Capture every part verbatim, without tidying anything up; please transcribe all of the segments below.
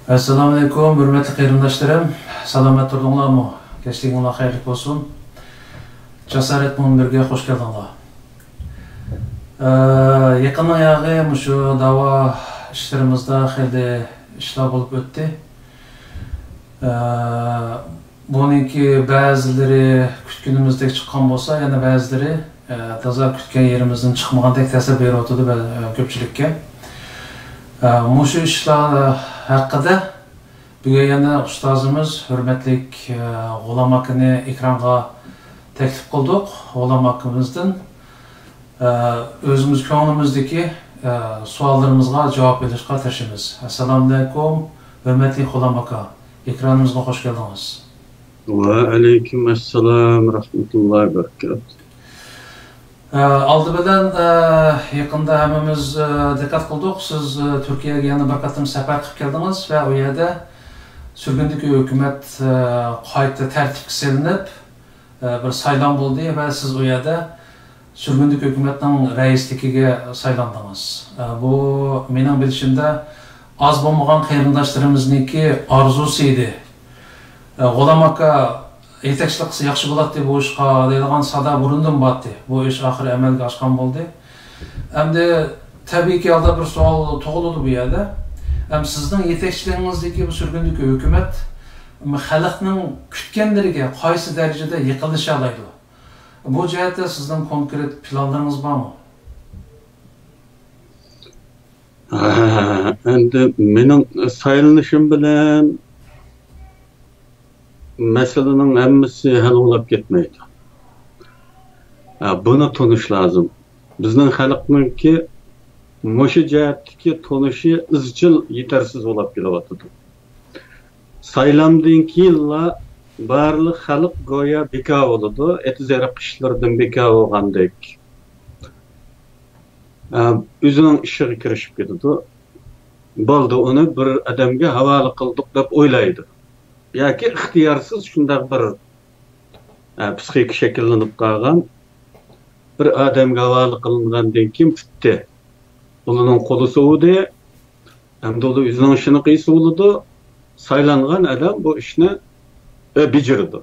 ئەسسالامۇئەلەيكۇم، ھۆرمەتلىك قېرىنداشلىرىم. سالامەت تۇردۇڭلارمۇ؟ كەچلىكىڭلار خەيرلىك بولسۇن. جاسارەت مۇنبىرىگە خوش كەلدىڭلار. ئە، يېقىننىڭ ياغى مۇشۇ داۋا ئىشلىرىمىزدا خېلى ئىشلار بولۇپ ئۆتتى. ئە، بۇنىڭكى بەزىلىرى كۈتكىنىمىزدەك چىققان بولسا، يەنە بەزىلىرى، ئە، تازا كۈتكەن يېرىمىزدىن چىقمىغاندەك تەسىر بېرىۋاتىدۇ بە-، ئە، كۆپچىلىككە. ئە، مۇشۇ ئىشلار ھەققىدە بۈگۈن يەنە ئۇستازىمىز ھۆرمەتلىك، ئە، غۇلام ئاكىنى ئېكرانغا تەكلىپ قىلدۇق. غۇلام ئاكىمىزدىن، ئە، ئۆزىمىز كۆڭلىمىزدىكى، ئە، سوئاللىرىمىزغا جاۋاب ئېلىشقا تىرىشىمىز. ئەسسالامۇئەلەيكۇم، ھۆرمەتلىك غۇلام ئاكا، ئېكرانىمىزغا خوش كەلدىڭىز. ۋەئەلەيكۇم ئەسسالام رەھمەتۇللاھى بەرىكاتۇھ. ئە، ئالدى بىلەن، ئە، يېقىندا ھەممىمىز، ئە، دىققەت قىلدۇق، سىز، ئە، تۈركىيەگە يەنە بىر قېتىم سەپەر قىلىپ كەلدىڭىز ۋە ئۇ يەردە سۈرگۈندىكى ھۆكۈمەت، ئە، قايتا تەرتىپكە سېلىنىپ، ئە، بىر سايلام بولدى ۋە سىز ئۇ يەردە سۈرگۈندىكى ھۆكۈمەتنىڭ رەئىسلىكىگە سايلاندىڭىز. ئە، بۇ مېنىڭ بىلىشىمدە ئاز بولمىغان قېرىنداشلىرىمىزنىڭكى ئارزۇسى ئىدى. ئە، غۇلام ئاكا يېتەكچىلىك قىلسا ياخشى بولاتتى بۇ ئىشقا دەيدىغان سادا بۇرۇندىن بارتتى. بۇ ئىش ئاخىرى ئەمەلگە ئاشقان بولدى. ئەمدى تەبىئىي ھالدا بىر سوئال تۇغۇلىدۇ بۇ يەردە. ئەم سىزنىڭ يېتەكچىلىكىڭىزدىكى بۇ سۈرگۈندىكى ھۆكۈمەت خەلقنىڭ كۈتكەنلىرىگە قايسى دەرىجىدە يېقىنلىشالايدۇ؟ بۇ جەھەتتە سىزنىڭ كونكرېت پىلانلىرىڭىز بارمۇ؟ ئەمدى مېنىڭ سايلىنىشىم بىلەن مەسىلىنىڭ ھەممىسى ھەل بولاپ كەتمەيدۇ. ھە، بۇنى تونۇش لازىم. بىزنىڭ خەلقنىڭكى مۇشۇ جەھەتتىكى تونۇشى ئىزچىل يېتەرسىز بولاپ كېلىۋاتىدۇ. سايلامدىن كېيىنلا بارلىق خەلق گويا بىكار بولىدۇ، ئېتىز-ئېرىق ئىشلىرىدىن بىكار بولغاندەك. ئە، ئۆزىنىڭ ئىشىغا كىرىشىپ كېتىدۇ. بولدى، ئۇنى بىر ئادەمگە ھاۋالە قىلدۇق دەپ ئويلايدۇ. ياكى ئىختىيارسىز شۇنداق بىر، ئە، پىسخىكا شەكىللىنىپ قالغان، بىر ئادەمگە ھاۋالە قىلىنغاندىن كېيىن پۈتتى. ئۇلارنىڭ قولى سوۋۇدى، ئەمدى ئۇلار ئۆزىنىڭ ئىشىنى قىلسا بولىدۇ، سايلانغان ئادەم بۇ ئىشنى، ئە، بېجىرىدۇ.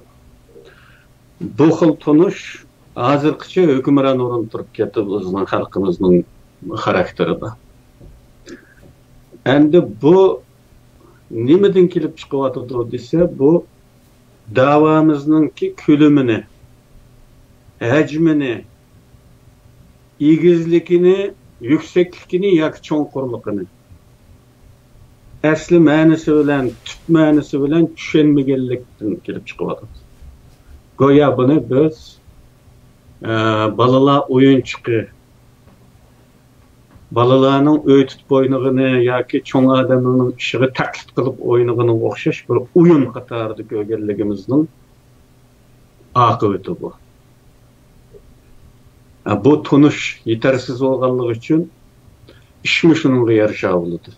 بۇ خىل تونۇش ھازىرغىچە ھۆكۈمران ئورۇندا تۇرۇپ كەتتى بىزنىڭ خەلقىمىزنىڭ خاراكتېرىدا. ئەمدى بۇ نېمىدىن كېلىپ چىقىۋاتىدۇ دېسە، بۇ دەۋامىزنىڭكى كۆلىمىنى، ھەجمىنى، ئېگىزلىكىنى، يۈكسەكلىكىنى ياكى چوڭقۇرلۇقىنى ئەسلى مەنىسى بىلەن، تۈپ مەنىسى بىلەن چۈشەنمىگەنلىكتىن كېلىپ چىقىۋاتىدۇ. گويا بۇنى بىز، ئە، بالىلار ئويۇنچۇقى، بالىلارنىڭ ئۆي تۇتۇپ ئوينىغىنى ياكى چوڭ ئادەملەرنىڭ ئىشىغا تەقلىد قىلىپ ئوينىغىنىغا ئوخشاش بىر ئويۇن قاتارىدا كۆرگەنلىكىمىزنىڭ ئاقىۋىتى بۇ. ھە، بۇ تونۇش يېتەرسىز بولغانلىقى ئۈچۈن ئىشمۇ شۇنىڭغا يارىشا بولىدۇ.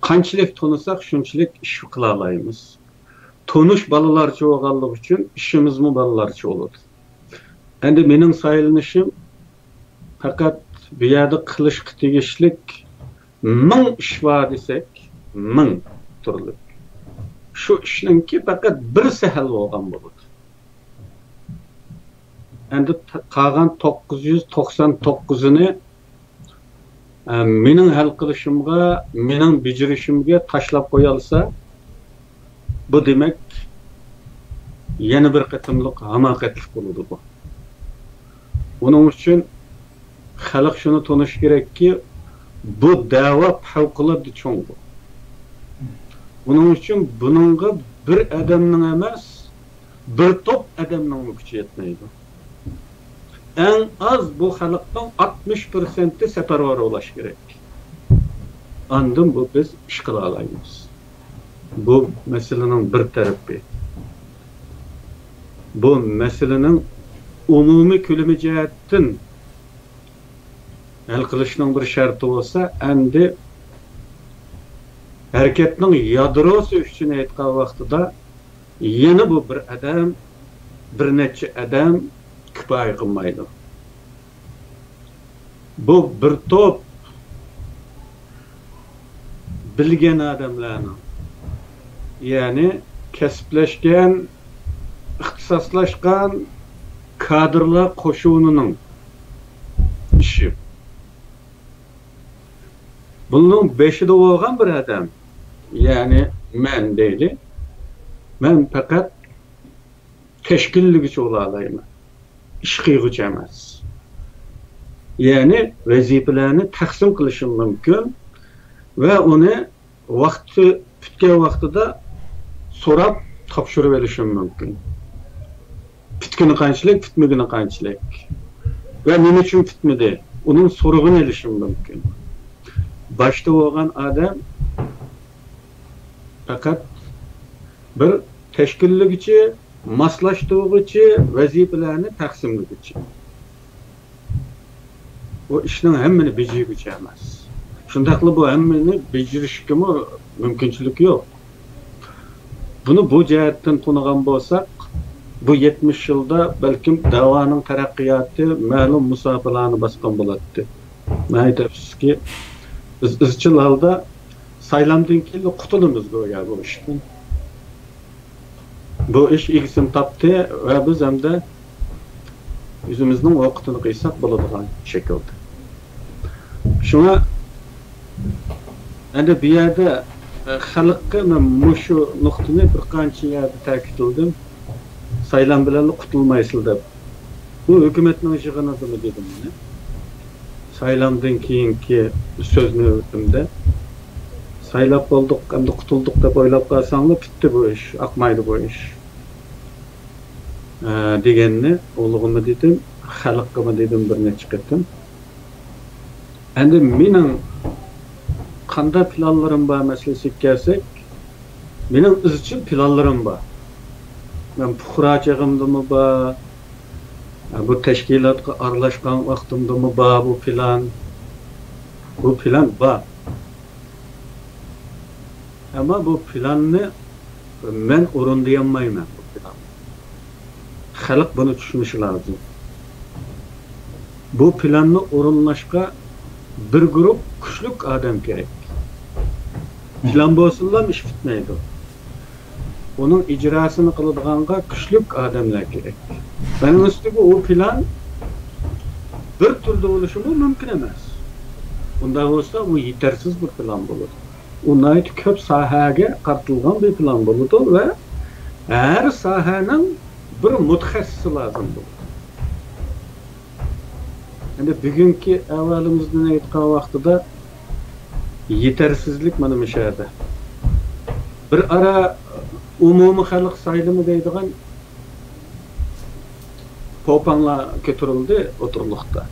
قانچىلىك تونۇساق، شۇنچىلىك ئىش قىلالايمىز. تونۇش بالىلارچە بولغانلىقى ئۈچۈن ئىشىمىزمۇ بالىلارچە بولىدۇ. ئەمدى مېنىڭ سايلىنىشىم پەقەت بۇ يەردە قىلىشقا تېگىشلىك مىڭ ئىش بار دېسەك، مىڭ تۈرلۈك. شۇ ئىشنىڭكى پەقەت بىرسى ھەل بولغان بولىدۇ. ئەمدى ت-، قالغان توققۇز يۈز توقسان توققۇزىنى، ئە، مېنىڭ ھەل قىلىشىمغا، مېنىڭ بېجىرىشىمگە تاشلاپ قويالىسا، بۇ دېمەك، يەنە بىر قېتىملىق ھاماقەتلىك بولىدۇ بۇ. ئۇنىڭ ئۈچۈن خەلق شۇنى تونۇشى كېرەككى، بۇ دەۋا پەۋقۇلئاددە چوڭ بۇ. ئۇنىڭ ئۈچۈن بۇنىڭغا بىر ئادەمنىڭ ئەمەس، بىر توپ ئادەمنىڭمۇ كۈچى يەتمەيدۇ. ئەڭ ئاز بۇ خەلقنىڭ ئاتمىش پىرسەنتى سەپەرۋەر بولاش كېرەك. ئاندىن بۇ بىز ئىش قىلالايمىز. بۇ مەسىلىنىڭ بىر تەرىپى. بۇ مەسىلىنىڭ ئومۇمىي كۆلىمى جەھەتتىن ھەل قىلىشنىڭ بىر شەرتى بولسا، ئەمدى ھەرىكەتنىڭ يادروسى ئۈچۈن ئېيتقان ۋاقتىدا يەنە بۇ بىر ئادەم، بىر نەچچە ئادەم كۇپايە قىلمايدۇ. بۇ بىر توپ بىلگەن ئادەملەرنىڭ، يەنى كەسىپلەشكەن، ئىختىساسلاشقان كادىرلار قوشۇنىنىڭ ئىشى. بۇنىڭ بېشىدا بولغان بىر ئادەم، يەنى مەن دەيلى، مەن پەقەت تەشكىللىگۈچى بولالايمەن، ئىش قىلغۇچى ئەمەس. يەنى ۋەزىپىلەرنى تەقسىم قىلىشىم مۇمكىن ۋە ئۇنى ۋاقتى پۈتكەن ۋاقتىدا سوراپ تاپشۇرۇپ ئېلىشىم مۇمكىن. پۈتكىنى قانچىلىك، پۈتمىگىنى قانچىلىك ۋە نېمە ئۈچۈن پۈتمىدى، ئۇنىڭ سورىقىنى ئېلىشىم مۇمكىن. باشتا بولغان ئادەم پەقەت بىر تەشكىللىگۈچى، ماسلاشتۇرغۇچى، ۋەزىپىلەرنى تەقسىملىگۈچى. ئۇ ئىشنىڭ ھەممىنى بېجىرگۈچى ئەمەس. شۇنداقلا بۇ ھەممىنى بېجىرىشكىمۇ مۇمكىنچىلىكى يوق. بۇنى بۇ جەھەتتىن تونۇغان بولساق، بۇ يەتمىش يىلدا بەلكىم دەۋانىڭ تەرەققىياتى مەلۇم مۇساپىلەرنى باسقان بولاتتى. ناھايىتى ئەپسۇسكى، بىز ئىزچىل ھالدا سايلامدىن كېيىنلا قۇتۇلىمىز گويا بۇ ئىشتىن. بۇ ئىش ئىگىسىنى تاپتى ۋە بىز ئەمدى ئۆزىمىزنىڭ ئوقىتىنى قىيساق بولىدىغان شەكىلدە. شۇڭا ئەمدى بۇ يەردە، ئە، خەلققە مەن مۇشۇ نۇقتىنى بىر قانچە يەردە تەكىتلىدىم. سايلام بىلەنلا قۇتۇلمايسىلەر دەپ. بۇ ھۆكۈمەتنىڭ يىغىنىدىمۇ دېدىم مەن. سايلامدىن كېيىنكى سۆز نۆۋىتىمدە، سايلاپ بولدۇق، ئەمدى قۇتۇلدۇق دەپ ئويلاپ قالساڭلار، پۈتتى بۇ ئىش، ئاقمايدۇ بۇ ئىش، ئە، دېگەننى ئۇلىغىمۇ دېدىم، خەلققىمۇ دېدىم بىر نەچچە قېتىم. ئەمدى مېنىڭ قانداق پىلانلىرىم بار مەسىلىسىگە كەلسەك، مېنىڭ ئىزچىل پىلانلىرىم بار. مەن پۇقرا چېغىمدىمۇ بار، بۇ تەشكىلاتقا ئارىلاشقان ۋاقتىمدىمۇ بار بۇ پىلان. بۇ پىلان بار. ئەمما بۇ پىلاننى مەن ئورۇندىيالمايمەن، بۇ پىلاننى. خەلق بۇنى چۈشىنىشى لازىم. بۇ پىلاننى ئورۇنلاشقا بىر گۇرۇپ كۈچلۈك ئادەم كېرەك. پىلان بولسىلا ئىش پۈتمەيدۇ. ئۇنىڭ ئىجراسىنى قىلىدىغانغا كۈچلۈك ئادەملەر كېرەك. مېنىڭ ئۈستىگە ئۇ پىلان بىر تۈردە بولۇشىمۇ مۇمكىن ئەمەس. ئۇنداق بولسا، ئۇ يېتەرسىز بىر پىلان بولىدۇ. ئۇ ناھايىتى كۆپ ساھەگە قارىتىلغان بىر پىلان بولىدۇ ۋە ھەر ساھەنىڭ بىر مۇتەخەسسىسى لازىم بولىدۇ. ئەمدى بۈگۈنكى ئەھۋالىمىزدىن ئېيتقان ۋاقتىدا يېتەرسىزلىك مانا مۇشۇ يەردە. بىر ئارا ئومۇمىي خەلق سايلىمى دەيدىغان پوپاڭلار كۆتۈرۈلدى ئوتتۇرىلىقتا.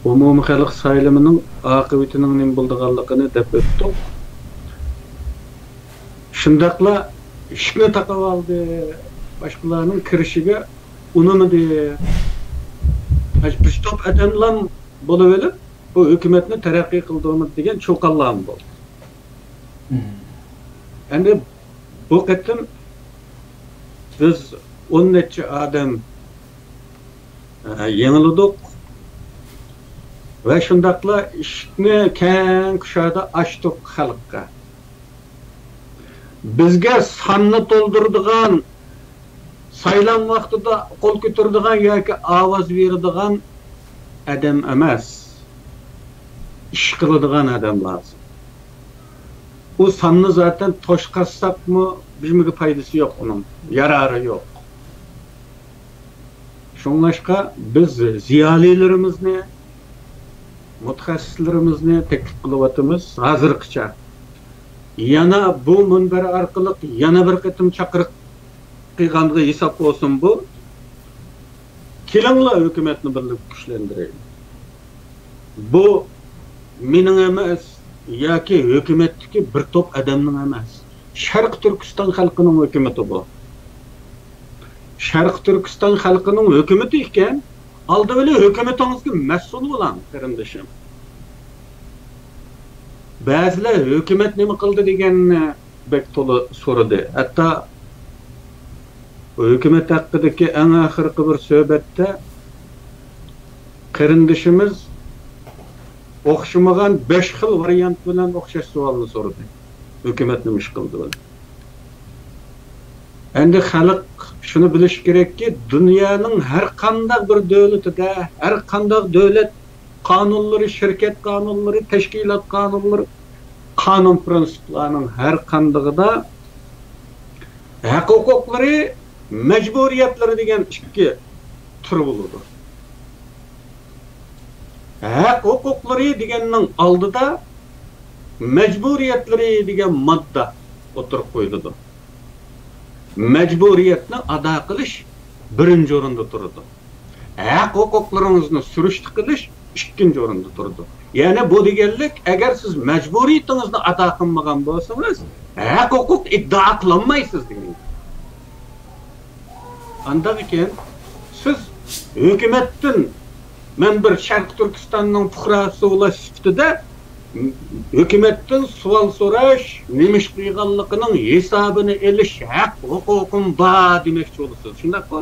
ئومۇمىي خەلق سايلىمىنىڭ ئاقىۋىتىنىڭ نېمە بولىدىغانلىقىنى دەپ ئۆتتۇق. شۇنداقلا ئىشىكنى تاقاۋالدى، باشقىلارنىڭ كىرىشىگە ئۇنىمىدى. بىر توپ ئادەملەر بولۇۋېلىپ، بۇ ھۆكۈمەتنى تەرەققىي قىلدۇرمىدى دېگەن چۇقانلارمۇ بولدى. ئەمدى بۇ قېتىم بىز ئون نەچچە ئادەم، ئە، يېڭىلىدۇق ۋە شۇنداقلا ئىشىكنى كەڭ كۇشادە ئاچتۇق خەلققە. بىزگە ساننى تولدۇرىدىغان، سايلام ۋاقتىدا قول كۆتۈرىدىغان ياكى ئاۋاز بېرىدىغان ئادەم ئەمەس، ئىش قىلىدىغان ئادەم لازىم. ئۇ ساننى زاتەن توشقازساقمۇ بىزمىگە پايدىسى يوق ئۇنىڭ، يارارى يوق. شۇڭلاشقا بىز زىيالىيلىرىمىزنى، مۇتەخەسسىسلىرىمىزنى تەكلىپ قىلىۋاتىمىز ھازىرغىچە. يەنە بۇ مۇنبەر ئارقىلىق يەنە بىر قېتىم چاقىرىق قىلغانغا ھېساب بولسۇن بۇ. كېلىڭلار ھۆكۈمەتنى بىرلىكتە كۈچلەندۈرەيلى. بۇ مېنىڭ ئەمەس ياكى ھۆكۈمەتتىكى بىر توپ ئادەمنىڭ ئەمەس. شەرقىي تۈركىستان خەلقىنىڭ ھۆكۈمىتى بۇ. شەرقىي تۈركىستان خەلقىنىڭ ھۆكۈمىتى ئىكەن، ئالدى بىلەن ھۆكۈمىتىڭىزگە مەسئۇل بولۇڭ، قېرىندىشىم. بەزىلەر ھۆكۈمەت نېمە قىلدى دېگەننى بەك تولا سورىدى. ھەتتا ھۆكۈمەت ھەققىدىكى ئەڭ ئاخىرقى بىر سۆھبەتتە قېرىندىشىمىز ئوخشىمىغان بەش خىل ۋارىيانت بىلەن ئوخشاش سوئالنى سورىدى. ھۆكۈمەت نېمە ئىش قىلدى؟ ئەمدى خەلق شۇنى بىلىشى كېرەككى، دۇنيانىڭ ھەر قانداق بىر دۆلىتىدە، ھەر قانداق دۆلەت قانۇنلىرى، شىركەت قانۇنلىرى، تەشكىلات قانۇنلىرى، قانۇن پىرىنسىپلارنىڭ ھەر قاندىقىدا ھەق ھوقۇقلىرى، مەجبۇرىيەتلىرى دېگەن ئىككى تۈر بولىدۇ. ھەق ھوقۇقلىرى دېگەننىڭ ئالدىدا مەجبۇرىيەتلىرى دېگەن ماددا ئوتتۇرىغا قويۇلىدۇ. مەجبۇرىيەتنى ئادا قىلىش بىرىنچى ئورۇندا تۇرىدۇ. ھەق ھوقۇقلىرىڭىزنى سۈرۈشتە قىلىش ئىككىنچى ئورۇندا تۇرىدۇ. يەنى بۇ دېگەنلىك، ئەگەر سىز مەجبۇرىيىتىڭىزنى ئادا قىلمىغان بولسىڭىز، ھەق ھوقۇق ئىددىئا قىلالمايسىز دېگەن. ئانداق ئىكەن، سىز ھۆكۈمەتتىن، مەن بىر شەرقىي تۈركىستاننىڭ پۇقراسى بولۇش سۈپىتىدە ھۆكۈمەتتىن سوئال سوراش، نېمە ئىش قىلغانلىقىنىڭ ھېسابىنى ئېلىش ھەق ھوقۇقۇم بار دېمەكچى بولىسىز، شۇنداققۇ؟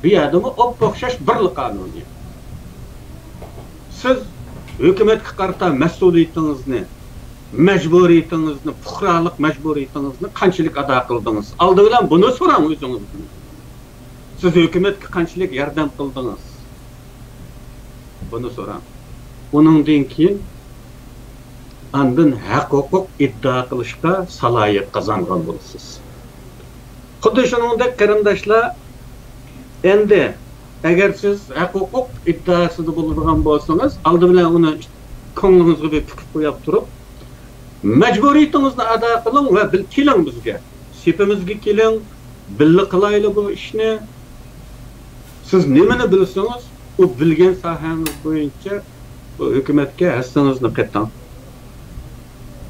بۇ يەردىمۇ ئوپئوخشاش بىرلا قانۇنىيەت. سىز ھۆكۈمەتكە قارىتا مەسئۇلىيىتىڭىزنى، مەجبۇرىيىتىڭىزنى، پۇقرالىق مەجبۇرىيىتىڭىزنى قانچىلىك ئادا قىلدىڭىز؟ ئالدى بىلەن بۇنى سوراڭ ئۆزىڭىزدىن. سىز ھۆكۈمەتكە قانچىلىك ياردەم قىلدىڭىز؟ بۇنى سوراڭ. ئۇنىڭدىن كېيىن ئاندىن ھەق ھوقۇق ئىددىئا قىلىشقا سالاھىيەت قازانغان بولىسىز. خۇددى شۇنىڭدەك قېرىنداشلار، ئەمدى ئەگەر سىز ھەق ھوقۇق ئىددىئاسىدا بولىدىغان بولسىڭىز، ئالدى بىلەن ئۇنى كۆڭلىڭىزگە بىر پۈكۈپ قويۇپ تۇرۇپ، مەجبۇرىيىتىڭىزنى ئادا قىلىڭ ۋە بىل-، كېلىڭ بىزگە. سېپىمىزگە كېلىڭ، بىللە قىلايلى بۇ ئىشنى. سىز نېمىنى بىلسىڭىز، ئۇ بىلگەن ساھەڭىز بويىچە بۇ ھۆكۈمەتكە ھەسسىڭىزنى قېتىڭ.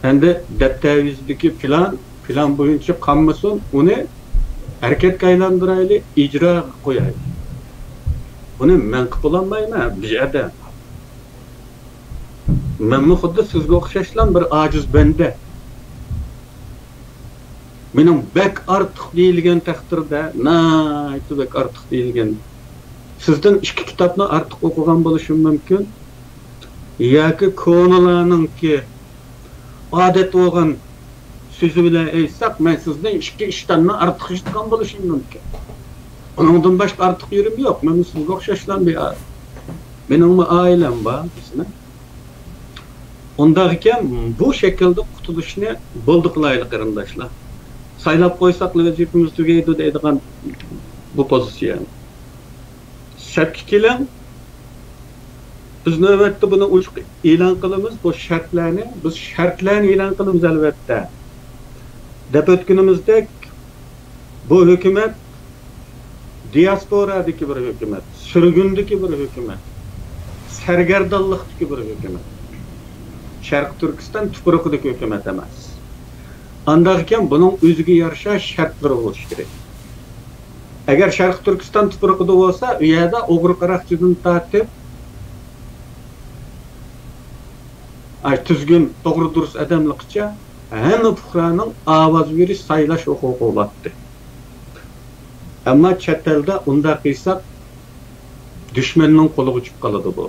ئەمدى دەپتەر يۈزىدىكى پىلان، پىلان بويىچە قالمىسۇن، ئۇنى ھەرىكەتكە ئايلاندۇرايلى، ئىجراغا قويايلى. بۇنى مەن قىلىپ بولالمايمەن بۇ يەردە. مەنمۇ خۇددى سىزگە ئوخشاشلا بىر ئاجىز بەندە. مېنىڭ بەك ئارتۇق دېيىلگەن تەقدىردە، ناھايىتى بەك ئارتۇق دېيىلگەن. سىزدىن ئىككى كىتابنى ئارتۇق ئوقۇغان بولۇشۇم مۇمكىن. ياكى كونىلارنىڭكى ئادەت بولغان سۆزى بىلەن ئېيتساق، مەن سىزدىن ئىككى ئىشتاننى ئارتۇق ئىشلىتىدىغان بولۇشۇم مۇمكىن. ئۇنىڭدىن باشقا ئارتۇق يېرىم يوق. مەن سىزگە ئوخشاشلا بىر ئادەم. مېنىڭمۇ ئائىلەم بار، بىزنىڭ. ئۇنداق ئىكەن، بۇ شەكىلدە قۇتۇلۇشنى بولدى قىلايلى، قېرىنداشلار. سايلاپ قويساقلا ۋەزىپىمىز تۈگەيدۇ دەيدىغان بۇ پوزىتسىيە. سەپكە كېلىڭ. بىز نۆۋەتتە بۇنى ئوچۇق ئېلان قىلىمىز، بۇ شەرتلەرنى. بىز شەرتلەرنى ئېلان قىلىمىز، ئەلۋەتتە. دەپ ئۆتكىنىمىزدەك، بۇ ھۆكۈمەت دىياسپورادىكى بىر ھۆكۈمەت، سۈرگۈندىكى بىر ھۆكۈمەت، سەرگەردانلىقتىكى بىر ھۆكۈمەت. شەرقىي تۈركىستان تۇپرىقىدىكى ھۆكۈمەت ئەمەس. ئانداق ئىكەن، بۇنىڭ ئۆزىگە يارىشا شەرتلىرى بولۇشى كېرەك. ئەگەر شەرقىي تۈركىستان تۇپرىقىدا بولسا، ئۇ يەردە ئوغرى قاراقچىدىن تارتىپ، ئاي، تۈزگۈن، توغرا دۇرۇس ئادەملىكىچە ھەممە پۇقرانىڭ ئاۋاز بېرىش، سايلاش ھوقۇقى بولاتتى. ئەمما چەت ئەلدە ئۇنداق قىلساق، دۈشمەننىڭ قولىغا چۈشۈپ قالىدۇ بۇ.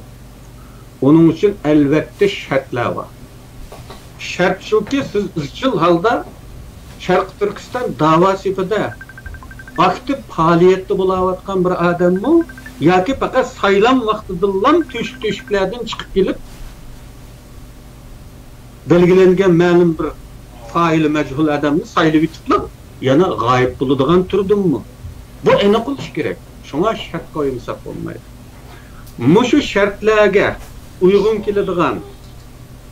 ئۇنىڭ ئۈچۈن ئەلۋەتتە شەرتلەر بار. شەرت شۇكى، سىز ئىزچىل ھالدا شەرقىي تۈركىستان داۋا سېپىدە ئاكتىپ پائالىيەتتە بولاۋاتقان بىر ئادەممۇ ياكى پەقەت سايلام ۋاقتىدىلا تۆشۈك-تۆشۈكلەردىن چىقىپ كېلىپ، بەلگىلەنگەن مەلۇم بىر فائىلى مەجھۇل ئادەمنى سايلىۋېتىپلا يەنە غايىب بولىدىغان تۈردىنمۇ؟ بۇ ئېنىق بولۇشى كېرەك. شۇڭا شەرت قويمىساق بولمايدۇ. مۇشۇ شەرتلەرگە ئۇيغۇن كېلىدىغان،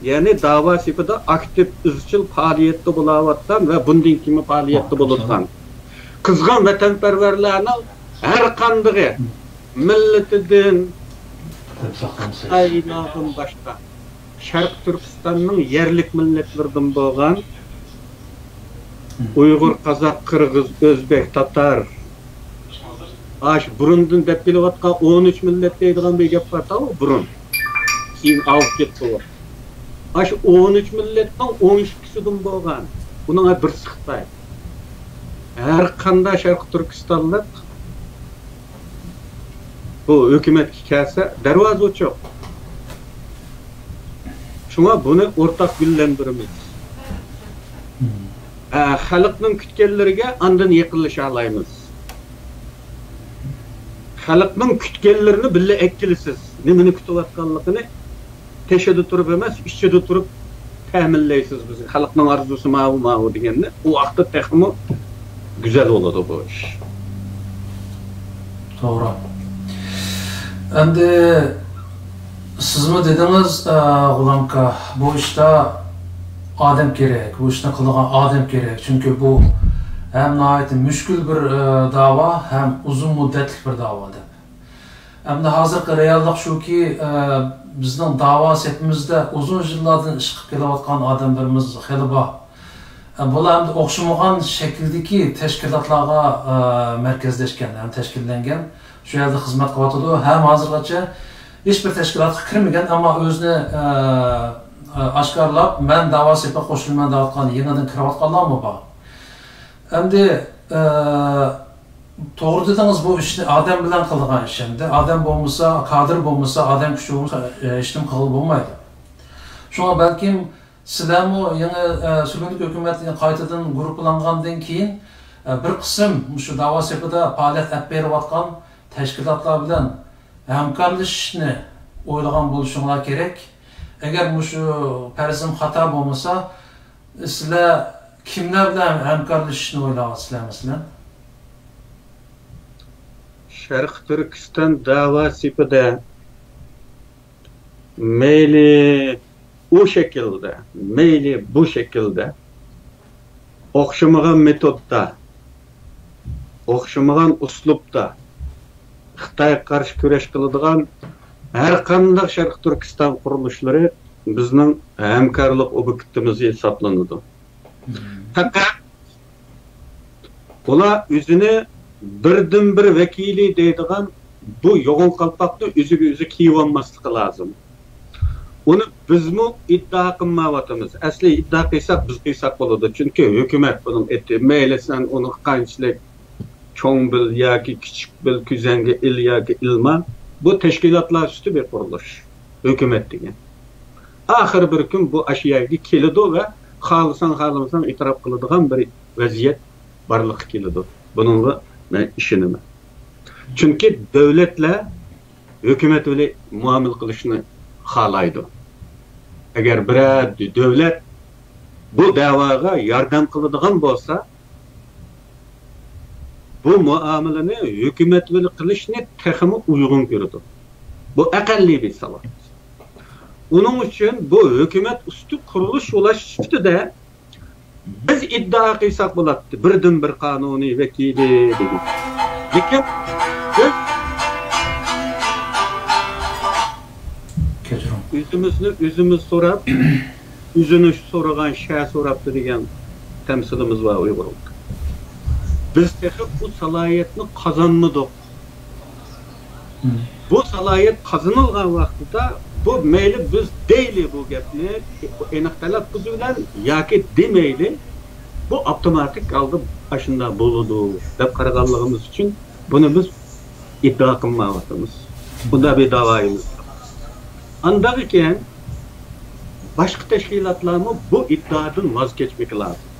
يەنى داۋا سېپىدا ئاكتىپ، ئىزچىل پائالىيەتتە بولاۋاتقان ۋە بۇندىن كېيىنمۇ پائالىيەتتە بولىدىغان قىزغىن ۋەتەنپەرۋەرلەرنىڭ ھەر قاندىقى مىللىتىدىن، خىتايلاردىن باشقا، شەرقىي تۈركىستاننىڭ يەرلىك مىللەتلىرىدىن بولغان ئۇيغۇر، قازاق، قىرغىز، ئۆزبېك، تاتار، ئاشۇ بۇرۇندىن دەپ كېلىۋاتقان ئون ئۈچ مىللەت دەيدىغان بىر گەپ بار، تاۋۇ بۇرۇن. كېيىن ئاۋۇپ كەتتى ئۇ. ئاشۇ ئون ئۈچ مىللەتنىڭ ئون ئىككىسىدىن بولغان. ئۇنىڭ بىرسى خىتاي. ھەر قانداق شەرقىي تۈركىستانلىق بۇ ھۆكۈمەتكە كەلسە، دەرۋازا ئوچۇق. شۇڭا بۇنى ئورتاق گۈللەندۈرىمىز. ئە، خەلقنىڭ كۈتكەنلىرىگە ئاندىن يېقىنلىشالايمىز. خەلقنىڭ كۈتكەنلىرىنى بىللە ئەكېلىسىز. نېمىنى كۈتۈۋاتقانلىقىنى تېشىدا تۇرۇپ ئەمەس، ئىچىدە تۇرۇپ تەمىنلەيسىز بىزگە. خەلقنىڭ ئارزۇسى ماۋۇ، ماۋۇ دېگەننى. ئۇ ۋاقىتتا تېخىمۇ گۈزەل بولىدۇ بۇ ئىش. توغرا. ئەمدى سىزمۇ دېدىڭىز، ئە، غۇلامكا، بۇ ئىشتا ئادەم كېرەك، بۇ ئىشنى قىلىدىغان ئادەم كېرەك. چۈنكى بۇ ھەم ناھايىتى مۈشكۈل بىر، ئە، داۋا، ھەم ئۇزۇن مۇددەتلىك بىر داۋا دەپ. ئەمدى ھازىرقى رېئاللىق شۇكى، ئە، بىزنىڭ داۋا سېپىمىزدە ئۇزۇن يىللاردىن ئىش قىلىپ كېلىۋاتقان ئادەملىرىمىز خېلى بار. ئە، بۇلار ئەمدى ئوخشىمىغان شەكىلدىكى تەشكىلاتلارغا، ئە، مەركەزلەشكەن ھەم تەشكىللەنگەن. شۇ يەردە خىزمەت قىلىۋاتىدۇ. ھەم ھازىرغىچە ھېچبىر تەشكىلاتقا كىرمىگەن، ئەمما ئۆزىنى، ئە، ئە، ئاشكارىلاپ، مەن داۋا سېپىغا قوشۇلىمەن دەۋاتقان يېڭىدىن كىرىۋاتقانلارمۇ بار. ئەمدى، ئە، توغرا دېدىڭىز، بۇ ئىشنى ئادەم بىلەن قىلىدىغان ئىش ئەمدى. ئادەم بولمىسا، كادىر بولمىسا، ئادەم كۈچى بولمىسا، ئە، ھېچنېمە قىلغىلى بولمايدۇ. شۇڭا بەلكىم سىلەرمۇ يېڭى، ئە، سۈرگۈنلۈك ھۆكۈمەت قايتىدىن گۇرۇپپىلانغاندىن كېيىن، ئە، بىر قىسىم مۇشۇ داۋا سېپىدا پائالىيەت ئېلىپ بېرىۋاتقان تەشكىلاتلار بىلەن ھەمكارلىشىشنى ئويلىغان بولۇشۇڭلار كېرەك. ئەگەر مۇشۇ پەرىزىم خاتا بولمىسا، سىلەر كىملەر بىلەن ھەمكارلىشىشنى ئويلاۋاتىسىلەر، مەسىلەن؟ شەرقىي تۈركىستان داۋا سېپىدە مەيلى ئۇ شەكىلدە، مەيلى بۇ شەكىلدە، ئوخشىمىغان مېتودتا، ئوخشىمىغان ئۇسلۇبتا خىتايغا قارشى كۈرەش قىلىدىغان ھەر قانداق شەرقىي تۈركىستان قۇرۇلۇشلىرى بىزنىڭ ھەمكارلىق ئوبيېكتىمىز ھېسابلىنىدۇ. پەقەت ئۇلار ئۆزىنى بىردىنبىر ۋەكىلى دەيدىغان بۇ يوغان قالپاقنى ئۆزىگە ئۆزى كىيىۋالماسلىقى لازىم. ئۇنى بىزمۇ ئىددىئا قىلمايۋاتىمىز. ئەسلى ئىددىئا قىلساق، بىز قىلساق بولىدۇ. چۈنكى ھۆكۈمەت بۇنىڭ ئېتى. مەيلى سەن ئۇنى قانچىلىك چوڭ بىل ياكى كىچىك بىل، كۆزەڭگە ئىل ياكى ئىلما، بۇ تەشكىلاتلار ئۈستى بىر قۇرۇلۇش، ھۆكۈمەت دېگەن. ئاخىرى بىر كۈن بۇ ئاشۇ يەرگە كېلىدۇ ۋە خالىساڭ، خالىمىساڭ ئېتىراپ قىلىدىغان بىر ۋەزىيەت بارلىققا كېلىدۇ. بۇنىڭغا مەن ئىشىنىمەن. چۈنكى دۆلەتلەر ھۆكۈمەت بىلەن مۇئامىلە قىلىشنى خالايدۇ. ئەگەر بىرەر دۆلەت بۇ دەۋاغا ياردەم قىلىدىغان بولسا، بۇ مۇئامىلىنى ھۆكۈمەت بىلەن قىلىشنى تېخىمۇ ئۇيغۇن كۆرىدۇ. بۇ ئەقەللىي بىر ساۋات. ئۇنىڭ ئۈچۈن بۇ ھۆكۈمەت ئۈستى قۇرۇلۇش ئۇلاش سۈپىتىدە بىز ئىددىئا قىلساق بولاتتى، بىردىنبىر قانۇنىي ۋەكىلى دېگەن. لېكىن بىز كەچۈرۈڭ. ئۆزىمىزنى ئۆزىمىز سوراپ، ئۆزىنى سورىغان شە سوراپتۇ دېگەن تەمسىلىمىز بار ئۇيغۇرلۇق. بىز تېخى بۇ سالاھىيەتنى قازانمىدۇق. بۇ سالاھىيەت قازىنىلغان ۋاقتىدا، بۇ مەيلى بىز دەيلى بۇ گەپنى، بۇ ئېنىق تەلەپپۇز بىلەن ياكى دېمەيلى، بۇ ئاپتوماتىك ھالدا ئاشۇنداق بولىدۇ دەپ قارىغانلىقىمىز ئۈچۈن بۇنى بىز ئىددىئا قىلمايۋاتىمىز. بۇنداق بىر داۋايىمىز يوق. ئانداق ئىكەن، باشقا تەشكىلاتلارمۇ بۇ ئىددىئادىن ۋاز كەچمىكى لازىم.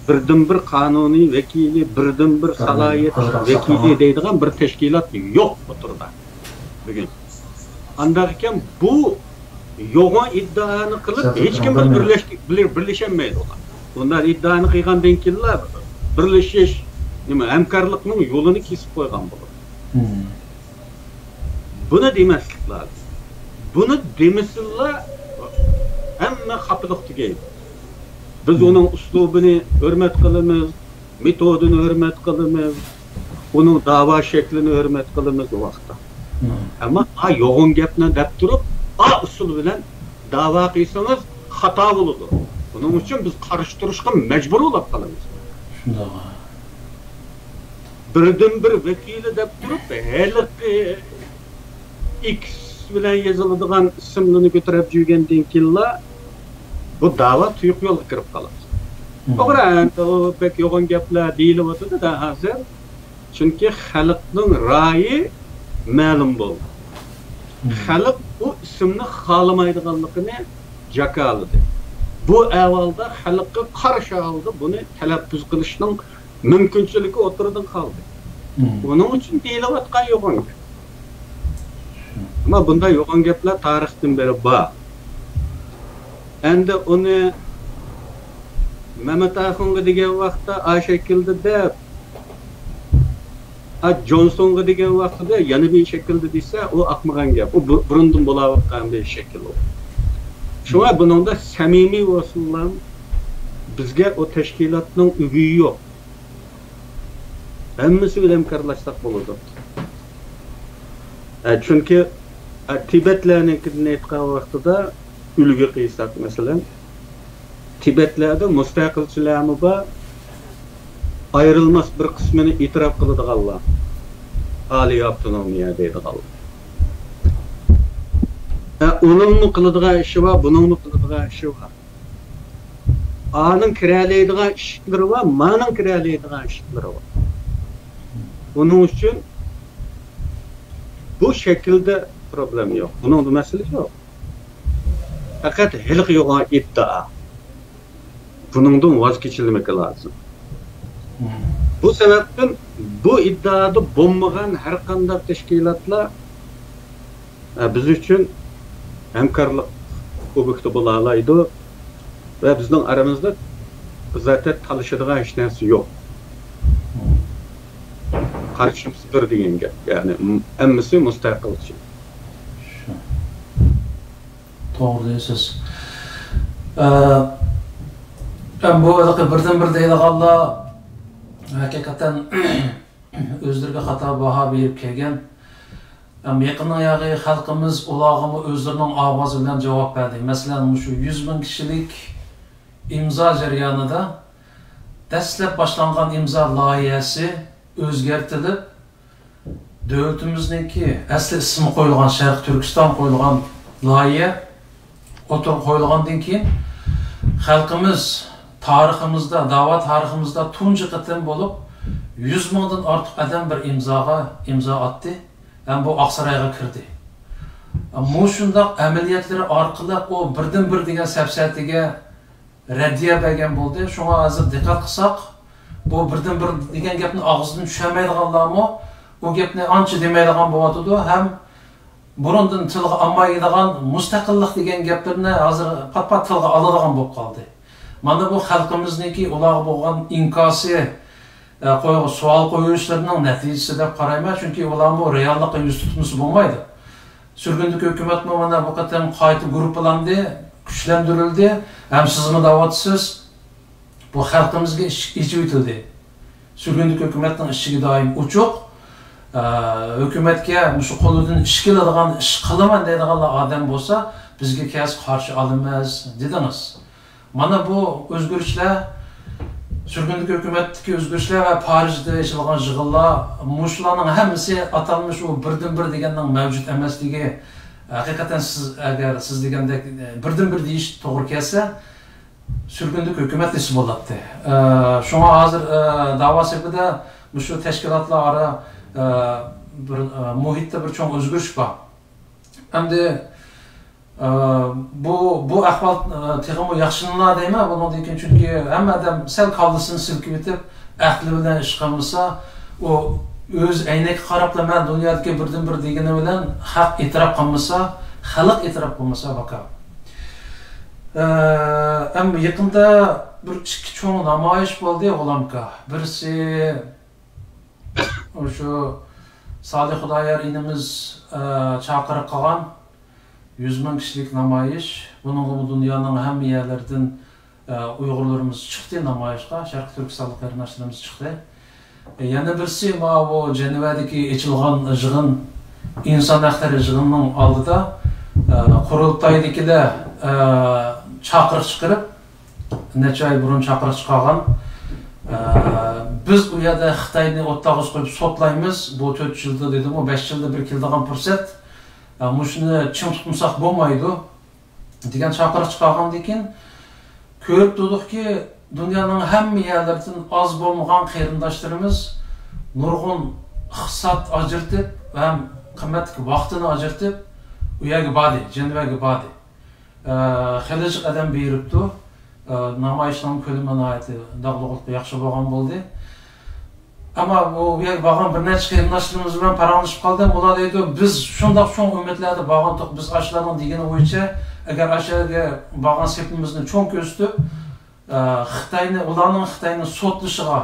بىردىنبىر قانۇنىي ۋەكىلى، بىردىنبىر سالاھىيەت ۋەكىلى دەيدىغان بىر تەشكىلات يوق ئوتتۇرىدا بۈگۈن. ئانداق ئىكەن، بۇ يوغان ئىددىئانى قىلىپ، ھېچكىم بىلەن بىرلەش-، بىر-، بىرلىشەلمەيدۇ ئۇلار. بۇنداق ئىددىئانى قىلغاندىن كېيىنلا بىرلىشىش، نېمە، ھەمكارلىقنىڭ يولىنى كېسىپ قويغان بولىدۇ. بۇنى دېمەسلىك لازىم. بۇنى دېمىسىلا، ھەممە خاپىلىق تۈگەيدۇ. بىز ئۇنىڭ ئۇسلۇبىنى ھۆرمەت قىلىمىز، مېتودىنى ھۆرمەت قىلىمىز، ئۇنىڭ داۋا شەكلىنى ھۆرمەت قىلىمىز ئۇ ۋاقىتتا. ئەمما ئا يوغان گەپنى دەپ تۇرۇپ، ئا ئۇسۇل بىلەن داۋا قىلسىڭىز خاتا بولىدۇ. بۇنىڭ ئۈچۈن بىز قارشى تۇرۇشقا مەجبۇر بولۇپ قالىمىز. شۇنداق. بىردىنبىر ۋەكىلى دەپ تۇرۇپ، ھېلىقى ئىكس بىلەن يېزىلىدىغان ئىسىملىرىنى كۆتۈرۈپ يۈرگەندىن كېيىنلا، بۇ داۋا تۇيۇق يولغا كىرىپ قالىدۇ. توغرا، ئەمدى ئۇ بەك يوغان گەپلەر دېيىلىۋاتىدۇ-دە ھازىر. چۈنكى خەلقنىڭ رايى مەلۇم بولدى. خەلق بۇ ئىسىمنى خالىمايدىغانلىقىنى جاكارلىدى. بۇ ئەھۋالدا خەلققە قارشى ھالدا بۇنى تەلەپپۇز قىلىشنىڭ مۇمكىنچىلىكى ئوتتۇرىدىن قالدى. ئۇنىڭ ئۈچۈن دېيىلىۋاتقان يوغان گەپ. ئەمما بۇنداق يوغان گەپلەر تارىختىن بېرى بار. ئەمدى ئۇنى مەمەت ئاخۇنغا دېگەن ۋاقىتتا ئا شەكىلدە دەپ، ئا جونسونغا دېگەن ۋاقتىدا يەنە بىر شەكىلدە دېسە، ئۇ ئاقمىغان گەپ. ئۇ بۇ-، بۇرۇندىن بولاۋاتقان بىر شەكىل ئۇ. شۇڭا بۇنىڭدا سەمىمىي بولسۇنلا، بىزگە ئۇ تەشكىلاتنىڭ ئۆگۈيى يوق. ھەممىسى بىلەن ھەمكارلاشساق بولىدۇ. ئە، چۈنكى، ئە، تىبەتلەرنىڭكىدىن ئېيتقان ۋاقتىدا ئۈلگە قىلساق، مەسىلەن، تىبەتلەردە مۇستەقىلچىلەرمۇ بار، ئايرىلماس بىر قىسمىنى ئېتىراپ قىلىدىغانلار، ئالىي ئاپتونومىيە دەيدىغانلار. ئە، ئۇنىڭمۇ قىلىدىغان ئىشى بار، بۇنىڭمۇ قىلىدىغان ئىشى بار. ئانىڭ كىرەلەيدىغان ئىشىكلىرى بار، مانىڭ كىرەلەيدىغان ئىشىكلىرى بار. ئۇنىڭ ئۈچۈن بۇ شەكىلدە پروبلېما يوق، بۇنىڭدا مەسىلە يوق. پەقەت ھېلىقى يوغان ئىدىئا. بۇنىڭدىن ۋاز كېچىلمىكى لازىم. بۇ سەۋەبتىن بۇ ئىدىئادا بولمىغان ھەر قانداق تەشكىلاتلار، ئە، بىز ئۈچۈن ھەمكارلىق ئوبيېكتى بولالايدۇ ۋە بىزنىڭ ئارىمىزدا زاتەن تالىشىدىغان ھېچ نەرسە يوق. قارىشىمىز بىر دېگەن گەپ، يەنى ھەممىسى مۇستەقىلچى. شۇ. توغرا دەيسىز. ئە، ئە، بۇ ھېلىقى بىردىنبىر دەيدىغانلار ھەقىقەتەن ئۆزلىرىگە خاتا باھا بېرىپ كەلگەن. ئەم، يېقىننىڭ ياغى خەلقىمىز ئۇلارغىمۇ ئۆزلىرىنىڭ ئاۋازى بىلەن جاۋاب بەردى. مەسىلەن، مۇشۇ يۈز مىڭ كىشىلىك ئىمزا جەريانىدا دەسلەپ باشلانغان ئىمزا لايىھەسى ئۆزگەرتىلىپ، دۆلىتىمىزنىڭكى ئەسلى ئىسمى قويۇلغان، شەرقىي تۈركىستان قويۇلغان لايىھە ئوتتۇرىغا قويۇلغاندىن كېيىن، خەلقىمىز تارىخىمىزدا، داۋا تارىخىمىزدا تۇنجى قېتىم بولۇپ، يۈز مىڭدىن ئارتۇق ئادەم بىر ئىمزاغا ئىمزا ئاتتى ھەم بۇ ئاقسارايغا كىردى. مۇشۇنداق ئەمەلىيەتلىرى ئارقىلىق ئۇ بىردىنبىر دېگەن سەپسەتىگە رەددىيە بەرگەن بولدى. شۇڭا ھازىر دىققەت قىلساق، بۇ بىردىنبىر دېگەن گەپنى ئاغزىدىن چۈشۈرمەيدىغانلارمۇ ئۇ گەپنى ئانچە دېمەيدىغان بولۇۋاتىدۇ ھەم بۇرۇندىن تىلغا ئالمايدىغان مۇستەقىللىق دېگەن گەپلىرىنى ھازىر پات-پات تىلغا ئالىدىغان بولۇپ قالدى. مانا بۇ خەلقىمىزنىڭكى ئۇلارغا بولغان ئىنكاسى، ئە، قوي-، سوئال قويۇشلىرىنىڭ نەتىجىسى دەپ قارايمەن، چۈنكى ئۇلارمۇ رېئاللىققا يۈز تۇتمىسا بولمايدۇ. سۈرگۈندىكى ھۆكۈمەتمۇ مانا بۇ قېتىم قايتا گۇرۇپپىلاندى، كۈچلەندۈرۈلدى ھەم سىزمۇ دەۋاتىسىز، بۇ خەلقىمىزگە ئىشىك ئېچىۋېتىلدى. سۈرگۈندىكى ھۆكۈمەتنىڭ ئىشىكى دائىم ئوچۇق. ئە، ھۆكۈمەتكە مۇشۇ قولىدىن ئىش كېلىدىغان ئىش قىلىمەن دەيدىغانلار ئادەم بولسا، بىزگە كەلسە قارشى ئالىمىز دېدىڭىز. مانا بۇ ئۆزگىرىشلەر، سۈرگۈندىكى ھۆكۈمەتتىكى ئۆزگىرىشلەر ۋە پارىژدا ئېچىلغان يىغىنلار، مۇشۇلارنىڭ ھەممىسى ئاتالمىش ئۇ بىردىنبىر دېگەننىڭ مەۋجۇت ئەمەسلىكى، ھەقىقەتەن سىز، ئەگەر سىز دېگەندەك، ئە، بىردىنبىر دېيىش توغرا كەلسە، سۈرگۈندىكى ھۆكۈمەت دېسە بولاتتى. ئە، شۇڭا ھازىر، ئە، داۋا سېپىدە مۇشۇ تەشكىلاتلار ئارا، ئە، بىر، ئە، مۇھىتتا بىر چوڭ ئۆزگىرىش بار. ئەمدى، ئە، بۇ، بۇ ئەھۋال، ئە، تېخىمۇ ياخشىلىنار دەيمەن بۇنىڭدىن كېيىن، چۈنكى ھەممە ئادەم سەل كاللىسىنى سىلكىۋېتىپ، ئەقلى بىلەن ئىش قىلمىسا، ئۇ ئۆز ئەينەككە قاراپلا مەن دۇنيادىكى بىردىنبىر دېگىنى بىلەن خەق ئېتىراپ قىلمىسا، خەلق ئېتىراپ قىلمىسا، باكا. ئە، ئەمما يېقىندا بىر ئىككى چوڭ نامايىش بولدى، غۇلامكا. بىرسى، شۇ سالىھ خۇدايار ئىنىمىز، ئە، چاقىرىق قىلغان يۈز مىڭ كىشىلىك نامايىش. بۇنىڭغىمۇ دۇنيانىڭ ھەممە يەرلىرىدىن، ئە، ئۇيغۇرلىرىمىز چىقتى نامايىشقا، شەرقىي تۈركىستانلىق قېرىنداشلىرىمىز چىقتى. ئە، يەنە بىرسى، ماۋۇ جەنۋەدىكى ئېچىلغان يىغىن، ئىنسان ھەقلىرى يىغىنىنىڭ ئالدىدا، ئە، قۇرۇلتايدىكىلەر، ئە، چاقىرىق چىقىرىپ، نەچچە ئاي بۇرۇن چاقىرىق چىقارغان. ئە، بىز ئۇ يەردە خىتاينى ئوتتاغا قويۇپ سوتلايمىز. بۇ تۆت يىلدا دېدىمۇ، بەش يىلدا بىر كېلىدىغان پۇرسەت. ئە، مۇشۇنى چىڭ تۇتمىساق بولمايدۇ، دېگەن چاقىرىق چىقارغاندىن كېيىن كۆرۈپ تۇردۇقكى، دۇنيانىڭ ھەممە يەرلىرىدىن ئاز بولمىغان قېرىنداشلىرىمىز نۇرغۇن ئىقتىساد ئاجرىتىپ ھەم قىممەتلىك ۋاقتىنى ئاجرىتىپ ئۇ يەرگە باردى، جەنۋەگە باردى. ئە، خېلى جىق ئادەم بېرىپتۇ. نامايىشنىڭ كۆلىمى ناھايىتى داغدۇغىلىق ياخشى بولغان بولدى. ئەمما بۇ يەرگە بارغان بىر نەچچە قېرىنداشلىرىمىز بىلەن پاراڭلىشىپ قالدىم. ئۇلار دەيدۇ، بىز شۇنداق چوڭ ئۈمىدلەردە بارغانتۇق، بىز ئاشۇلارنىڭ دېگىنى بويىچە، ئەگەر ئاشۇ يەرگە بارغان سېپىمىزنى چوڭ كۆرسىتىپ، ئە، خىتاينى، ئۇلارنىڭ خىتاينى سوتلىشىغا،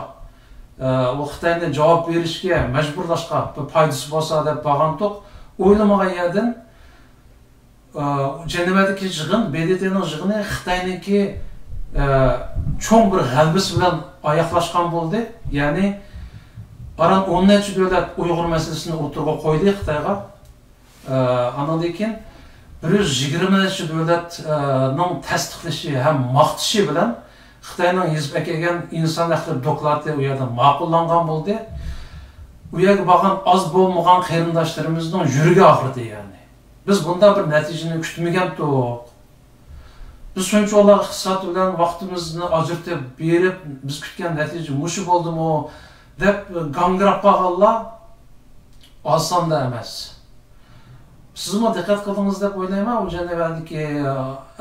ئە، ئۇ خىتاينى جاۋاب بېرىشكە مەجبۇرلاشقا بىر پايدىسى بولسا دەپ بارغانتۇق. ئويلىمىغان يەردىن، ئە، جەنۋەدىكى يىغىن، ب د ت نىڭ يىغىنى خىتاينىڭكى، ئە، چوڭ بىر غەلىبىسى بىلەن ئاياغلاشقان بولدى. يەنى ئاران ئون نەچچە دۆلەت ئۇيغۇر مەسىلىسىنى ئوتتۇرىغا قويدى خىتايغا. ئە، ئانىڭدىن كېيىن بىر يۈز يىگىرمە نەچچە دۆلەت، ئە، نىڭ تەستىقلىشى ھەم ماختىشى بىلەن خىتاينىڭ يېزىپ ئەكەلگەن ئىنسان ھەقلىرى دوكلاتى ئۇ يەردە ماقۇللانغان بولدى. ئۇ يەرگە بارغان ئاز بولمىغان قېرىنداشلىرىمىزنىڭ يۈرىكى ئاغرىدى يەنى. بىز بۇنداق بىر نەتىجىنى كۈتمىگەنتۇق. بىز شۇنچىۋالا ئىقتىساد بىلەن ۋاقتىمىزنى ئاجرىتىپ بېرىپ، بىز كۈتكەن نەتىجە مۇشۇ بولدىمۇ دەپ گاڭگىراپ قالغانلار ئاز ساندا ئەمەس. سىزمۇ دىققەت قىلدىڭىز دەپ ئويلايمەن بۇ جەنۋەدىكى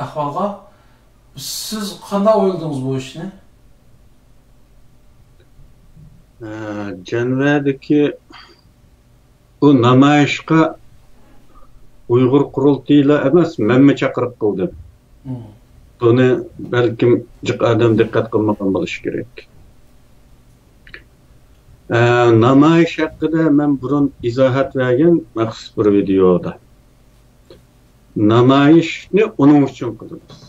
ئەھۋالغا. سىز قانداق ئويلىدىڭىز بۇ ئىشنى؟ ئە، جەنۋەدىكى بۇ نامايىشقا ئۇيغۇر قۇرۇلتىيىلا ئەمەس، مەنمۇ چاقىرىق قىلدىم. مم. بۇنى بەلكىم جىق ئادەم دىققەت قىلمىغان بولۇشى كېرەك. ئە، نامايىش ھەققىدە مەن بۇرۇن ئىزاھات بەرگەن مەخسۇس بىر ۋىدېيودا. نامايىشنى ئۇنىڭ ئۈچۈن قىلىمىز.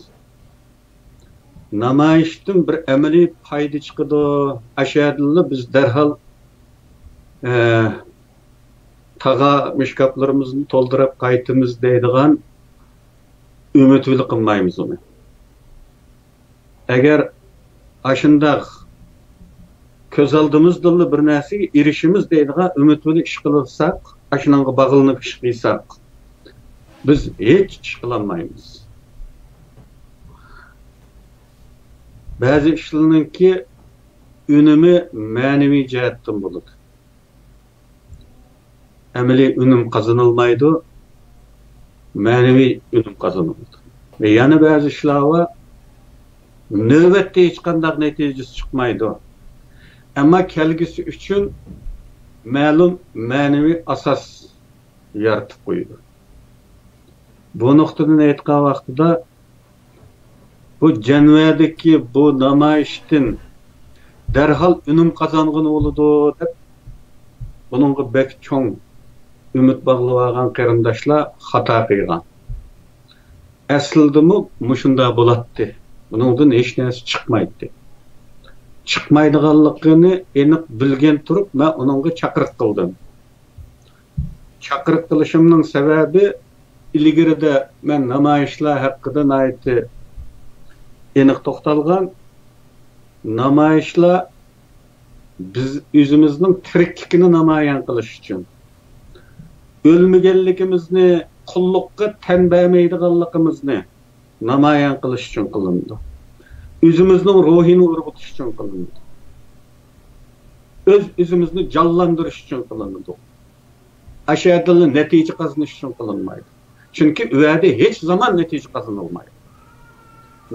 نامايىشتىن بىر ئەمەلىي پايدا چىقىدۇ. ئاشۇ يەردىنلا بىز دەرھال، ئە، تاغار مۇشكاپلىرىمىزنى تولدۇرۇپ قايتىمىز دەيدىغان ئۈمىد بىلەن قىلمايمىز ئۇنى. ئەگەر ئاشۇنداق كۆز ئالدىمىزدىلا بىر نەرسىگە ئېرىشىمىز دەيدىغان ئۈمىد بىلەن ئىش قىلساق، ئاشۇنىڭغا باغلىنىپ ئىش قىلساق، بىز ھېچ ئىش قىلالمايمىز. بەزى ئىشلارنىڭكى ئۈنۈمى مەنىۋى جەھەتتىن بولىدۇ. ئەمەلىي ئۈنۈم قازىنىلمايدۇ، مەنىۋى ئۈنۈم قازىنىلىدۇ. ۋە يەنە بەزى ئىشلار بار، نۆۋەتتە ھېچقانداق نەتىجىسى چىقمايدۇ. ئەمما كەلگۈسى ئۈچۈن مەلۇم مەنىۋى ئاساس يارىتىپ قويىدۇ. بۇ نۇقتىدىن ئېيتقان ۋاقتىدا، بۇ جەنۋەدىكى بۇ نامايىشتىن دەرھال ئۈنۈم قازانغىلى بولىدۇ دەپ، بۇنىڭغا بەك چوڭ ئۈمىد باغلىۋالغان قېرىنداشلار خاتا قىلغان. ئەسلىدىمۇ مۇشۇنداق بولاتتى. بۇنىڭدىن ھېچ نەرسە چىقمايتتى. چىقمايدىغانلىقىنى ئېنىق بىلگەن تۇرۇپ، مەن ئۇنىڭغا چاقىرىق قىلدىم. چاقىرىق قىلىشىمنىڭ سەۋەبى، ئىلگىرىدە مەن نامايىشلار ھەققىدە ناھايىتى ئېنىق توختالغان. نامايىشلار بىز ئۆزىمىزنىڭ تىرىكلىكىنى نامايان قىلىش ئۈچۈن، ئۆلمىگەنلىكىمىزنى، قۇللۇققا تەن بەرمەيدىغانلىقىمىزنى نامايان قىلىش ئۈچۈن قىلىنىدۇ. ئۆزىمىزنىڭ روھىنى ئۇرغۇتۇش ئۈچۈن قىلىنىدۇ. ئۆز-ئۆزىمىزنى جانلاندۇرۇش ئۈچۈن قىلىنىدۇ. ئاشۇ يەردىلا نەتىجە قازىنىش ئۈچۈن قىلىنمايدۇ. چۈنكى ئۇ يەردە ھېچ زامان نەتىجە قازىنىلمايدۇ.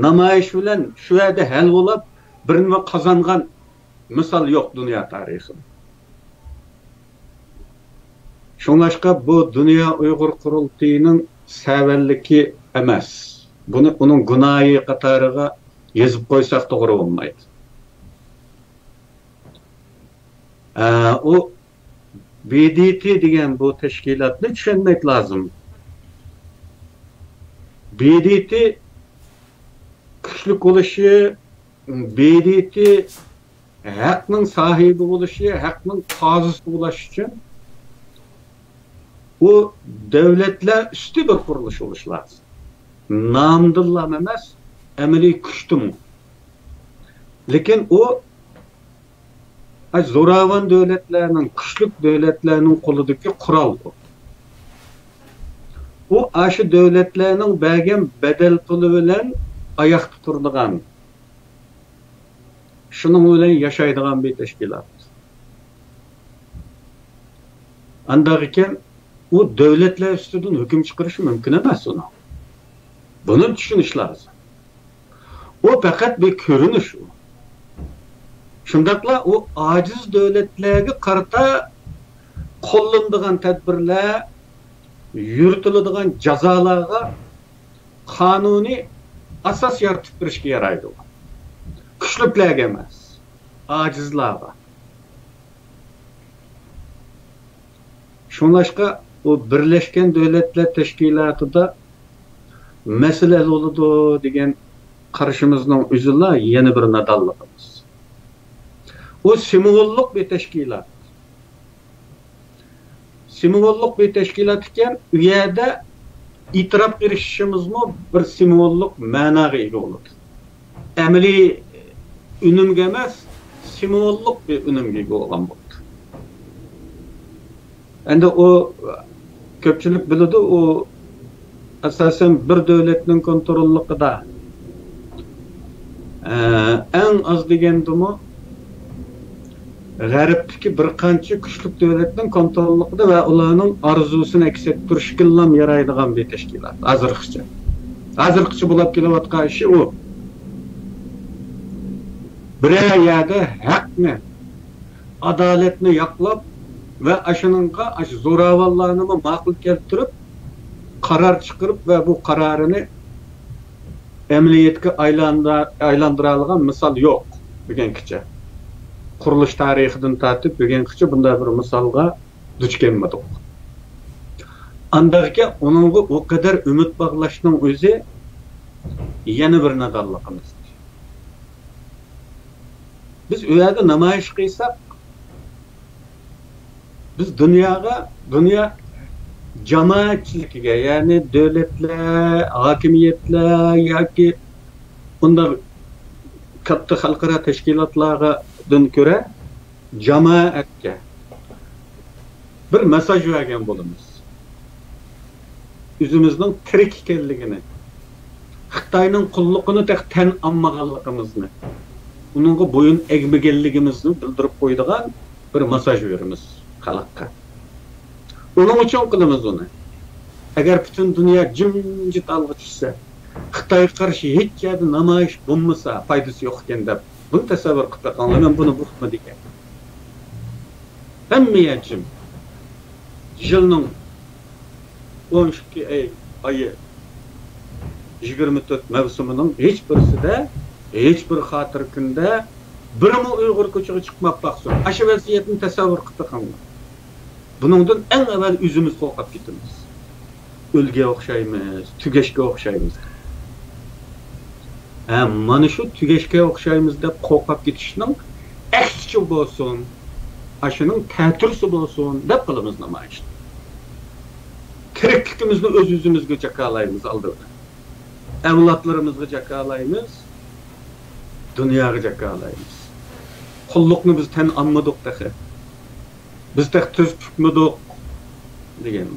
نامايىش بىلەن شۇ يەردە ھەل بولۇپ، بىر نېمە قازانغان مىسال يوق دۇنيا تارىخىدا. شۇڭلاشقا بۇ دۇنيا ئۇيغۇر قۇرۇلتىيىنىڭ سەۋەنلىكى ئەمەس. بۇنى ئۇنىڭ گۇناھى قاتارىغا يېزىپ قويساق توغرا بولمايدۇ. ئە، ئۇ ب د ت دېگەن بۇ تەشكىلاتنى چۈشەنمەك لازىم. ب د ت كۈچلۈك بولۇشى، ب د ت ھەقنىڭ ساھىبى بولۇشى، ھەقنىڭ قازىسى بولۇش ئۈچۈن ئۇ دۆلەتلەر ئۈستى بىر قۇرۇلۇش بولۇشى لازىم. نامدىنلا ئەمەس، ئەمەلىي كۈچتىمۇ. لېكىن ئۇ ئاي، زوراۋان دۆلەتلەرنىڭ، كۈچلۈك دۆلەتلەرنىڭ قولىدىكى قورال ئۇ. ئۇ ئاشۇ دۆلەتلەرنىڭ بەرگەن بەدەل پۇلى بىلەن ئاياقتا تۇرىدىغان، شۇنىڭ بىلەن ياشايدىغان بىر تەشكىلات. ئانداق ئىكەن، ئۇ دۆلەتلەر ئۈستىدىن ھۆكۈم چىقىرىشى مۇمكىن ئەمەس ئۇنىڭ. بۇنى چۈشىنىش لازىم. ئۇ پەقەت بىر كۆرۈنۈش ئۇ. شۇنداقلا ئۇ ئاجىز دۆلەتلەرگە قارىتا قوللىنىدىغان تەدبىرلەر، يۈرۈتۈلىدىغان جازالارغا قانۇنىي ئاساس يارىتىپ بېرىشكە يارايدۇ. كۈچلۈكلەرگە ئەمەس، ئاجىزلارغا. شۇڭلاشقا ئۇ بىرلەشكەن دۆلەتلەر تەشكىلاتىدا مەسىلە ھەل بولىدۇ دېگەن قارىشىمىزنىڭ ئۆزىلا يەنە بىر نادانلىقىمىز. ئۇ سىمۋوللۇق بىر تەشكىلات. سىمۋوللۇق بىر تەشكىلات ئىكەن، ئۇ يەردە ئېتىراپ ئېرىشىشىمىزمۇ بىر سىمۋوللۇق مەناغا ئىگە بولىدۇ. ئەمەلىي ئۈنۈمگە ئەمەس، سىمۋوللۇق بىر ئۈنۈمگە ئىگە بولغان بولىدۇ. ئەمدى ئۇ كۆپچىلىك بىلىدۇ، ئۇ ئاساسەن بىر دۆلەتنىڭ كونتروللۇقىدا، ئە، ئەڭ ئاز دېگەندىمۇ غەربتىكى بىر قانچە كۈچلۈك دۆلەتنىڭ كونتروللۇقىدا ۋە ئۇلارنىڭ ئارزۇسىنى ئەكس ئەتتۈرۈشكىلا يارايدىغان بىر تەشكىلات ھازىرغىچە. ھازىرغىچە بولۇپ كېلىۋاتقان ئىشى ئۇ. بىرەر يەردە ھەقنى، ئادالەتنى ياقلاپ ۋە ئاشۇنىڭغا ئاشۇ زوراۋانلارنىمۇ ماقۇل كەلتۈرۈپ، قارار چىقىرىپ ۋە بۇ قارارىنى ئەمەلىيەتكە ئايلاندۇرالىغان مىسال يوق بۈگۈنگىچە. قۇرۇلۇش تارىخىدىن تارتىپ بۈگۈنگىچە بۇنداق بىر مىسالغا دۇچ كەلمىدۇق. ئانداقكەن ئۇنىڭغا ئۇ قەدەر ئۈمىد باغلاشنىڭ ئۆزى يەنە بىر نادانلىقىمىز. بىز ئۇ يەردە نامايىش قىلساق، بىز دۇنياغا، دۇنيا جامائەتچىلىكىگە، يەنى دۆلەتلەر، ھاكىمىيەتلەر ياكى بۇنداق كاتتا خەلقئارا تەشكىلاتلارغىدىن كۆرە جامائەتكە بىر مېساژ بەرگەن بولىمىز. ئۆزىمىزنىڭ تىرىك ئىكەنلىكىنى، خىتاينىڭ قۇللۇقىنى تېخى تەن ئالمىغانلىقىمىزنى، ئۇنىڭغا بويۇن ئەگمىگەنلىكىمىزنى بىلدۈرۈپ قويىدىغان بىر مېساژ بېرىمىز خەلققە. ئۇنىڭ ئۈچۈن قىلىمىز ئۇنى. ئەگەر پۈتۈن دۇنيا جىمجىت ھالغا چۈشسە، خىتايغا قارشى ھېچ يەردە نامايىش بولمىسا، پايدىسى يوق ئىكەن دەپ، بۇنى تەسەۋۋۇر قىلىپ بېقىڭلار، مەن بۇنى بۇيرۇتما دېگەن. ھەممە يەر جىم. يىلنىڭ ئون ئىككى ئاي، ئايى، يىگىرمە تۆت مەۋسۇمىنىڭ ھېچ بىرسىدە، ھېچ بىر خاتىرە كۈندە بىرمۇ ئۇيغۇر كوچىغا چىقماپ باقسۇن. ئاشۇ ۋەزىيەتنى تەسەۋۋۇر قىلىپ بېقىڭلار. بۇنىڭدىن ئەڭ ئەۋۋەل ئۆزىمىز قورقۇپ كېتىمىز. ئۆلگە ئوخشايمىز، تۈگەشكە ئوخشايمىز. ھە، مانا شۇ تۈگەشكە ئوخشايمىز دەپ قورقۇپ كېتىشنىڭ ئەكسىچە بولسۇن، ئاشۇنىڭ تەتۈرىسى بولسۇن دەپ قىلىمىز نامايىشنى. تىرىكلىكىمىزنى ئۆز-ئۆزىمىزگە جاكارلايمىز ئالدى بىلەن. ئەۋلادلىرىمىزغا جاكارلايمىز، دۇنياغا جاكارلايمىز. قۇللۇقنى بىز تەن ئالمىدۇق تېخى. بىز تېخى تۈز پۈكمىدۇق دېگەن.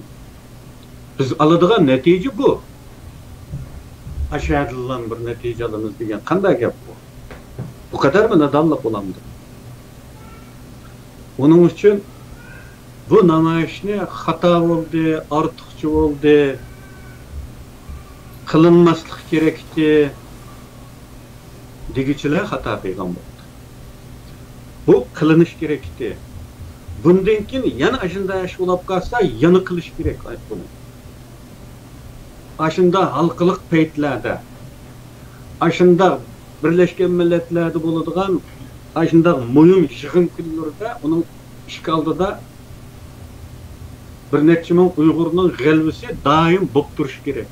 بىز ئالىدىغان نەتىجە بۇ. ئاشۇ يەردىنلا بىر نەتىجە ئالىمىز دېگەن قانداق گەپ بۇ؟ بۇ قەدەرمۇ نادانلىق بولامدۇ؟ ئۇنىڭ ئۈچۈن بۇ نامايىشنى خاتا بولدى، ئارتۇقچە بولدى، قىلىنماسلىق كېرەكتى دېگۈچىلەر خاتا قىلغان بولدى. بۇ قىلىنىش كېرەكتى. بۇندىن كېيىن يەنە ئاشۇنداق ئىش بولۇپ قالسا، يەنە قىلىش كېرەك بۇنى. ئاشۇنداق ھالقىلىق پەيتلەردە، ئاشۇنداق بىرلەشكەن مىللەتلەردە بولىدىغان ئاشۇنداق مۇھىم يىغىن كۈنلىرىدە ئۇنىڭ ئىشىك ئالدىدا بىر نەچچە مىڭ ئۇيغۇرنىڭ غەلىبىسى دائىم بولۇپ تۇرۇشى كېرەك.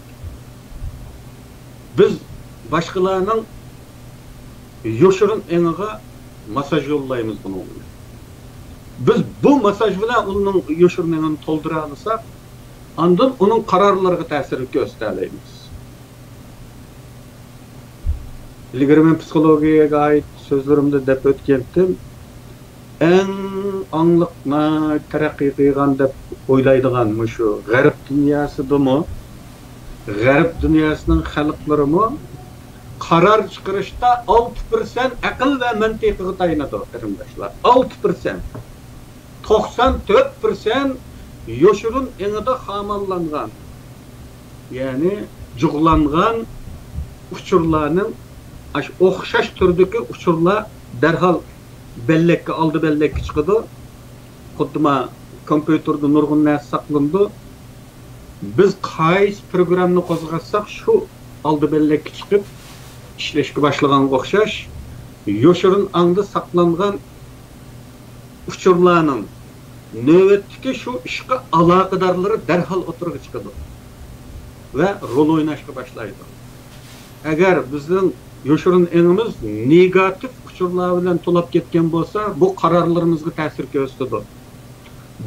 بىز باشقىلارنىڭ يوشۇرۇن ئېڭىغا ماساژ يوللايمىز بۇنىڭ بىلەن. بىز بۇ ماساژ بىلەن ئۇنىڭ يوشۇرۇن ئېڭىنى تولدۇرالىساق، ئاندىن ئۇنىڭ قارارلىرىغا تەسىر كۆرسىتەلەيمىز. ئىلگىرى مەن پسىخولوگىيەگە ئائىت سۆزلىرىمدە دەپ ئۆتكەنتىم. ئەڭ ئاڭلىق، ناھايىتى تەرەققىي قىلغان دەپ ئويلايدىغان مۇشۇ غەرب دۇنياسىدىمۇ، غەرب دۇنياسىنىڭ خەلقلىرىمۇ قارار چىقىرىشتا ئالتە پىرسەنت ئەقىل ۋە مەنتىقىغا تايىنىدۇ، قېرىنداشلار. ئالتە پىرسەنت. توقسان تۆت پىرسەنت يوشۇرۇن ئېڭىدا خاماللانغان، يەنى جۇغلانغان ئۇچۇرلارنىڭ ئاشۇ ئوخشاش تۈردىكى ئۇچۇرلار دەرھال بەللەككە، ئالدى بەللەككە چىقىدۇ. خۇددى ما كومپيۇتېردا نۇرغۇن نەرسە ساقلىنىدۇ. بىز قايسى پروگراممىنى قوزغاتساق، شۇ ئالدى بەللەككە چىقىپ ئىشلەشكە باشلىغانغا ئوخشاش، يوشۇرۇن ئاڭدا ساقلانغان ئۇچۇرلارنىڭ نۆۋەتتىكى شۇ ئىشقا ئالاقىدارلىرى دەرھال ئوتتۇرىغا چىقىدۇ ۋە رول ئويناشقا باشلايدۇ. ئەگەر بىزنىڭ يوشۇرۇن ئېڭىمىز نېگاتىپ ئۇچۇرلار بىلەن تولاپ كەتكەن بولسا، بۇ قارارلىرىمىزغا تەسىر كۆرسىتىدۇ،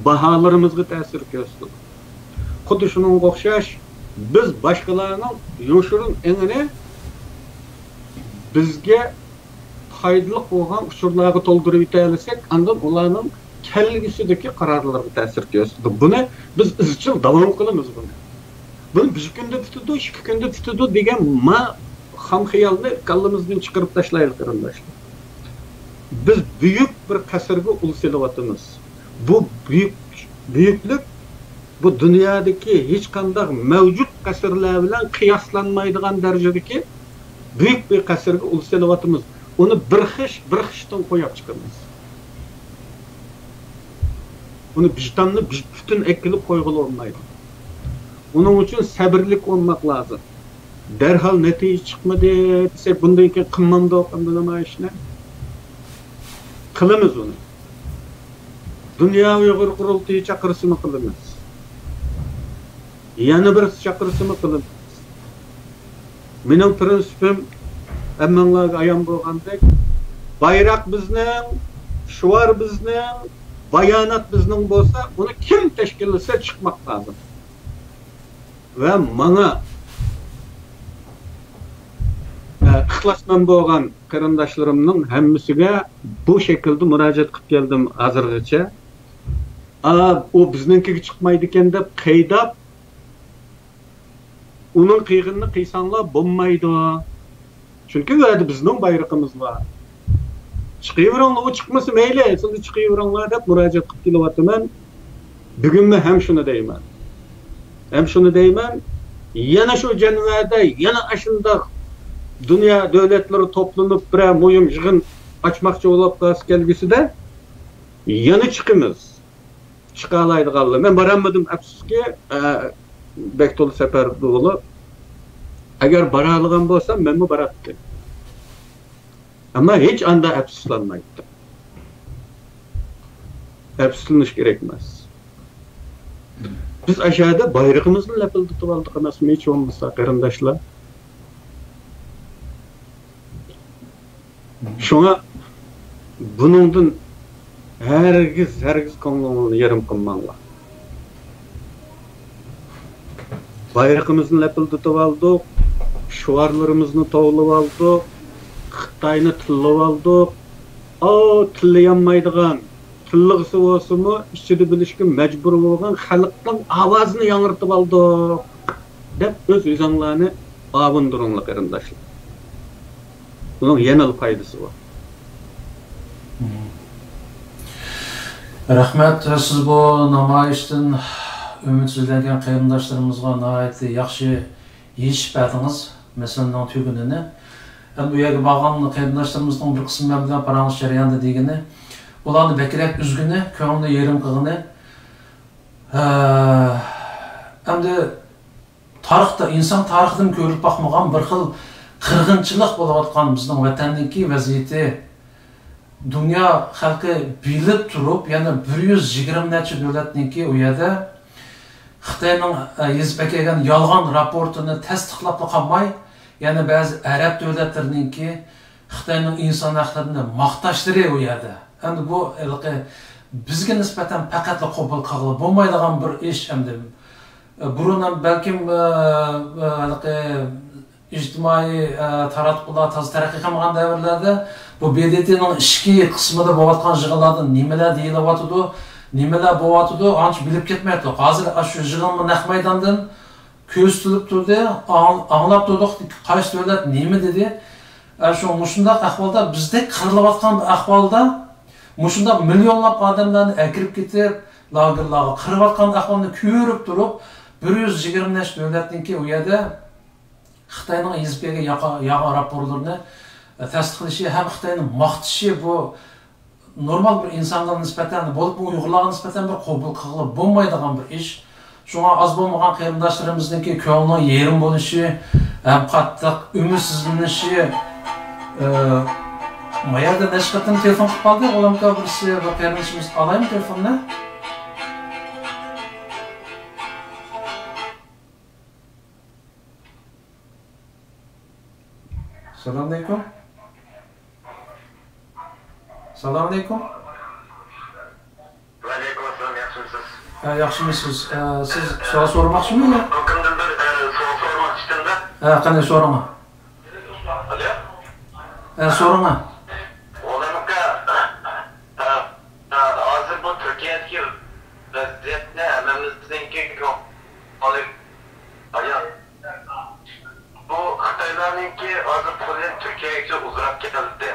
باھالىرىمىزغا تەسىر كۆرسىتىدۇ. خۇددى شۇنىڭغا ئوخشاش، بىز باشقىلارنىڭ يوشۇرۇن ئېڭىنى بىزگە پايدىلىق بولغان ئۇچۇرلارغا تولدۇرۇۋېتەلىسەك، ئاندىن ئۇلارنىڭ كەلگۈسىدىكى قارارلىرىغا تەسىر كۆرسىتىدۇ. بۇنى بىز ئىزچىل داۋام قىلىمىز بۇنى. بۇنى بىر كۈندە پۈتىدۇ، ئىككى كۈندە پۈتىدۇ دېگەن ما خام خىيالنى كاللىمىزدىن چىقىرىپ تاشلايلى، قېرىنداشلار. بىز بۈيۈك بىر قەسىرگە ئۇل سېلىۋاتىمىز. بۇ بۈيۈك، بۈيۈكلۈك بۇ دۇنيادىكى ھېچقانداق مەۋجۇت قەسىرلەر بىلەن قىياسلانمايدىغان دەرىجىدىكى بۈيۈك بىر قەسىرگە ئۇل سېلىۋاتىمىز. ئۇنى بىر خىش، بىر خىشتىن قويۇپ چىقىمىز. ئۇنى ۋىجداننى بىز پۈتۈن ئەكېلىپ قويغىلى بولمايدۇ. ئۇنىڭ ئۈچۈن سەبرلىك بولماق لازىم. دەرھال نەتىجە چىقمىدى دېسەك، بۇندىن كېيىن قىلمامدۇق ئەمدى نامايىشنى؟ قىلىمىز ئۇنى. دۇنيا ئۇيغۇر قۇرۇلتىيى چاقىرسىمۇ قىلىمىز. يەنە بىرسى چاقىرسىمۇ قىلىمىز. مېنىڭ پىرىنسىپىم ھەممىڭلارغا ئايان بولغاندەك، بايراق بىزنىڭ، شوئار بىزنىڭ، بايانات بىزنىڭ بولسا، بۇنى كىم تەشكىللىسە چىقماق لازىم. ۋە ماڭا، ئە، ئىخلاسمەن بولغان قېرىنداشلىرىمنىڭ ھەممىسىگە بۇ شەكىلدە مۇراجىئەت قىلىپ كەلدىم ھازىرغىچە. ئا، ئۇ بىزنىڭكىگە چىقمايدىكەن دەپ قىيناپ، ئۇنىڭ قىيغىنىنى قىيساڭلار بولمايدۇ. چۈنكى ئۇ يەردە بىزنىڭ بايرىقىمىز بار. چىقىۋېرىڭلار، ئۇ چىقمىسا مەيلى، سىلەر چىقىۋېرىڭلار دەپ مۇراجىئەت قىلىپ كېلىۋاتىمەن. بۈگۈنمۇ ھەم شۇنى دەيمەن. ھەم شۇنى دەيمەن. يەنە شۇ جەنۋەدە يەنە ئاشۇنداق دۇنيا دۆلەتلىرى توپلىنىپ بىرەر مۇھىم يىغىن ئاچماقچى بولۇپ قالسا كەلگۈسىدە يەنە چىقىمىز. چىقالايدىغانلار. مەن بارالمىدىم، ئەپسۇسكى، ئە، بەك تولا سەپەردە بولۇپ. ئەگەر بارالىغان بولسام، مەنمۇ باراتتىم. ئەمما ھېچ ئاندا ئەپسۇسلانمايتتىم. ئەپسۇسلىنىش كېرەك ئەمەس. بىز ئاشۇ يەردە بايرىقىمىزنى لەپىلدىتىۋالدۇق ئەمەسمۇ، ھېچ بولمىسا، قېرىنداشلار؟ شۇڭا بۇنىڭدىن ھەرگىز، ھەرگىز كۆڭلىڭلارنى يېرىم قىلماڭلار. بايرىقىمىزنى لەپىلدىتىۋالدۇق، شوئارلىرىمىزنى توۋلىۋالدۇق، خىتاينى تىللىۋالدۇق. ئاۋۇ تىللىيالمايدىغان، تىللىغۇسى بولسىمۇ ئىچىدە بىلىشكە مەجبۇر بولغان خەلقنىڭ ئاۋازىنى ياڭرىتىۋالدۇق دەپ ئۆز ئۆزۈڭلارنى ئاۋۇندۇرۇڭلار، قېرىنداشلار. بۇنىڭ يەنىلا پايدىسى بار. رەھمەت، سىز بۇ نامايىشتىن ئۈمىدسىزلەنگەن قېرىنداشلىرىمىزغا ناھايىتى ياخشى يېشىپ بەردىڭىز مەسىلىنىڭ تۈگۈنىنى. ئەمدى ئۇ يەرگە بارغان قېرىنداشلىرىمىزنىڭ بىر قىسمى مەن بىلەن پاراڭلىشىش جەريانىدا دېگىنى، ئۇلارنى بەكرەك ئۈزگىنى، كۆڭلىنى يېرىم قىلغىنى. ھە، ئەمدى تارىختا، ئىنسان تارىخىدىمۇ كۆرۈلۈپ باقمىغان بىر خىل قىرغىنچىلىق بولۇۋاتقان بىزنىڭ ۋەتەندىكى ۋەزىيىتى دۇنيا خەلقى بىلىپ تۇرۇپ، يەنە بىر يۈز يىگىرمە نەچچە دۆلەتنىڭكى ئۇ يەردە خىتاينىڭ، ئە، يېزىپ ئەكەلگەن يالغان راپورتىنى تەستىقلاپلا قالماي، يەنە بەزى ئەرەب دۆلەتلىرىنىڭكى خىتاينىڭ ئىنسان ھەقلىرىنى ماختاشلىرى ئۇ يەردە. ئەمدى بۇ ھېلىقى بىزگە نىسبەتەن پەقەتلا قوبۇل قىلغىلى بولمايدىغان بىر ئىش ئەمدى. بۇرۇن ھەم بەلكىم، ئە، ئە، ھېلىقى ئىجتىمائىي، ئە، تاراتقۇلار تازا تەرەققىي قىلمىغان دەۋرلەردە بۇ ب د ت نىڭ ئىچكى قىسمىدا بولۇۋاتقان يىغىنلاردا نېمىلەر دېيىلىۋاتىدۇ، نېمىلەر بولۇۋاتىدۇ، ئانچە بىلىپ كەتمەيتتۇق. ھازىر ئاشۇ يىغىنمۇ نەق مەيداندىن كۆرسىتىلىپ تۇردى، ئاڭ-، ئاڭلاپ تۇردۇق، قايسى دۆلەت نېمە دېدى. ئە، شۇ مۇشۇنداق ئەھۋالدا، بىزدەك قىرىلىۋاتقان بىر ئەھۋالدا، مۇشۇنداق مىليونلاپ ئادەملەرنى ئەكىرىپ كېتىپ، لاگېرلارغا قىرىۋاتقان ئەھۋالنى كۆرۈپ تۇرۇپ، بىر يۈز يىگىرمە نەچچە دۆلەتنىڭكى ئۇ يەردە خىتاينىڭ يېزىپ بەرگەن ياقا-، يالغان راپورلىرىنى تەستىقلىشى ھەم خىتاينى ماختىشى بۇ نورمال بىر ئىنسانغا نىسبەتەن، بولۇپمۇ ئۇيغۇرلارغا نىسبەتەن بىر قوبۇل قىلغىلى بولمايدىغان بىر ئىش. شۇڭا ئاز بولمىغان قېرىنداشلىرىمىزنىڭكى كۆڭلىنىڭ يېرىم بولۇشى ھەم قاتتىق ئۈمىدسىزلىنىشى، ئى، ما يەردە نەچچە قېتىم تېلېفون قىلىپ قالدى، غۇلامكا بىرسى، بىر قېرىندىشىمىز. ئالايمۇ تېلېفوننى؟ سالامئەلەيكۇم. سالامئەلەيكۇم. ۋەئەلەيكۇم ئەسسالام، ياخشىمۇسىز؟ ھە، ياخشىمۇسىز؟ ئە، سىز سوئال سورىماقچىمۇ يا؟ ھۆكۈمدىن بىر، ئە، سوئال سورىماقچىدىم-دە. ھە، قېنى سورىڭا. ئالو. ھە، سورىڭا. غۇلام ئاكا، ئە، ئە، ھازىر بۇ تۈركىيەدىكى ۋەزىيەتنى ھەممىمىزنىڭكى كۆڭلى ئايان. بۇ خىتايلارنىڭكى ھازىر پۇلى تۈركىيەگىچە ئۇزىراپ كەلدى.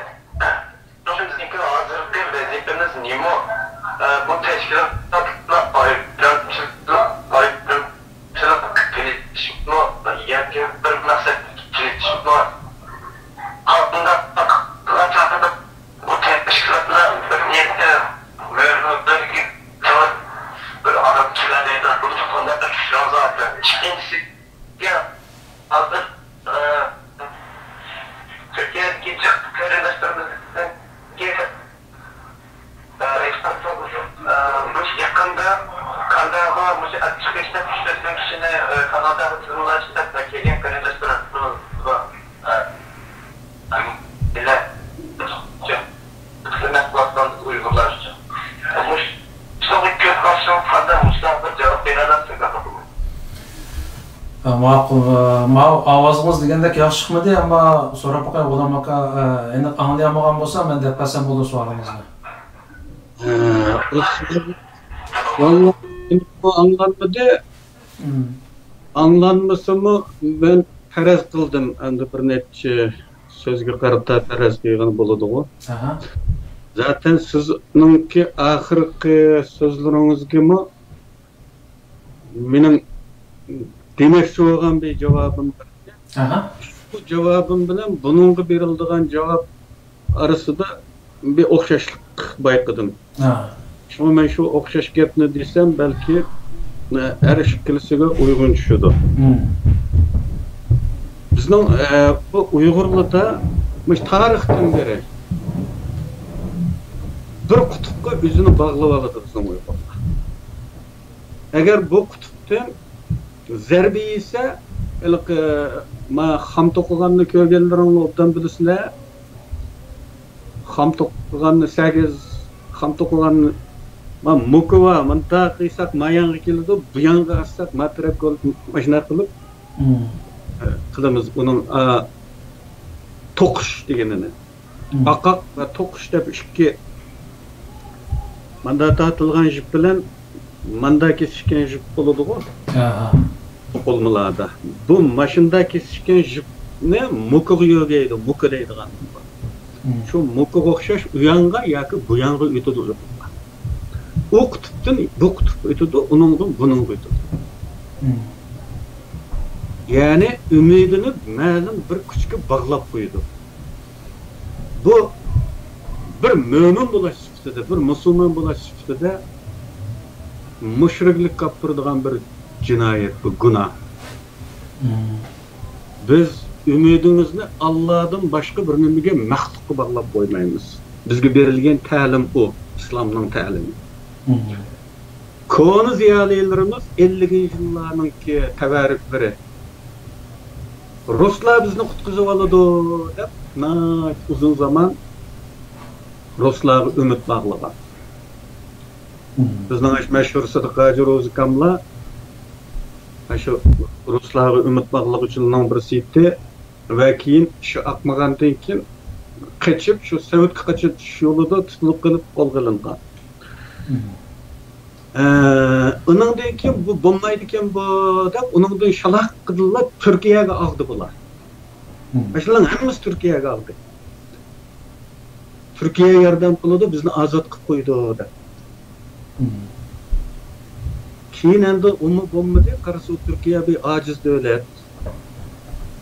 شۇڭا بىزنىڭكى ھازىرقى ۋەزىپىمىز نېمە؟ ئە، بۇ تەشكىلاتلار ئايرىمچىلىق، ئايرىمچىلىق قىلىشمۇ ياكى بىر مەقسەتكە كېلىشمۇ؟ قانداق قىلغان چاغدا بۇ تەشكىلاتلار بىر نىيەتتە مۆھۈرنى بىر، بىر ئادەم كېلەلەيدۇ. بۇنى قانداق چۈشىنىڭىز؟ ئىككىنچىسى، ھازىر، ئە، تۈركىيەدىكى جىق قېرىنداشلىرىمىزنىڭكى، ئە، ئە، مۇشۇ يېقىندا كاناداغا مۇشۇ ئەپ چىقىش دەپ ئۈچ تۆت مىڭ كىشىنى، ئە، كاناداغا تىزىملاش دەپ كەلگەن قېرىنداشلىرىمىز بار. ئە، ئە، بىلە، خىزمەت قىلىۋاتقان ئۇيغۇرلار ئۈچۈن. مۇشۇ، مۇشۇنىڭغا كۆز قارىشىڭىز قانداق؟ مۇشۇلارغا بىر جاۋاب بېرەلەمسىز؟ ھە، ماقۇل. ئە، ماۋۇ ئاۋازىڭىز دېگەندەك ياخشى چىقمىدى، ئەمما سوراپ باقاي، غۇلام ئاكا، ئە، ئېنىق ئاڭلىيالمىغان بولسا، مەن دەپ بەرسەم بولىدۇ سوئالىڭىزنى. ئە، ئۇ سوئال، ۋاللا، ئاڭلانمىدى. مم. ئاڭلانمىسىمۇ، مەن پەرەز قىلدىم، ئەمدى بىر نەچچە سۆزگە قارىتا پەرەز قىلغىلى بولىدىغۇ. ئاھا. زاتەن سىزنىڭكى ئاخىرقى سۆزلىرىڭىزگىمۇ مېنىڭ دېمەكچى بولغان بىر جاۋابىم بار. ئاھا. شۇ جاۋابىم بىلەن بۇنىڭغا بېرىلىدىغان جاۋاب ئارىسىدا بىر ئوخشاشلىق بايقىدىم. ھە. شۇڭا مەن شۇ ئوخشاش گەپنى دېسەم، بەلكى، ئە، ھەر ئىككىلىسىگە ئۇيغۇن چۈشىدۇ. مم. بىزنىڭ، ئە، بۇ ئۇيغۇرلاردا مۇشۇ تارىختىن بېرى بىر قۇتۇپقا ئۆزىنى باغلىۋالىدۇ بىزنىڭ ئۇيغۇرلار. ئەگەر بۇ قۇتۇپتىن زەربە يېسە، ھېلىقى، ما، خام توقۇغاننى كۆرگەنلىرىڭلار ئوبدان بىلىسىلەر. خام توقۇغاننى سەگىز، خام توقۇغاننى، ما، موكا بار، مۇنداق قىلساق ما يانغا كېلىدۇ، بۇ يانغا ئاتساق ما تەرەپكە، ماشۇنداق قىلىپ، مم. ئە، قىلىمىز ئۇنىڭ، ئا، توقۇش دېگىنىنى. مم. ئاقاق ۋە توقۇش دەپ ئىككى، ماندا تارتىلغان جىپ بىلەن ماندا كېسىشكەن جىپ بولىدىغۇ. ھە، ھە. توقۇلمىلاردا. بۇ ماشىندا كېسىشكەن جىپنى موكىغا يۆگەيدۇ، موكا دەيدىغان. مم. شۇ موكىغا ئوخشاش ئۇ يانغا ياكى بۇ يانغا ئۆتىدۇ. ئۇ قۇتۇپتىن بۇ قۇتۇپقا ئۆتىدۇ، ئۇنىڭدىن بۇنىڭغا ئۆتىدۇ. مم. يەنى ئۈمىدىنى مەلۇم بىر كۈچكە باغلاپ قويىدۇ. بۇ بىر مۆمىن بولۇش سۈپىتىدە، بىر مۇسۇلمان بولۇش سۈپىتىدە مۇشرىكلىككە ئاپىرىدىغان بىر جىنايەت، بىر گۇناھ. مم. بىز ئۈمىدىمىزنى ئاللادىن باشقا بىر نېمىگە، مەخلۇققا باغلاپ قويمايمىز. بىزگە بېرىلگەن تەلىم ئۇ، ئىسلامنىڭ تەلىمى. مم. كونا زىيالىيلىرىمىز ئەللىكىنچى يىللارنىڭكى تەۋەررۈكلىرى، رۇسلار بىزنى قۇتقۇزۇۋالىدۇ دەپ، ناھايىتى ئۇزۇن زامان رۇسلارغا ئۈمىد باغلىغان. مم. بىزنىڭ ئاشۇ مەشھۇر سىدىق ھاجى روزى ئاكاملا ئاشۇ رۇسلارغا ئۈمىد باغلىغۇچىلارنىڭ بىرسى ئىدى. ۋە كېيىن ئىشى ئاقمىغاندىن كېيىن قېچىپ، شۇ سوۋېتكە قاچىپ چۈشۈش يولىدا تۇتۇلۇپ قېلىپ قولغا ئېلىنغان. مم. ئە، ئۇنىڭدىن كېيىن بۇ بولمايدىكەن بۇ دەپ، ئۇنىڭدىن شالاققىدىلا تۈركىيەگە ئاغدى بۇلار. مم. مۇشۇلارنىڭ ھەممىسى تۈركىيەگە ئاغدى. تۈركىيە ياردەم قىلىدۇ، بىزنى ئازاد قىلىپ قويىدۇ دەپ. مم. كېيىن ئەمدى ئۇمۇ بولمىدى، قارىسا تۈركىيە بىر ئاجىز دۆلەت.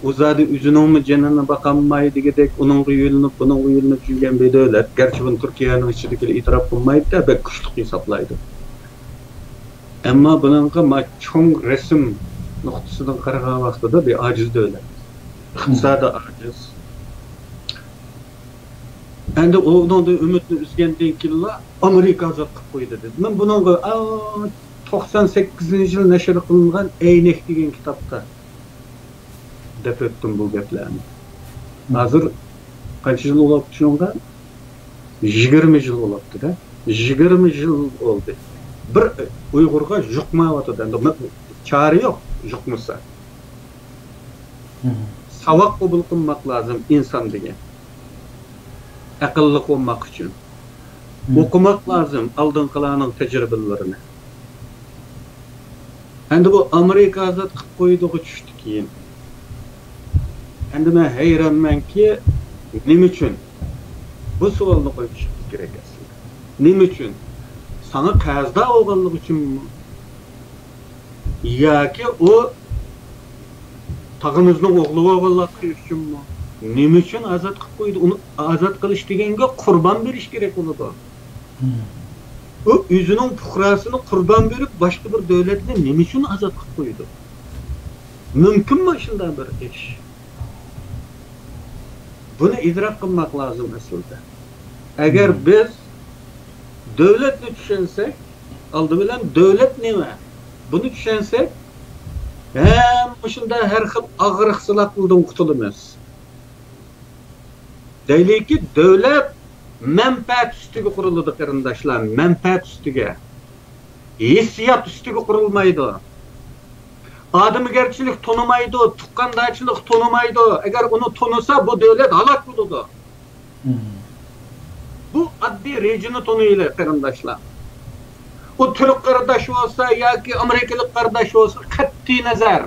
ئۇ زادى ئۆزىنىڭمۇ جېنىنى باقالماي دېگۈدەك، ئۇنىڭغا يۆلىنىپ، بۇنىڭغا يۆلىنىپ يۈرگەن بىر دۆلەت. گەرچە بۇنى تۈركىيەنىڭ ئىچىدىكىلەر ئېتىراپ قىلمايدۇ-دە، بەك كۈچلۈك ھېسابلايدۇ. ئەمما بۇنىڭغا ما-، چوڭ رەسىم نۇقتىسىدىن قارىغان ۋاقتىدا بىر ئاجىز دۆلەت. ئىقتىسادى ئاجىز. ئەمدى ئۇنىڭدىن ئۈمىدنى ئۈزگەندىن كېيىنلا ئامېرىكا ئازاد قىلىپ قويدى دېدى. مەن بۇنىڭغا، ئا، توقسان سەككىزىنچى يىل نەشر قىلىنغان ئەينەك دېگەن كىتابتا دەپ ئۆتتۈم بۇ گەپلەرنى. ھازىر قانچە يىل بولاپتۇ شۇنىڭغا؟ يىگىرمە يىل بولاپتۇ-دە. يىگىرمە يىل بولدى. بىر ئۇيغۇرغا يۇقمايۋاتىدۇ. ئەمدى چارە يوق، يۇقمىسا. ساۋاق قوبۇل قىلماق لازىم ئىنسان دېگەن. ئەقىللىق بولماق ئۈچۈن. ئوقۇماق لازىم ئالدىنقىلارنىڭ تەجرىبىلىرىنى. ئەمدى بۇ ئامېرىكا ئازاد قىلىپ قويدىغۇ چۈشتى كېيىن. ئەمدى مەن ھەيرانمەنكى، نېمە ئۈچۈن؟ بۇ سوئالنى قويۇشىمىز كېرەك ئەسلىدە. نېمە ئۈچۈن؟ ساڭا قەرزدار بولغانلىقى ئۈچۈنمۇ؟ ياكى ئۇ تاغىمىزنىڭ ئوغلى بولغانلىقى ئۈچۈنمۇ؟ نېمە ئۈچۈن ئازاد قىلىپ قويدى؟ ئۇنى ئازاد قىلىش دېگەنگە قۇربان بېرىش كېرەك بولىدۇ. ئۇ ئۆزىنىڭ پۇقراسىنى قۇربان بېرىپ، باشقا بىر دۆلەتنى نېمە ئۈچۈن ئازاد قىلىپ قويىدۇ؟ مۇمكىنمۇ شۇنداق بىر ئىش؟ بۇنى ئىدراك قىلماق لازىم ئەسلىدە. ئەگەر بىز دۆلەتنى چۈشەنسەك، ئالدى بىلەن دۆلەت نېمە؟ بۇنى چۈشەنسەك، ھەم مۇشۇنداق ھەر خىل ئاغرىقسىزلىقلاردىن قۇتۇلىمىز. دەيلىكى، دۆلەت مەنپەئەت ئۈستىگە قۇرۇلىدۇ، قېرىنداشلار، مەنپەئەت ئۈستىگە. ھېسسىيات ئۈستىگە قۇرۇلمايدۇ. ئادىمىگەرچىلىك تونۇمايدۇ، تۇغقاندارچىلىق تونۇمايدۇ. ئەگەر ئۇنى تونۇسا، بۇ دۆلەت ھالاك بولىدۇ. بۇ ئاددىي رېجىنى تونۇيلى، قېرىنداشلار. ئۇ تۈرك قېرىنداش بولسا ياكى ئامېرىكىلىق قېرىنداش بولسا، قەتئىي نەزەر.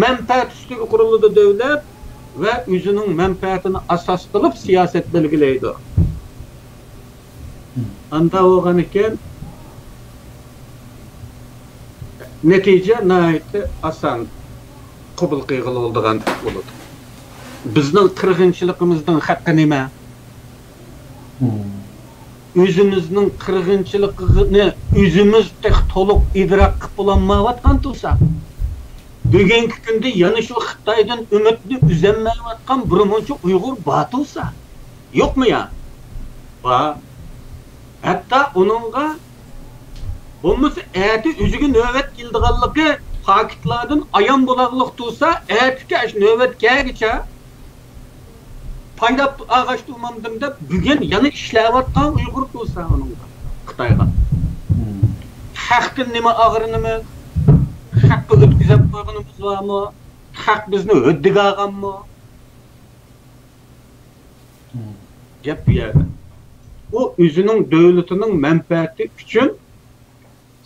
مەنپەئەت ئۈستىگە قۇرۇلىدۇ دۆلەت ۋە ئۆزىنىڭ مەنپەئەتىنى ئاساس قىلىپ سىياسەت بەلگىلەيدۇ. ئاندا بولغان ئىكەن، نەتىجە ناھايىتى ئاسان قوبۇل قىلغىلى بولىدىغان بولىدۇ. بىزنىڭ قىرغىنچىلىقىمىزنىڭ ھەققى نېمە؟ ئۆزىمىزنىڭ قىرغىنچىلىقىنى ئۆزىمىز تېخى تولۇق ئىدراك قىلىپ بولالمايۋاتقان تۇرساق، بۈگۈنكى كۈندە يەنە شۇ خىتايدىن ئۈمىدنى ئۈزەلمەيۋاتقان بىرمۇنچە ئۇيغۇر بار تۇرسا، يوقمۇ يا؟ بار. ھەتتا ئۇنىڭغا بولمىسا ئەتە ئۆزىگە نۆۋەت كېلىدىغانلىقى پاكىتلاردىن ئايان بولارلىق تۇرسا، ئەتىكى ئاشۇ نۆۋەت كەلگۈچە پايدا ئالغاچ تۇرمامدىم دەپ، بۈگۈن يەنە ئىشلەۋاتقان ئۇيغۇر تۇرسا ئۇنىڭغا، خىتايغا. خەقتىن نېمە ئاغرىنىمىز؟ خەققە ئۆتكۈزۈپ قويغىنىمىز بارمۇ؟ خەق بىزنى ھۆددىگە ئالغانمۇ؟ گەپ بۇ يەردە. ئۇ ئۆزىنىڭ دۆلىتىنىڭ مەنپەئەتى ئۈچۈن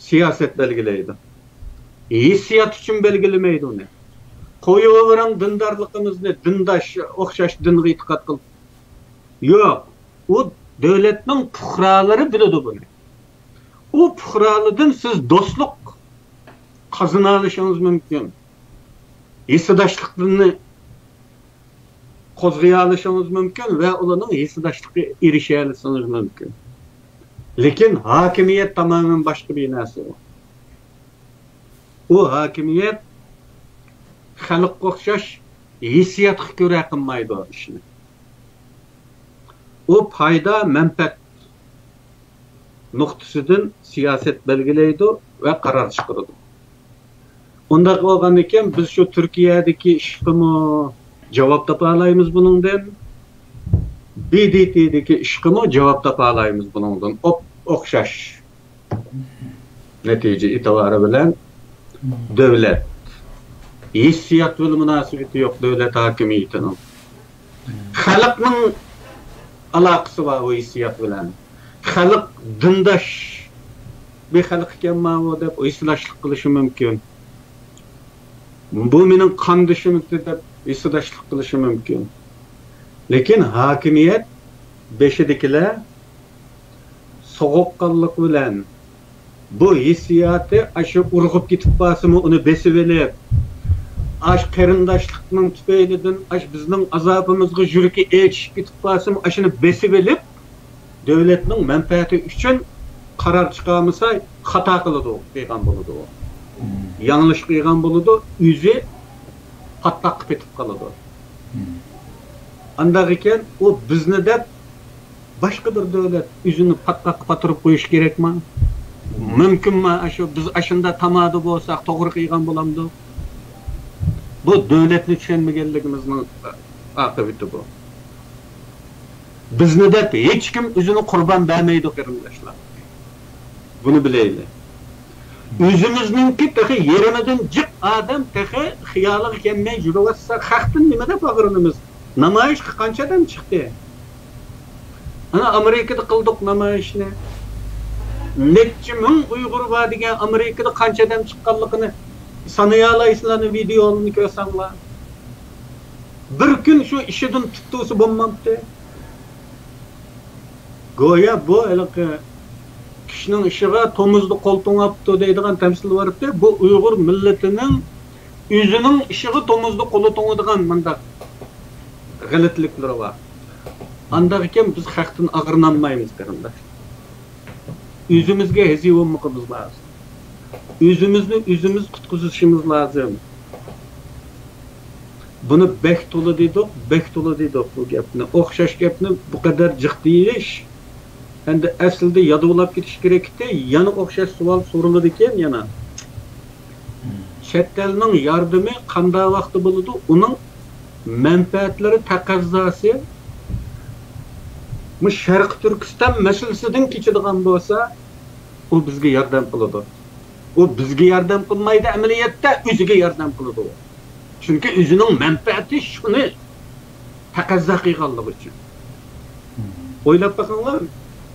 سىياسەت بەلگىلەيدۇ. ھېسسىيات ئۈچۈن بەلگىلىمەيدۇ ئۇنى. قويۇۋېرىڭ دىندارلىقىمىزنى، دىنداش ئوخشاش دىنغا ئېتىقاد قىلىپ. يوق، ئۇ دۆلەتنىڭ پۇقرالىرى بىلىدۇ بۇنى. ئۇ پۇقرالاردىن سىز دوستلۇق قازىنالىشىڭىز مۇمكىن. ھېسداشلىقنى قوزغىيالىشىڭىز مۇمكىن ۋە ئۇلارنىڭ ھېسداشلىقىغا ئېرىشەلىشىڭىز مۇمكىن. لېكىن ھاكىمىيەت تامامەن باشقا بىر نەرسە ئۇ. ئۇ ھاكىمىيەت خەلققە ئوخشاش ھېسسىياتقا كۆرە قىلمايدۇ ئىشنى. ئۇ پايدا، مەنپەئەت نۇقتىسىدىن سىياسەت بەلگىلەيدۇ ۋە قارار چىقىرىدۇ. ئۇنداق بولغاندىكىن، بىز شۇ تۈركىيەدىكى ئىشقىمۇ جاۋاب تاپالايمىز بۇنىڭدىن، ب د ت دىكى ئىشقىمۇ جاۋاب تاپالايمىز بۇنىڭدىن. ئوپ-، ئوخشاش نەتىجە ئېتىبارى بىلەن دۆلەت ھېسسىيات بىلەن مۇناسىۋىتى يوق دۆلەت ھاكىمىيىتىنىڭ. خەلقنىڭ ئالاقىسى بار بۇ ھېسسىيات بىلەن. خەلق دىنداش بىر خەلق ئىكەن ماۋۇ دەپ ھېسداشلىق قىلىشى مۇمكىن. بۇ مېنىڭ قاندىشىمتى دەپ ھېسداشلىق قىلىشى مۇمكىن. لېكىن ھاكىمىيەت بېشىدىكىلەر سوغۇققانلىق بىلەن بۇ ھېسسىياتى ئاشۇ ئۇرغۇپ كېتىپ قالسىمۇ، ئۇنى بېسىۋېلىپ، ئاش قېرىنداشلىقنىڭ تۈپەيلىدىن ئاش بىزنىڭ ئازابىمىزغا يۈرىكى ئېچىشىپ كېتىپ قالسىمۇ، ئاشۇنى بېسىۋېلىپ، دۆلەتنىڭ مەنپەئەتى ئۈچۈن قارار چىقارمىسا، خاتا قىلىدۇ، قىلغان بولىدۇ. ياڭلىش قىلغان بولىدۇ، ئۆزى پاتقاققا پېتىپ قالىدۇ. ئانداق ئىكەن، ئۇ بىزنى دەپ باشقا بىر دۆلەت ئۆزىنى پاتقاققا پاتۇرۇپ قويۇشى كېرەكما؟ مۇمكىنما؟ ئاشۇ بىز ئاشۇنداق تامادا بولساق، توغرا قىلغان بولامدۇ؟ بۇ دۆلەتنى چۈشەنمىگەنلىكىمىزنىڭ ئاقىۋىتى بۇ. بىزنى دەپ ھېچكىم ئۆزىنى قۇربان بەرمەيدۇ، قېرىنداشلار. بۇنى بىلەيلى. ئۆزىمىزنىڭكى تېخى يېرىمىدىن جىق ئادەم تېخى خىيالىغا كەلمەي يۈرۈۋاتسا، خەقتىن نېمە دەپ ئاغرىنىمىز؟ نامايىشقا قانچە ئادەم چىقتى؟ ئانا ئامېرىكىدا قىلدۇق نامايىشنى. نەچچە مىڭ ئۇيغۇر بار دېگەن ئامېرىكىدا قانچە ئادەم چىققانلىقىنى سانىيالايسىلەرنى، ۋىدېئولىرىنى كۆرسەڭلار. بىر كۈن شۇ ئىشىدىن تۇتۇلسا بولمامتى؟ گويا بۇ ھېلىقى كىشىنىڭ ئىشىغا تومۇزدا قول توڭاپتۇ دەيدىغان تەمسىل بارتى. بۇ ئۇيغۇر مىللىتىنىڭ ئۆزىنىڭ ئىشىغا تومۇزدا قولى توڭىدىغان مۇنداق غەلىتىلىكلىرى بار. ئانداق ئىكەن، بىز خەقتىن ئاغرىنالمايمىز، قېرىنداش. ئۆزىمىزگە ھېزى بولمىقىمىز لازىم. ئۆزىمىزنى ئۆزىمىز قۇتقۇزۇشىمىز لازىم. بۇنى بەك تولا دېدۇق، بەك تولا دېدۇق بۇ گەپنى. ئوخشاش گەپنى بۇ قەدەر جىق دېيىش، ئەمدى ئەسلىدە يادىۋالاپ كېتىش كېرەكتى، يەنە ئوخشاش سوئال سورىلىدىكەن يەنە. چەت ئەلنىڭ ياردىمى قانداق ۋاقىتتا بولىدۇ؟ ئۇنىڭ مەنپەئەتلىرى، تەقەززاسى مۇشۇ شەرقىي تۈركىستان مەسىلىسىدىن كېچىدىغان بولسا، ئۇ بىزگە ياردەم قىلىدۇ. ئۇ بىزگە ياردەم قىلمايدۇ، ئەمەلىيەتتە ئۆزىگە ياردەم قىلىدۇ. چۈنكى ئۆزىنىڭ مەنپەئەتى شۇنى تەقەززا قىلغانلىقى ئۈچۈن. ئويلاپ بېقىڭلار،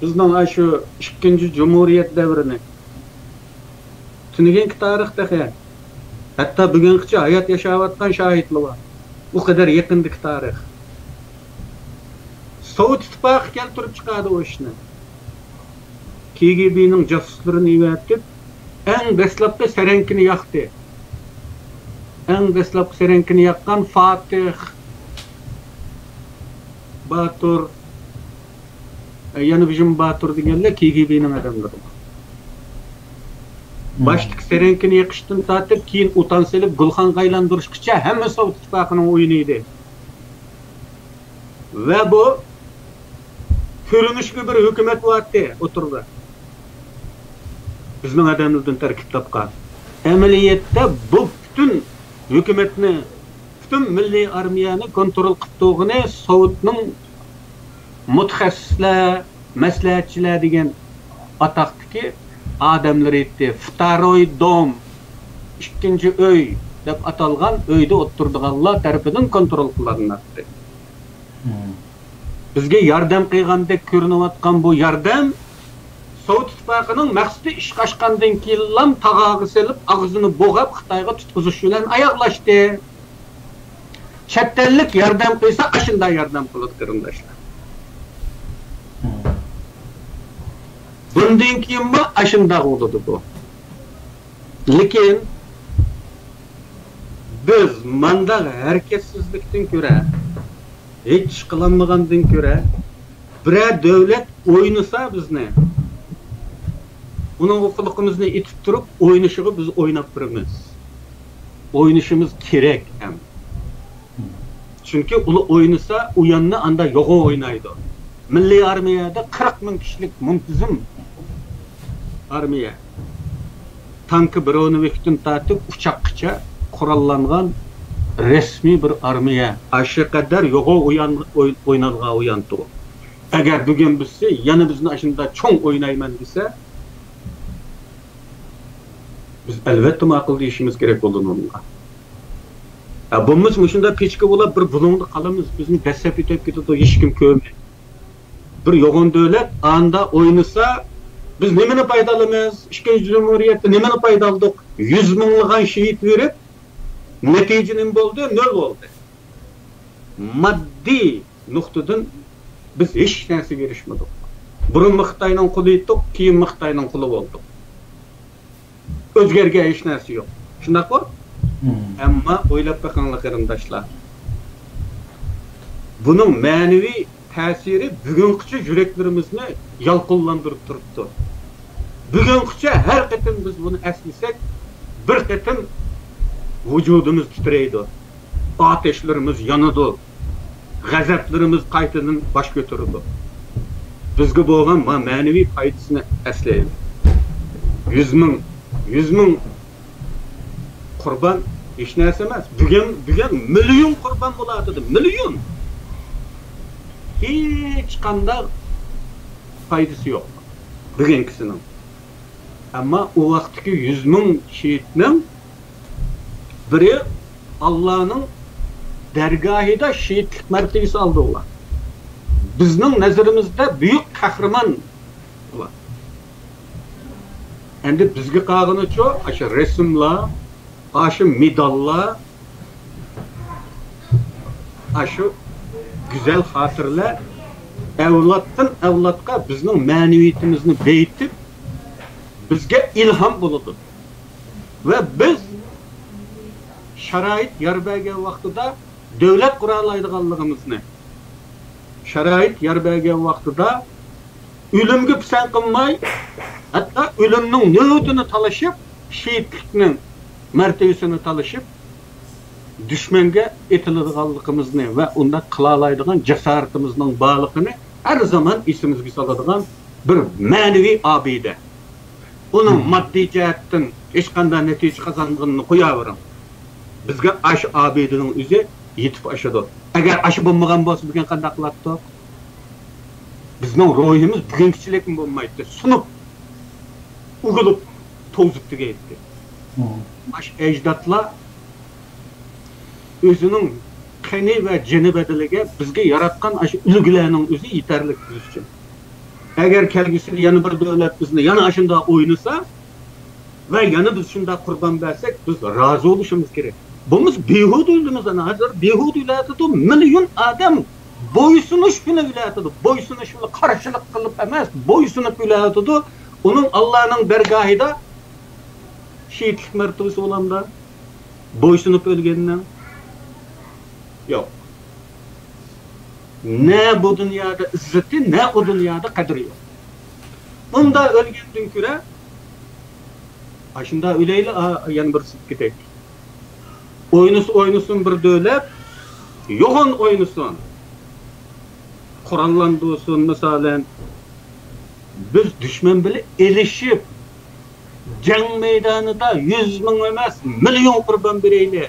بىزنىڭ ئاشۇ ئىككىنچى جۇمھۇرىيەت دەۋرىنى. تۈنۈگۈنكى تارىخ تېخى، ھەتتا بۈگۈنگىچە ھايات ياشاۋاتقان شاھىتلار بار. ئۇ قەدەر يېقىندىكى تارىخ. سوۋېت ئىتتىپاقى كەلتۈرۈپ چىقاردى ئۇ ئىشنى. كىگىبىنىڭ جاسۇسلىرىنى ئەۋەتىپ، ئەڭ دەسلەپكى سەرەڭكىنى ياقتى. ئەڭ دەسلەپكى سەرەڭكىنى ياققان فاتىھ باتۇر، يەنە بىر باتۇر دېگەنلەر كىگىبىنىڭ ئادەملىرى. باشتىكى سەرەڭكىنى يېقىشتىن تارتىپ، كېيىن ئۇتان سېلىپ گۈلخانغا ئايلاندۇرۇشقىچە ھەممە سوۋېت ئىتتىپاقىنىڭ ئويۇنى ئىدى. ۋە بۇ كۆرۈنۈشكە بىر ھۆكۈمەت بارتى ئوتتۇرىدا. بىزنىڭ ئادەملەردىن تەركىب تاپقان. ئەمەلىيەتتە بۇ پۈتۈن ھۆكۈمەتنى، پۈتۈن مىللىي ئارمىيەنى كونترول قىلىپ تۇرغىنى سوۋېتنىڭ مۇتەخەسسىسلەر، مەسلىھەتچىلەر دېگەن ئاتاقتىكى ئادەملىرى ئىدى. ۋتاروي دوم، ئىككىنچى ئۆي دەپ ئاتالغان ئۆيدە ئولتۇرىدىغانلار تەرىپىدىن كونترول قىلىناتتى. بىزگە ياردەم قىلغاندەك كۆرۈنۈۋاتقان بۇ ياردەم سوۋېت ئىتتىپاقىنىڭ مەقسىتى ئىشقا ئاشقاندىن كېيىنلا تاغاغا سېلىپ، ئاغزىنى بوغاپ، خىتايغا تۇتقۇزۇش بىلەن ئاياغلاشتى. چەت ئەللىك ياردەم قىلسا، ئاشۇنداق ياردەم قىلىدۇ، قېرىنداشلار. بۇندىن كېيىنمۇ ئاشۇنداق بولىدۇ بۇ. لېكىن بىز مانداق ھەرىكەتسىزلىكتىن كۆرە، ھېچ ئىش قىلالمىغاندىن كۆرە، بىرەر دۆلەت ئوينىسا بىزنى، ئۇنىڭغا قۇلىقىمىزنى ئېتىپ تۇرۇپ ئوينىشىغا بىز ئويناپ بېرىمىز. ئوينىشىمىز كېرەك ھەم. چۈنكى ئۇلار ئوينىسا، ئۇ ياننى ئاندا يوغان ئوينايدۇ. مىللىي ئارمىيەدە قىرىق مىڭ كىشىلىك مۇنتىزىم ئارمىيە. تانكا، برونېۋىكتىن تارتىپ ئۇچاققىچە قوراللانغان رەسمىي بىر ئارمىيە. ئاشۇ قەدەر يوغان ئويان-، ئوي-، ئوينالغان ئويۇنتۇ. ئەگەر بۈگۈن بىرسى يەنە بىزنى ئاشۇنداق چوڭ ئوينايمەن دېسە، بىز ئەلۋەتتە ماقۇل دېيىشىمىز كېرەك بولىدۇ ئۇنىڭغا. ھە، بولمىسا مۇشۇنداق پىچكا بولاپ بىر بۇلۇڭدا قالىمىز. بىزنى دەسسەپ ئۆتۈپ كېتىدۇ، ھېچكىم كۆرمەي. بىر يوغان دۆلەت ئاندا ئوينىسا، بىز نېمىنى پايدا ئالىمىز؟ ئىككىنچى جۇمھۇرىيەتتە نېمىنى پايدا ئالدۇق؟ يۈز مىڭلىغان شېھىت بېرىپ، نەتىجە نېمە بولدى؟ نۆل بولدى. ماددىي نۇقتىدىن بىز ھېچ نەرسىگە ئېرىشمىدۇق. بۇرۇنمۇ خىتاينىڭ قۇلى ئىدۇق، كېيىنمۇ خىتاينىڭ قۇلى بولدۇق. ئۆزگەرگەن ھېچ نەرسە يوق. شۇنداققۇ؟ ئەمما ئويلاپ بېقىڭلار، قېرىنداشلار، بۇنىڭ مەنىۋى تەسىرى بۈگۈنغىچە يۈرەكلىرىمىزنى يالقۇنلاندۇرۇپ تۇرۇپتۇ. بۈگۈنغىچە ھەر قېتىم بىز بۇنى ئەسلىسەك، بىر قېتىم ۋۇجۇدىمىز تىترەيدۇ، ئاتەشلىرىمىز يانىدۇ، غەزەپلىرىمىز قايتىدىن باش كۆتۈرىدۇ. بىزگە بولغان ما-، مەنىۋى پايدىسىنى ئەسلەيلى. يۈز مىڭ، يۈز مىڭ قۇربان ھېچ نەرسە ئەمەس. بۈگۈن، بۈگۈن مىليون قۇربان بولۇۋاتىدۇ، مىليون. ھېچقانداق پايدىسى يوق بۈگۈنكىسىنىڭ. ئەمما ئۇ ۋاقىتتىكى يۈز مىڭ شېھىتنىڭ بىرى ئاللانىڭ دەرگاھىدا شېھىتلىك مەرتىۋىسى ئالدى ئۇلار. بىزنىڭ نەزىرىمىزدە بۈيۈك قەھرىمان ئۇلار. ئەمدى بىزگە قالغىنىچۇ ئاشۇ رەسىملەر، ئاشۇ مېداللار، ئاشۇ گۈزەل خاتىرىلەر ئەۋلادتىن ئەۋلادقا بىزنىڭ مەنىۋىيىتىمىزنى بېيىتىپ، بىزگە ئىلھام بولىدۇ. ۋە بىز شارائىت يار بەرگەن ۋاقتىدا دۆلەت قۇرالايدىغانلىقىمىزنى، شارائىت يار بەرگەن ۋاقتىدا ئۆلۈمگە پىسەنت قىلماي، ھەتتا ئۆلۈمنىڭ نۆۋىتىنى تالىشىپ، شېھىتلىكنىڭ مەرتىۋىسىنى تالىشىپ، دۈشمەنگە ئېتىلىدىغانلىقىمىزنى ۋە ئۇنداق قىلالايدىغان جاسارىتىمىزنىڭ بارلىقىنى ھەر زامان ئېسىمىزگە سالىدىغان بىر مەنىۋى ئابىدە. ئۇنىڭ ماددىي جەھەتتىن ھېچقانداق نەتىجە قازانمىغىنىنى قوياۋېرىڭ. بىزگە ئاشۇ ئابىدىنىڭ ئۆزى يېتىپ ئاشىدۇ. ئەگەر ئاشۇ بولمىغان بولسا، بۈگۈن قانداق قىلاتتۇق؟ بىزنىڭ روھىمىز بۈگۈنكىچىلىكمۇ بولمايتتى. سۇنۇپ، ئۇگۇلۇپ، توزۇپ تۈگەيتتى. مم. ئاشۇ ئەجدادلار ئۆزىنىڭ قېنى ۋە جېنى بەدىلىگە بىزگە ياراتقان ئاشۇ ئۈلگىلەرنىڭ ئۆزى يېتەرلىك بىز ئۈچۈن. ئەگەر كەلگۈسىدە يەنە بىر دۆلەت بىزنى يەنە ئاشۇنداق ئوينىسا ۋە يەنە بىز شۇنداق قۇربان بەرسەك، بىز رازى بولۇشىمىز كېرەك. بولمىسا بىھۇدە ئۆلىمىز ئانا. ھازىر بىھۇدە ئۆلۈۋاتىدۇ، مىليون ئادەم بويسۇنۇش بىلەن ئۆلۈۋاتىدۇ. بويسۇنۇش بىلەن، قارشىلىق قىلىپ ئەمەس، بويسۇنۇپ ئۆلۈۋاتىدۇ. ئۇنىڭ ئاللانىڭ دەرگاھىدا شېھىتلىك مەرتىۋىسى بولامدا؟ بويسۇنۇپ ئۆلگەننىڭ؟ يوق. نە بۇ دۇنيادا ئىززىتى، نە ئۇ دۇنيادا قەدرى يوق. بۇنداق ئۆلگەندىن كۆرە، ئاشۇنداق ئۆلەيلى، ئا، يەنە بىر سىزىپ كېتەيلى. ئوينىسا ئوينىسۇن بىر دۆلەت، يوغان ئوينىسۇن. قوراللاندۇرسۇن، مىسالەن. بىز دۈشمەن بىلەن ئېلىشىپ، جەڭ مەيدانىدا يۈز مىڭ ئەمەس، مىليون قۇربان بېرەيلى.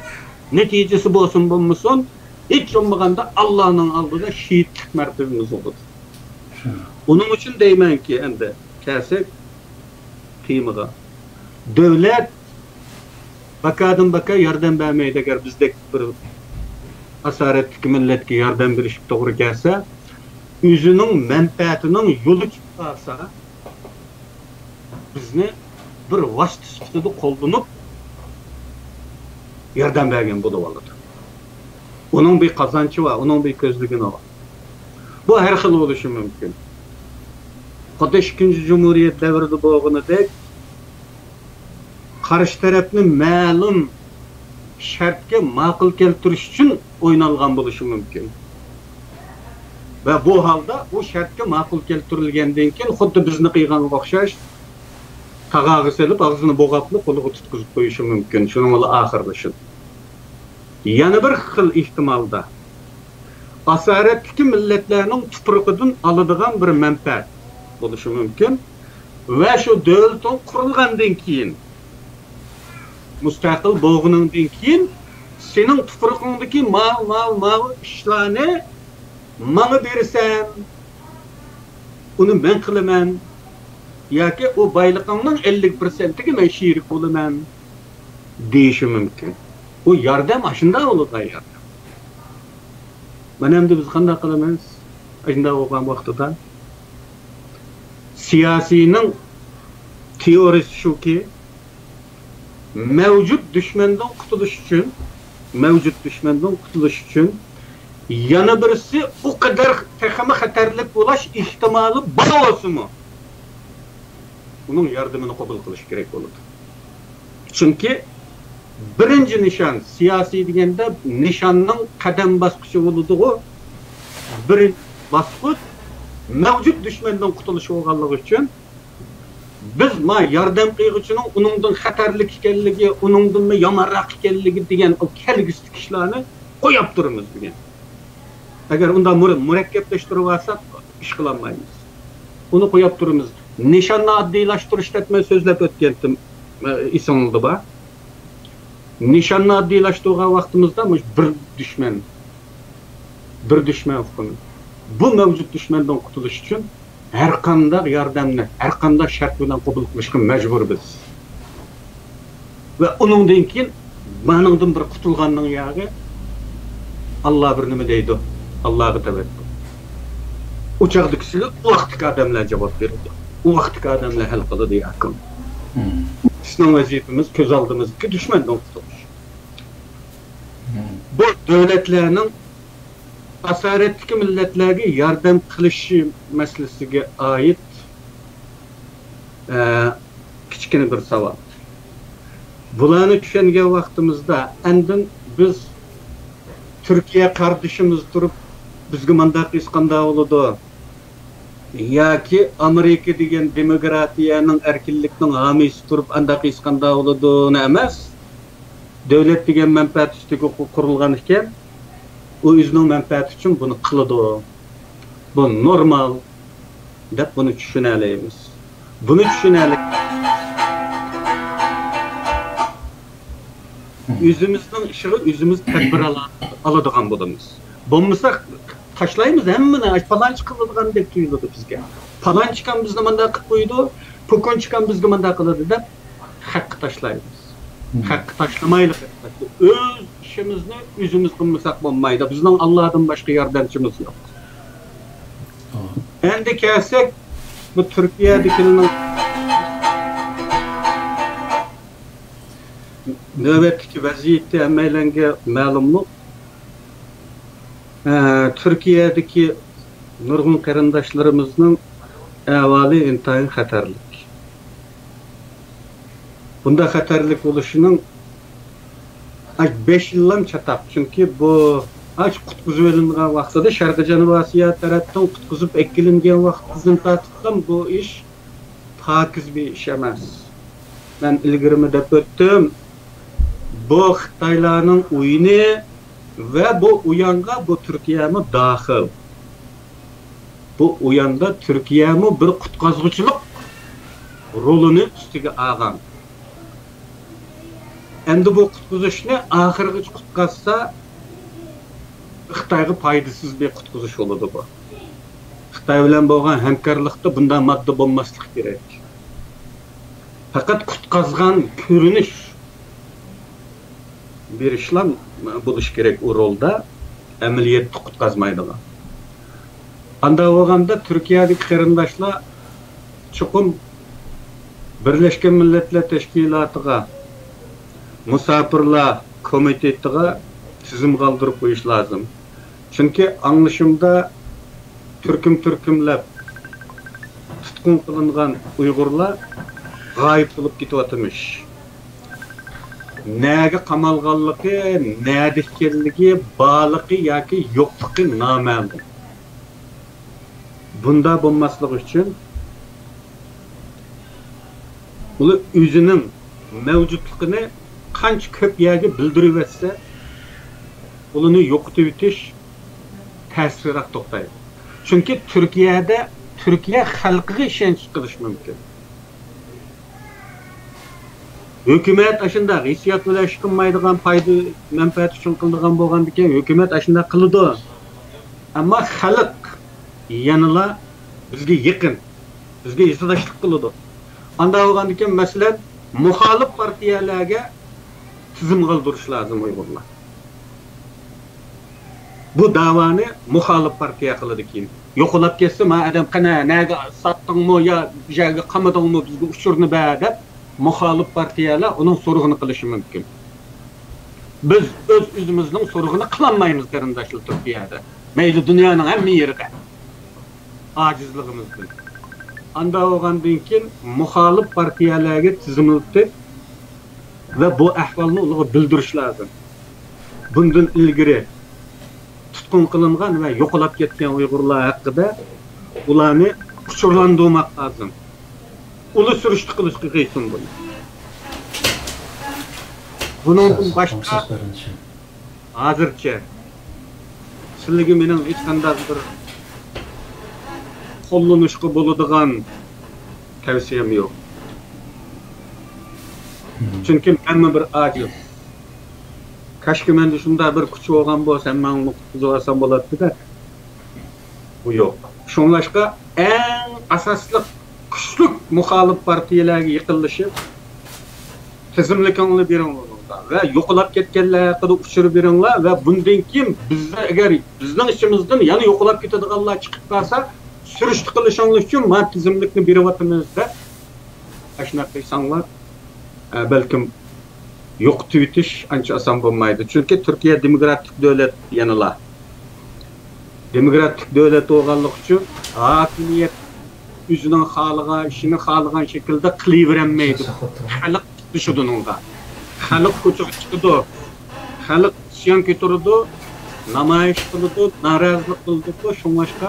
نەتىجىسى بولسۇن بولمىسۇن، ھېچ بولمىغاندا ئاللانىڭ ئالدىدا شېھىتلىك مەرتىۋىمىز بولىدۇ. شۇ. ئۇنىڭ ئۈچۈن دەيمەنكى، ئەمدى كەلسەك تېمىغا. دۆلەت بەكادىن بەكا ياردەم بەرمەيدۇ. ئەگەر بىزدەك بىر ئاسارەتتىكى مىللەتكە ياردەم بېرىشكە توغرا كەلسە، ئۆزىنىڭ مەنپەئەتىنىڭ يولى چىقىپ قالسا، بىزنى بىر ۋاسىتە سۈپىتىدە قوللىنىپ، ياردەم بەرگەن بولۇۋالىدۇ. ئۇنىڭ بىر قازانچى بار، ئۇنىڭ بىر كۆزلىگىنى بار. بۇ ھەر خىل بولۇشى مۇمكىن. خۇددى ئىككىنچى جۇمھۇرىيەت دەۋرىدە بولغىنىدەك، قارشى تەرەپنى مەلۇم شەرتكە ماقۇل كەلتۈرۈش ئۈچۈن ئوينالغان بولۇشى مۇمكىن. ۋە بۇ ھالدا ئۇ شەرتكە ماقۇل كەلتۈرۈلگەندىن كېيىن، خۇددى بىزنى قىلغانغا ئوخشاش، تاغاغا سېلىپ، ئاغزىنى بوغاپلا قولىغا تۇتقۇزۇپ قويۇشى مۇمكىن. شۇنىڭ بىلەن ئاخىرلىشىدۇ. يەنە بىر خىل ئېھتىمالدا، ئاسارەتتىكى مىللەتلەرنىڭ تۇپرىقىدىن ئالىدىغان بىر مەنپەئەت بولۇشى مۇمكىن. ۋە شۇ دۆلىتىڭ قۇرۇلغاندىن كېيىن، مۇستەقىل بولغىنىڭدىن كېيىن، سېنىڭ تۇپرىقىڭدىكى ماۋۇ، ماۋۇ، ماۋۇ ئىشلارنى ماڭا بېرىسەن، ئۇنى مەن قىلىمەن، ياكى ئۇ بايلىقىڭنىڭ ئەللىك پىرسەنتىگە مەن شېرىك بولىمەن، دېيىشى مۇمكىن. ئۇ ياردەم ئاشۇنداق بولىدۇ، ياردەم. مانا ئەمدى بىز قانداق قىلىمىز؟ ئاشۇنداق بولغان ۋاقتىدا سىياسىينىڭ تېئورىيىسى شۇكى، مەۋجۇت دۈشمەندىن قۇتۇلۇش ئۈچۈن، مەۋجۇت دۈشمەندىن قۇتۇلۇش ئۈچۈن يەنە بىرسى ئۇ قەدەر تېخىمۇ خەتەرلىك بولۇش ئېھتىمالى بار بولسىمۇ، ئۇنىڭ ياردىمىنى قوبۇل قىلىش كېرەك بولىدۇ. چۈنكى بىرىنچى نىشان، سىياسىي دېگەندە نىشاننىڭ قەدەم باسقۇچى بولىدىغۇ. بىرىنچى باسقۇچ مەۋجۇت دۈشمەندىن قۇتۇلۇش بولغانلىقى ئۈچۈن، بىز ما ياردەم قىلغۇچىنىڭ ئۇنىڭدىن خەتەرلىك ئىكەنلىكى، ئۇنىڭدىنمۇ يامانراق ئىكەنلىكى دېگەن ئۇ كەلگۈسىدىكى ئىشلارنى قويۇپ تۇرىمىز بۈگۈن. ئەگەر ئۇنداق مۇر-، مۇرەككەپلەشتۈرۈۋالساق، ئىش قىلالمايمىز. ئۇنى قويۇپ تۇرىمىز. نىشاننى ئاددىيلاشتۇرۇش دەپ مەن سۆزلەپ ئۆتكەنتىم، ئە، ئېسىڭلىدە بار. نىشاننى ئاددىيلاشتۇرغان ۋاقتىمىزدا مۇشۇ بىر دۈشمەن، بىر دۈشمەن ئۇقۇمى. بۇ مەۋجۇت دۈشمەندىن قۇتۇلۇش ئۈچۈن ھەر قانداق ياردەمنى، ھەر قانداق شەرت بىلەن قوبۇل قىلىشقا مەجبۇر بىز. ۋە ئۇنىڭدىن كېيىن مانىڭدىن بىر قۇتۇلغاننىڭ ياغى ئاللا بىر نېمە دەيدۇ، ئاللاغا تەۋەككۈل. ئۇ چاغدا كىشىگە ئۇ ۋاقىتتىكى ئادەملەر جاۋاب بېرىدۇ. ئۇ ۋاقىتتىكى ئادەملەر ھەل قىلىدۇ ياكىنى. بىزنىڭ ۋەزىپىمىز كۆز ئالدىمىزدىكى دۈشمەندىن قۇتۇلۇش. بۇ دۆلەتلەرنىڭ ئاسارەتتىكى مىللەتلەرگە ياردەم قىلىشى مەسىلىسىگە ئائىت، ئە، كىچىككىنە بىر ساۋال. بۇلارنى چۈشەنگەن ۋاقتىمىزدا، ئاندىن بىز تۈركىيە قاردىشىمىز تۇرۇپ، بىزگە مانداق ھېس قانداق بولىدۇ؟ ياكى ئامېرىكا دېگەن دېموكراتىيەنىڭ، ئەركىنلىكنىڭ ھامىيسى تۇرۇپ، ئانداق ھېس قانداق بولىدۇنى ئەمەس، دۆلەت دېگەن مەنپەئەت ئۈستىگە قۇ-، قۇرۇلغان ئىكەن، ئۇ ئۆزىنىڭ مەنپەئەتى ئۈچۈن بۇنى قىلىدۇ. بۇ نورمال دەپ بۇنى چۈشىنەلەيمىز. بۇنى چۈشىنەلەي. ئۆزىمىزنىڭ ئىشىغا ئۆزىمىز تەدبىر ئالا-، ئالىدىغان بولىمىز. بولمىسا تاشلايمىز ھەممىنى، پالانچى قىلىدىغاندەك تۇيۇلىدۇ بىزگە. پالانچىكام بىزنى مانداق قىلىپ قويىدۇ، پوكونچىكام بىزگە مانداق قىلىدۇ دەپ خەققە تاشلايمىز. خەققە تاشلىمايلى، ئەلۋەتتە. ئۆز ئىشىمىزنى ئۆزىمىز قىلمىساق بولمايدۇ. بىزنىڭ ئاللادىن باشقا ياردەمچىمىز يوق. ئەمدى كەلسەك، بۇ تۈركىيەدىكىنىڭ نۆۋەتتىكى ۋەزىيىتى ھەممەيلەنگە مەلۇملۇق. ئە، تۈركىيەدىكى نۇرغۇن قېرىنداشلىرىمىزنىڭ ئەھۋالى ئىنتايىن خەتەرلىك. بۇنداق خەتەرلىك بولۇشىنىڭ ئاي، بەش يىللام چاتاق. چۈنكى بۇ ئاش قۇتقۇزۇۋېلىنغان ۋاقتىدا، شەرقىي جەنۇبىي ئاسىيا تەرەپتىن قۇتقۇزۇپ ئەكېلىنگەن ۋاقتىدىن تارتىپلا بۇ ئىش پاكىز بىر ئىش ئەمەس. مەن ئىلگىرىمۇ دەپ ئۆتتۈم. بۇ خىتايلارنىڭ ئويۇنى ۋە بۇ ئويۇنغا بۇ تۈركىيەمۇ داخىل. بۇ ئويۇندا تۈركىيەمۇ بىر قۇتقازغۇچىلىق رولىنى ئۈستىگە ئالغان. ئەمدى بۇ قۇتقۇزۇشنى ئاخىرغىچە قۇتقازسا، خىتايغا پايدىسىز بىر قۇتقۇزۇش بولىدۇ بۇ. خىتاي بىلەن بولغان ھەمكارلىقتا بۇنداق ماددا بولماسلىقى كېرەك. پەقەت قۇتقازغان كۆرۈنۈش بېرىشلا بولۇشى كېرەك ئۇ رولدا، ئەمەلىيەتتە قۇتقازمايدىغان. ئانداق بولغاندا تۈركىيەدىكى قېرىنداشلار چوقۇم بىرلەشكەن مىللەتلەر تەشكىلاتىغا، مۇساپىرلار كومىتېتىغا تىزىم قالدۇرۇپ قويۇش لازىم. چۈنكى ئاڭلىشىمدا تۈركۈم-تۈركۈملەپ تۇتقۇن قىلىنغان ئۇيغۇرلار غايىب بولۇپ كېتىۋاتىمىش. نەگە قامالغانلىقى، نەدە ئىكەنلىكى، بارلىقى ياكى يوقلۇقى نامەلۇم. بۇنداق بولماسلىقى ئۈچۈن ئۇلار ئۆزىنىڭ مەۋجۇتلۇقىنى قانچە كۆپ يەرگە بىلدۈرۈۋەتسە، ئۇلارنى يوقىتىۋېتىش تەسلىكرەك توختايدۇ. چۈنكى تۈركىيەدە، تۈركىيە خەلقىگە ئىشەنچ قىلىش مۇمكىن. ھۆكۈمەت ئاشۇنداق ھېسسىيات بىلەن ئىش قىلمايدىغان، پايدا، مەنپەئەت ئۈچۈن قىلىدىغان بولغاندىكىن، ھۆكۈمەت ئاشۇنداق قىلىدۇ. ئەمما خەلق يەنىلا بىزگە يېقىن، بىزگە ھېسداشلىق قىلىدۇ. ئانداق بولغاندىكىن، مەسىلەن، مۇخالىپ پارتىيەلەرگە تىزىم قالدۇرۇش لازىم ئۇيغۇرلار. بۇ داۋانى مۇخالىپ پارتىيە قىلىدىكىن، يوقىلاپ كەتسە، ما ئادەم قېنى، نەگە ساتتىڭمۇ يا بۇ يەرگە قامىدىڭمۇ، بىزگە ئۇچۇرنى بەر دەپ، مۇخالىپ پارتىيەلەر ئۇنىڭ سورىقىنى قىلىشى مۇمكىن. بىز ئۆز-ئۆزىمىزنىڭ سورىقىنى قىلالمايمىز، قېرىنداشلار، تۈركىيەدە. مەيلى دۇنيانىڭ ھەممە يېرىدە. ئاجىزلىقىمىزدىن. ئانداق بولغاندىن كېيىن مۇخالىپ پارتىيەلەرگە تىزىملىتىپ، ۋە بۇ ئەھۋالنى ئۇلارغا بىلدۈرۈش لازىم. بۇندىن ئىلگىرى تۇتقۇن قىلىنغان ۋە يوقىلاپ كەتكەن ئۇيغۇرلار ھەققىدە ئۇلارنى ئۇچۇرلاندۇرماق لازىم. ئۇلار سۈرۈشتە قىلىشقا قىيسۇن بۇنى. بۇنىڭدىن باشقا، ھازىرچە سىلىگە مېنىڭ ھېچقانداق بىر قوللىنىشقا بولىدىغان تەۋسىيەم يوق. چۈنكى مەنمۇ بىر ئاجىز. كاشكى مەندە شۇنداق بىر كۈچ بولغان بولسا، ھەممەڭنى قۇتقۇزۇۋالسام بولاتتى-دە. بۇ يوق. شۇڭلاشقا ئەڭ ئاساسلىق كۈچلۈك مۇخالىپ پارتىيەلەرگە يېقىنلىشىپ، تىزىملىكىڭلارنى بېرىڭلار ۋە يوقىلاپ كەتكەنلەر ھەققىدە ئۇچۇر بېرىڭلار ۋە بۇندىن كېيىن بىزدە ئەگەر بىزنىڭ ئىچىمىزدىن يەنە يوقىلاپ كېتىدىغانلار چىقىپ قالسا، سۈرۈشتە قىلىشىڭلار ئۈچۈن مانا تىزىملىكنى بېرىۋاتىمىز دەپ ئاشۇنداق قىلساڭلار، ئە، بەلكىم يوقىتىۋېتىش ئانچە ئاسان بولمايدۇ. چۈنكى تۈركىيە دېموكراتىك دۆلەت يەنىلا. دېموكراتىك دۆلەت بولغانلىقى ئۈچۈن ھاكىمىيەت ئۆزىنىڭ خالىغان ئىشىنى خالىغان شەكىلدە قىلىۋېرەلمەيدۇ. خەلق قاتنىشىدۇ ئۇنىڭغا. خەلق كوچىغا چىقىدۇ. خەلق ئىسيان كۆتۈرىدۇ. نامايىش قىلىدۇ. نارازىلىق بىلدۈرىدۇ. شۇڭلاشقا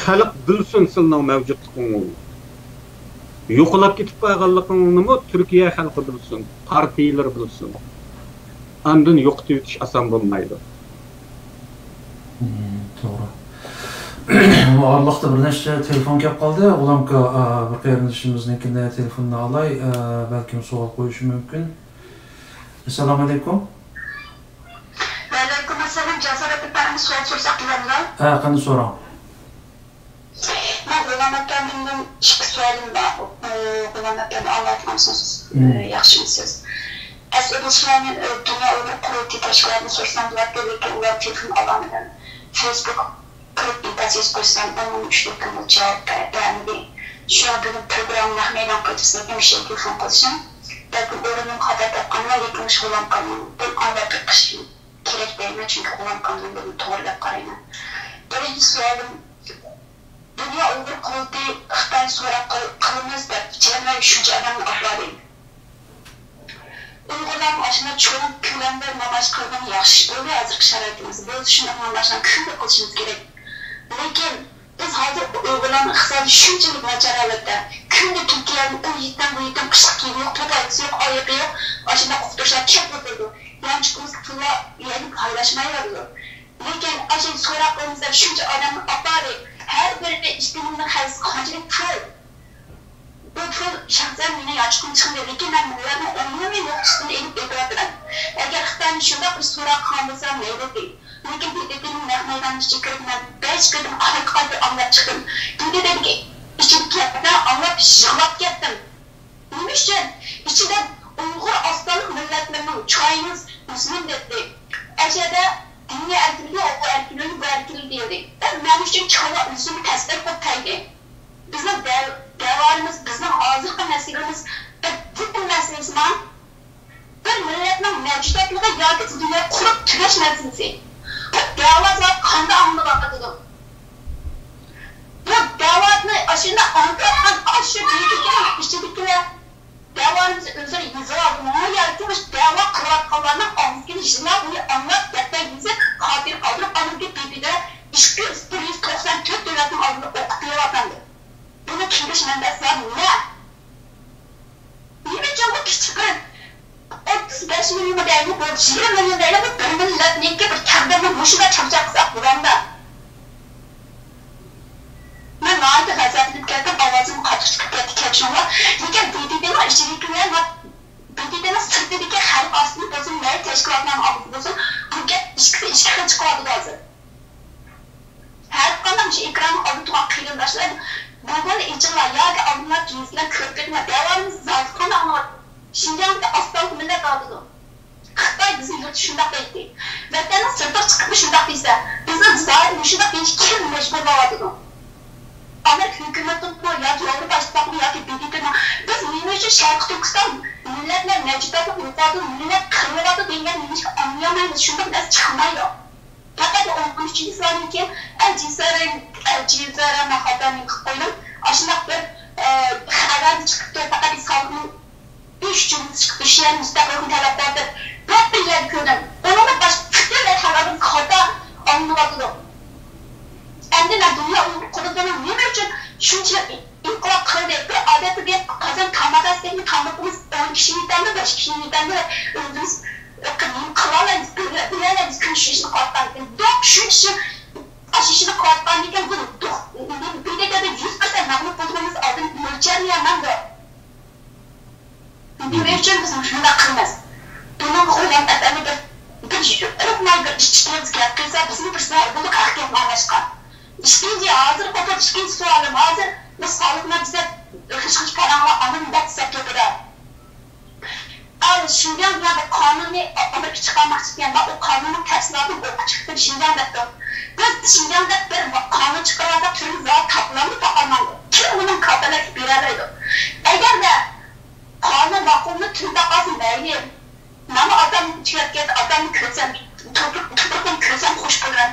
خەلق بىلسۇن سىلىنىڭ مەۋجۇتلۇقىڭىزنى. يوقىلاپ كېتىپ قالغانلىقىڭىزنىمۇ تۈركىيە خەلقى بىلسۇن، پارتىيىلىرى بىلسۇن. ئاندىن يوقىتىۋېتىش ئاسان بولمايدۇ. مم، توغرا. بۇ ئارىلىقتا بىر نەچچە تېلېفون كەپ قالدى. غۇلامكا، ئا، بىر قېرىندىشىمىزنىڭكىنى تېلېفوننى ئالاي. ئا، بەلكىم سوئال قويۇشى مۇمكىن. ئەسسالامۇئەلەيكۇم. ۋەئەلەيكۇم ئەسسالام. جاسارەت ئەپەندىم، سوئال سورىساق بولامدۇ؟ ھە، قېنى سوراڭ. مەن غۇلام ئەپەندىمدىن ئىككى سوئالىم بار. ئى، غۇلام ئەپەندى ئاڭلاۋاتقانسىز، مم. ئى، ياخشىمۇسىز؟ ئەسلىدە شۇلارنى، ئى، دۇنيا ئۇيغۇر قۇرۇلتىيى تەشكىلاتىنى سورىسام بولاتتى، لېكىن ئۇلار تېلېفون ئالالمىدىم. فېيسبۇك كىرىپ ئىنكاس يېزىپ قويسام، ئون ئون ئۈچ دەقىقە بولدى، جاۋاب بەر-، بەرمىدى. شۇڭا بۈگۈن پروگرامما نەق مەيدان قايتىسىدىن مۇشۇ يەردە تېلېفون قىلىشىم. بەلكىم ئورۇنۇم خاتا تاپقان ۋە لېكىن مۇشۇ غۇلامكامدىن ئاڭلاپ بېقىشىم كېرەك دەيمەن، چۈنكى غۇلامكامدىن بۇنى توغرا دەپ قارايمەن. بىرىنچى سوئالىم، دۇنيا ئۇيغۇر قۇرۇلتىيى خىتاي سوراق قىل-، قىلىمىز دەپ جەمئىي شۇنچە ئادەمنى ئاپىرىدۇ. ئۇيغۇرلارنىڭ ئاشۇنداق چوڭ كۆلەمدە نامايىش قىلغىنى ياخشى ئىش بولدى، ھازىرقى شارائىتىمىزدا بولسا شۇنداق نامايىشلارنى كۈندە قىلىشىمىز كېرەك. لېكىن بىز ھازىر ئۇيغۇرلارنىڭ ئىقتىسادى شۇنچىلىك ناچار ھالەتتە، كۈندە تۈركىيەدىن ئۇ يېتىم، بۇ يېتىم، قىشلىق كىيىمى يوق، پوپايكىسى يوق، ئايىغى يوق، ئاشۇنداق ئۇقتۇرۇشلار كەپ ئولتۇرىدۇ. يانچۇقىمىزغا پۇللار يەنە پايلاشمايۋاتىدۇ. لېكىن ئاشۇ سوراق قىلىمىز دەپ شۇنچە ئادەمنى ئاپاردى. ھەر بىرى ئىككى مىڭنىڭ خەرجلىكى قانچىلىك پۇل؟ بۇ پۇل شەخسەن مېنىڭ يانچۇقۇمدىن چىقمىدى، لېكىن مەن مىللەتنىڭ ئومۇمىي نۇقتىسىدىن ئېلىپ ئېيتىۋاتىمەن. ئەگەر خىتاينى شۇنداق بىر سوراق قىلغان بولسا مەيلىدى. لېكىن بى بى تىنىڭ نەق مەيدانىنىڭ ئىچىگە كىرىپ مەن بەش قېتىم ئارقا-ئارقا ئاڭلاپ چىقتىم. بى بى تىنىڭ ئىچىدىكى گەپنى ئاڭلاپ يىغلاپ كەتتىم. نېمە ئۈچۈن؟ ئىچىدە ئۇيغۇر ئاز سانلىق مىللەتلىرىنىڭ چاينىز مۇسلىم دەيدۇ. ئەشەدە دىنىي ئەركىنلىكى، ئۇ ئەركىنلىكى، بۇ ئەركىنلىكى دېيىلدى. بۇ مەن ئۈچۈن چالا ئۆلسىمۇ تەستىق بولۇپ تەگدى. بىزنىڭ دەل-، دەۋرىمىز، بىزنىڭ ھازىرقى مەسىلىمىز بىر دىن مەسىلىسىما؟ بىر مىللەتنىڭ مەۋجۇتاتلىقى ياكى دۇنيا قۇرۇپ تۈگەش مەسىلىسى. بۇ دەۋا زادى قانداق ئاڭلىنىۋاتىدۇ؟ بۇ دەۋانى ئاشۇنداق ئاڭلىتىۋاتقان ئاشۇ بىر ئىچىدىكىلەر دەۋانىمىزنى ئۆزلىرى يېزىۋالدىمۇ ياكى مۇشۇ دەۋا قىلىۋاتقانلارنىڭ ئاغزىدىن يىللار بويى ئاڭلاپ، دەپتەر يېزىپ، خاتىرە قالدۇرۇپ، ئاندىن كېيىن بىر يۈز، بىر يۈز توقسان تۆت دۆلەتنىڭ ئالدىدا ئوقۇپ بېرىۋاتامدۇ؟ بۇنىڭ كېلىش مەنبەسى بار نېمە؟ نېمە ئۈچۈن بۇ كىچىك بىر ئوتتۇز بەش مىليون دەيلى، بۇ يىگىرمە مىليون دەيلى، بۇ بىر مىللەتنىڭكى بىر تەقدىرىنى مۇشۇنداق چاقچاق قىلساق بولامدا؟ مەن ناھايىتى غەزەپلىنىپ كەتتىم، ئاۋازىم قاتتىق چىقىپ كەتتى، كەچۈرۈڭلار. لېكىن بى بى تىنىڭ ئىچىدىكىلەر، بى بى تىنىڭ سىرتىدىكى خەلق ئاستىدىن بولسۇن، مەيلى تەشكىلاتلارنىڭ ئالدىدا بولسۇن، بۇ گەپ ئىككىسى ئىككى خىل چىقىۋاتىدۇ ھازىر. ھەرقانداق مۇشۇ ئېكراننىڭ ئالدىدا تۇرغان قېرىنداشلار، گوگولنى ئېچىڭلار ياكى ئالدىڭلار، كىيىزلەر كۆرۈپ بېقىڭلار، دەۋانىمىز زادى قانداق ئاڭلىنىۋاتىدۇ؟ شىنجاڭدىكى ئاز سانلىق مىللەت ئاغرىدۇ. خىتاي بىزنى يۇرتتا شۇنداق دەيتتى. ۋەتەننىڭ سىرتىغا چىقىپمۇ شۇنداق دېسە، بىزنى زادى مۇشۇنداق دېيىشكە كىم مەجبۇرلاۋاتىدۇ؟ ئامېرىكا ھۆكۈمىتىمۇ ياكى ياۋروپا ئىتتىپاقىمۇ ياكى بى بى تىمۇ، بىز نېمە ئۈچۈن شەرقىي تۈركىستان مىللەتلەر مەۋجۇداتلىقى يوقىلىدۇ، مىللەت قىرىلىۋاتىدۇ دېگەن نېمە ئۈچۈن ئاڭلىيالمايمىز؟ شۇنداق نەرسە چىقمايدۇ. پەقەت ئون ئۈچىنچى سوئالدىن كېيىن ئەل جەزىرە، ئەل جەزىرە، مەن خاتا نېمە قىلىپ قويدۇم. ئاشۇنداق بىر، ئە، خەۋەردە چىقىپتۇ، پەقەت سالىقنىڭ ئۈچ جۈملە كىشىلەر مۇستەقىللىقنى تەلەپ قىلىۋاتىدۇ. بىر مىللەت كۆرۈپ، ئۇنىڭدا باشقا پۈتۈن خەلقىمىز خاتا ئاڭلىنىۋاتىدۇ. ئەمدى مەن دۇنيا قۇرۇلتىيىنىڭ نېمە ئۈچۈن شۇنچىلىك ئىنقىلاب قىلدى؟ بىر ئادەتتە بىر قازان تاماق ئەسكەكمۇ تامىقىمىز ئون كىشى يېتەمدۇ، بەش كىشى يېتەمدۇ، ئۆزىمىز نېمە قىلالايمىز، بىلەلەيمىز، كۈن شۇ ئىشنى قىلىۋاتقان. دوق شۇ ئىشنى، ئاشۇ ئىشنى قىلىۋاتقاندىكىن بۇ دوق، بىر دەقىقىدە يۈز پىرسەنت مەغلۇپ بولىدىغىنىمىز ئالدىن مۆلچەرلىيەلمەمدۇ؟ نېمە ئۈچۈن بىز مۇشۇنداق قىلىمىز؟ بۇنىڭغا ئۇلام ئەپەندى بىر، بىر يۇقىرىقماي بىر ئىككى ئېغىز گەپ قىلسا، بىزمۇ بىر سەۋەب بولدۇق ھەقىقەتنى ئاڭلاشقا. ئىككىنچى، ھازىر قوپۇپ ئىككىنچى سوئالىم، ھازىر بىز خەلقنى بىزدە خىش-خىش پاراڭلار ئاندىن دەپ سەپ گېپىدە. ئەل شىنجاڭ دېگەن بىر قانۇننى ئامېرىكا چىقارماقچى ئىكەن، مەن ئۇ قانۇننىڭ تەپسىلاتىنى ئوقۇپ چىقتىم، شىنجاڭ دەپتۇ. بىز شىنجاڭ دەپ بىر قانۇن چىقىرىۋالساق، تۈرمىدە زادى تاپىلامدۇ، تاپالمامدۇ؟ كىم بۇنىڭ كاپالەتلىك بېرەلەيدۇ؟ ئەگەردە قانۇن ماقۇلنى تۈن تاقاسى مەيلى. مانا ئاتام چىقىپ كەتتى، ئاتامنى كۆرسەم، تۇپرىقىنى كۆرسەم خوش بولىمەن.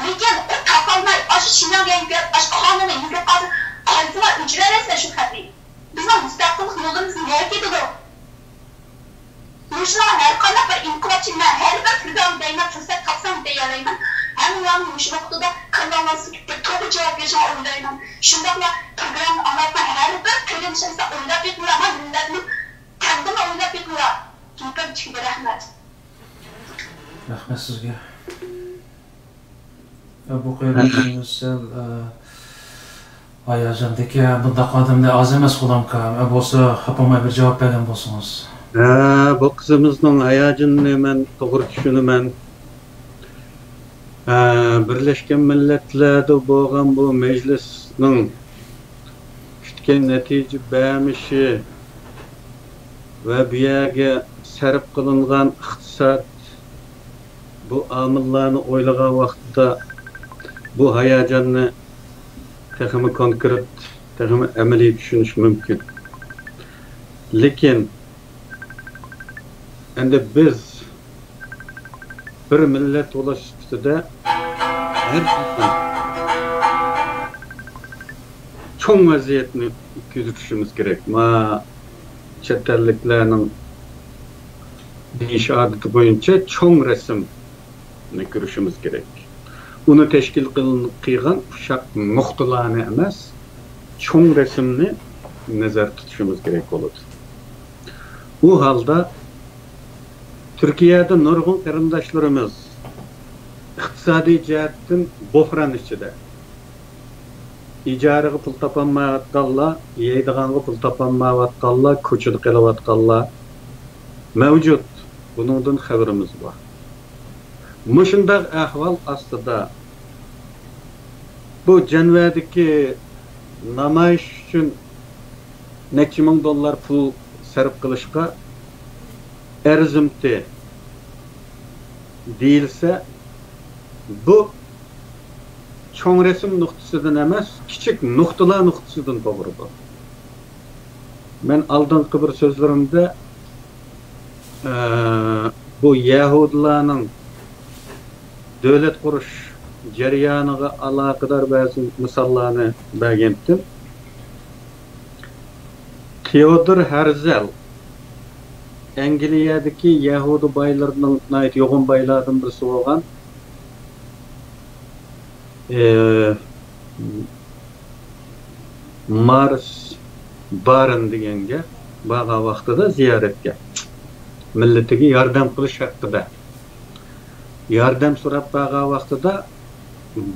لېكىن ئۇ تاقالماي، ئاشۇ شىنجاڭ دېگەن گەپ، ئاشۇ قانۇننى يۈزلۈك قالسا، قايسىلار ئۆچۈرەلەيسىلەر شۇ خەتنى؟ بىزنىڭ مۇستەقىللىق يولىمىز نەگە كېتىدۇ؟ مۇشۇلار ھەر قانداق بىر ئىنقىلابچى، مەن ھەر بىر پىلان دەيمەن، پۇرسەت تاپسام دېيەلەيمەن. ھەممىڭلارنىڭ مۇشۇ ۋاقتىدا كاللاڭلارنى سىقىپ بىر توغرا جاۋاب بېرىشىڭلارنى ئويلايمەن. شۇنداقلا پروگرامما ئاڭلاۋاتقان ھەر بىر قېرىندىشىمىزغا ئويلاپ بېقىڭلار، مانا مىللەتنىڭ تەقدىرىنى ئويلاپ بېقىڭلار. گېپىم تۈگىدى، رەھمەت. رەھمەت سىزگە. بۇ قېرىندىشىمىز سەل، ئە، ھاياجاندىكەن، بۇنداق ئادەملەر ئاز ئەمەس غۇلامكا. ئە، بولسا خاپىماي بىر جاۋاب بەرگەن بولسىڭىز. ھە، بۇ قىزىمىزنىڭ ھاياجىنىنى مەن توغرا چۈشىنىمەن. ئە، بىرلەشكەن مىللەتلەردە بولغان بۇ مەجلىسنىڭ كۈتكەن نەتىجە بەرمىشى ۋە بۇ يەرگە سەرپ قىلىنغان ئىقتىساد، بۇ ئامىللارنى ئويلىغان ۋاقتىدا بۇ ھاياجاننى تېخىمۇ كونكرېت، تېخىمۇ ئەمەلىي چۈشىنىش مۇمكىن. لېكىن ئەمدى بىز بىر مىللەت بولۇش سۈپىتىدە ھەر قاچان چوڭ ۋەزىيەتنى كۆزىتىشىمىز كېرەك. ما چەت ئەللىكلەرنىڭ دېيىش ئادىتى بويىچە چوڭ رەسىمنى كۆرۈشىمىز كېرەك. ئۇنى تەشكىل قىل-، قىلغان ئۇششاق نۇقتىلارنى ئەمەس، چوڭ رەسىمنى نەزەردە تۇتۇشىمىز كېرەك بولىدۇ. ئۇ ھالدا تۈركىيەدە نۇرغۇن قېرىنداشلىرىمىز ئىقتىسادىي جەھەتتىن بوھران ئىچىدە. ئىجارىغا پۇل تاپالمايۋاتقانلار، يەيدىغانغا پۇل تاپالمايۋاتقانلار، كوچىدا قېلىۋاتقانلار مەۋجۇت. بۇنىڭدىن خەۋىرىمىز بار. مۇشۇنداق ئەھۋال ئاستىدا بۇ جەنۋەدىكى نامايىش ئۈچۈن نەچچە مىڭ دوللار پۇل سەرپ قىلىشقا ئەرزىمتى دېيىلسە، بۇ چوڭ رەسىم نۇقتىسىدىن ئەمەس، كىچىك نۇقتىلار نۇقتىسىدىن توغرىدۇر. مەن ئالدىنقى بىر سۆزلىرىمدە، ئە، بۇ يەھۇدىيلارنىڭ دۆلەت قۇرۇش جەريانىغا ئالاقىدار بەزى مىساللارنى بەرگەنتىم. تېئودور ھەرزەل ئەنگلىيەدىكى يەھۇدىي بايلىرىنىڭ ناھايىتى يوغان بايلاردىن بىرسى بولغان، ئى، مارس بارن دېگەنگە بارغان ۋاقتىدا زىيارەتكە، مىللىتىگە ياردەم قىلىش ھەققىدە ياردەم سوراپ بارغان ۋاقتىدا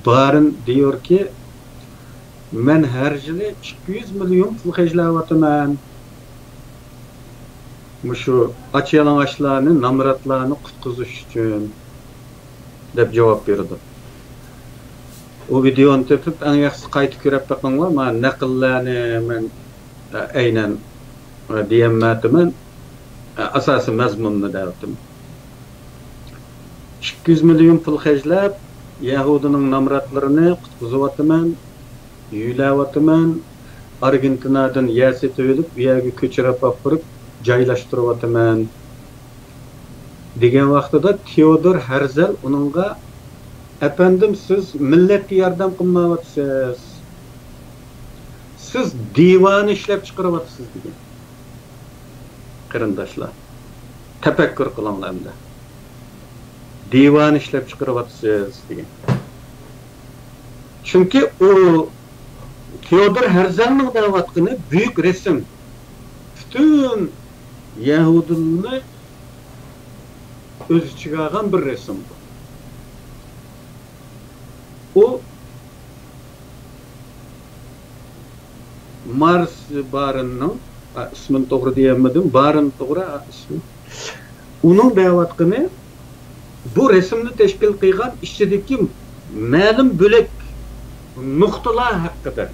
بارن دېيۇركى، مەن ھەر يىلى ئىككى يۈز مىليون پۇل خەجلەۋاتىمەن، مۇشۇ ئاچ-يالىڭاچلارنى، نامراتلارنى قۇتقۇزۇش ئۈچۈن، دەپ جاۋاب بېرىدۇ. ئۇ ۋىدېئونى تېپىپ، ئەڭ ياخشىسى قايتا كۆرۈپ بېقىڭلار. مانا نەقىللەرنى مەن، ئە، ئەينەن، ئە، دېيەلمەيتتىمەن. ئە، ئاساسىي مەزمۇننى دەۋاتىمەن. ئىككى يۈز مىليون پۇل خەجلەپ، يەھۇدىنىڭ نامراتلىرىنى قۇتقۇزۇۋاتىمەن، يۆلەۋاتىمەن، ئارگېنتىنادىن يەر سېتىۋېلىپ، ئۇ يەرگە كۆچۈرۈپ ئاپىرىپ جايلاشتۇرۇۋاتىمەن، دېگەن ۋاقتىدا تېئودور ھەرزەل ئۇنىڭغا، ئەپەندىم، سىز مىللەتكە ياردەم قىلمايۋاتىسىز، سىز دىۋانە ئىشلەپ چىقىرىۋاتىسىز، دېگەن. قېرىنداشلار، تەپەككۇر قىلىڭلار ئەمدى. دىۋانە ئىشلەپ چىقىرىۋاتىسىز دېگەن. چۈنكى ئۇ تېئودور ھەرزەلنىڭ دەۋاتقىنى بۈيۈك رەسىم. پۈتۈن يەھۇدىيلارنى ئۆز ئىچىگە ئالغان بىر رەسىم بۇ. ئۇ مارس بارىننىڭ، ئا، ئىسمىنى توغرا دېيەلمىدىم، بارىن توغرا، ئا، ئىسمى. ئۇنىڭ دەۋاتقىنى بۇ رەسىمنى تەشكىل قىلغان ئىچىدىكى مەلۇم بۆلەك نۇقتىلار ھەققىدە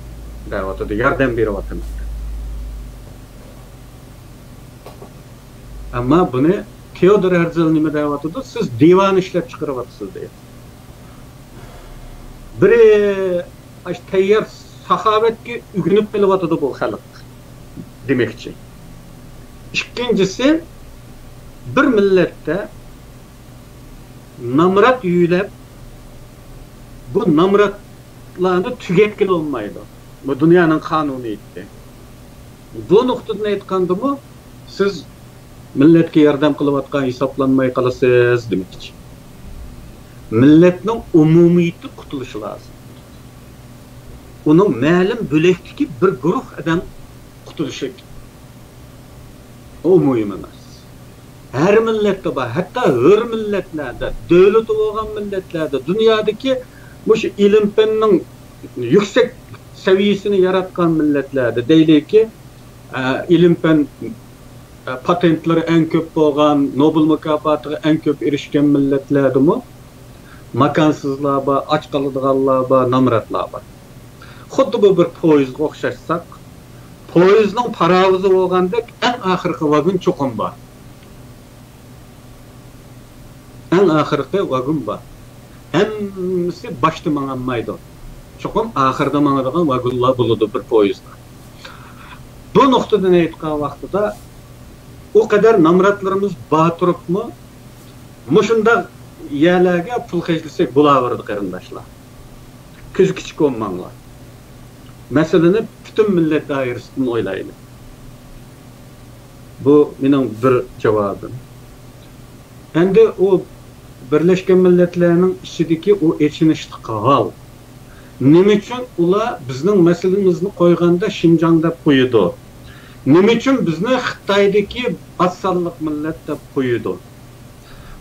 دەۋاتىدۇ، ياردەم بېرىۋاتىمىز دەپ. ئەمما بۇنى تېئودور ھەرزەل نېمە دەۋاتىدۇ؟ سىز دىۋانە ئىشلەپ چىقىرىۋاتىسىز دەيدۇ. بىرى، ئاشۇ تەييار ساخاۋەتكە ئۆگىنىپ قېلىۋاتىدۇ بۇ خەلق دېمەكچى. ئىككىنچىسى، بىر مىللەتتە نامرات يۆلەپ، بۇ نامراتلارنى تۈگەتكىلى بولمايدۇ. بۇ دۇنيانىڭ قانۇنىيىتى. بۇ نۇقتىدىن ئېيتقاندىمۇ، سىز مىللەتكە ياردەم قىلىۋاتقان ھېسابلانماي قالىسىز دېمەكچى. مىللەتنىڭ ئومۇمىيىتى قۇتۇلۇشى لازىم. ئۇنىڭ مەلۇم بۆلەكتىكى بىر گۇرۇھ ئادەم قۇتۇلۇشى، ئۇ مۇھىم ئەمەس. ھەر مىللەتتە بار، ھەتتا ھۆر مىللەتلەردە، دۆلىتى بولغان مىللەتلەردە، دۇنيادىكى مۇشۇ ئىلىم-پەننىڭ يۈكسەك سەۋىيەسىنى ياراتقان مىللەتلەردە دەيلىكى، ئە، ئىلىم-پەن، ئە، پاتېنتلىرى ئەڭ كۆپ بولغان، نوبېل مۇكاپاتىغا ئەڭ كۆپ ئېرىشكەن مىللەتلەردىمۇ ماكانسىزلار بار، ئاچ قالىدىغانلار بار، نامراتلار بار. خۇددى بۇ بىر پويىزغا ئوخشاتساق، پويىزنىڭ پاراۋۇزى بولغاندەك ئەڭ ئاخىرقى ۋاگون چوقۇم بار. ئەڭ ئاخىرقى ۋاگون بار. ھەممىسى باشتا ماڭالمايدۇ. چوقۇم ئاخىردا ماڭىدىغان ۋاگونلار بولىدۇ بىر پويىزدا. بۇ نۇقتىدىن ئېيتقان ۋاقتىدا، ئۇ قەدەر نامراتلىرىمىز بار تۇرۇپمۇ، مۇشۇنداق يەرلەرگە پۇل خەجلىسەك بولاۋېرىدۇ، قېرىنداشلار. كۆزى كىچىك بولماڭلار. مەسىلىنى پۈتۈن مىللەت دائىرىسىدىن ئويلايلى. بۇ مېنىڭ بىر جاۋابىم. ئەمدى ئۇ بىرلەشكەن مىللەتلەرنىڭ ئىچىدىكى ئۇ ئېچىنىشلىق ھال. نېمە ئۈچۈن ئۇلار بىزنىڭ مەسىلىمىزنى قويغاندا شىنجاڭ دەپ قويىدۇ؟ نېمە ئۈچۈن بىزنى خىتايدىكى ئاز سانلىق مىللەت دەپ قويىدۇ؟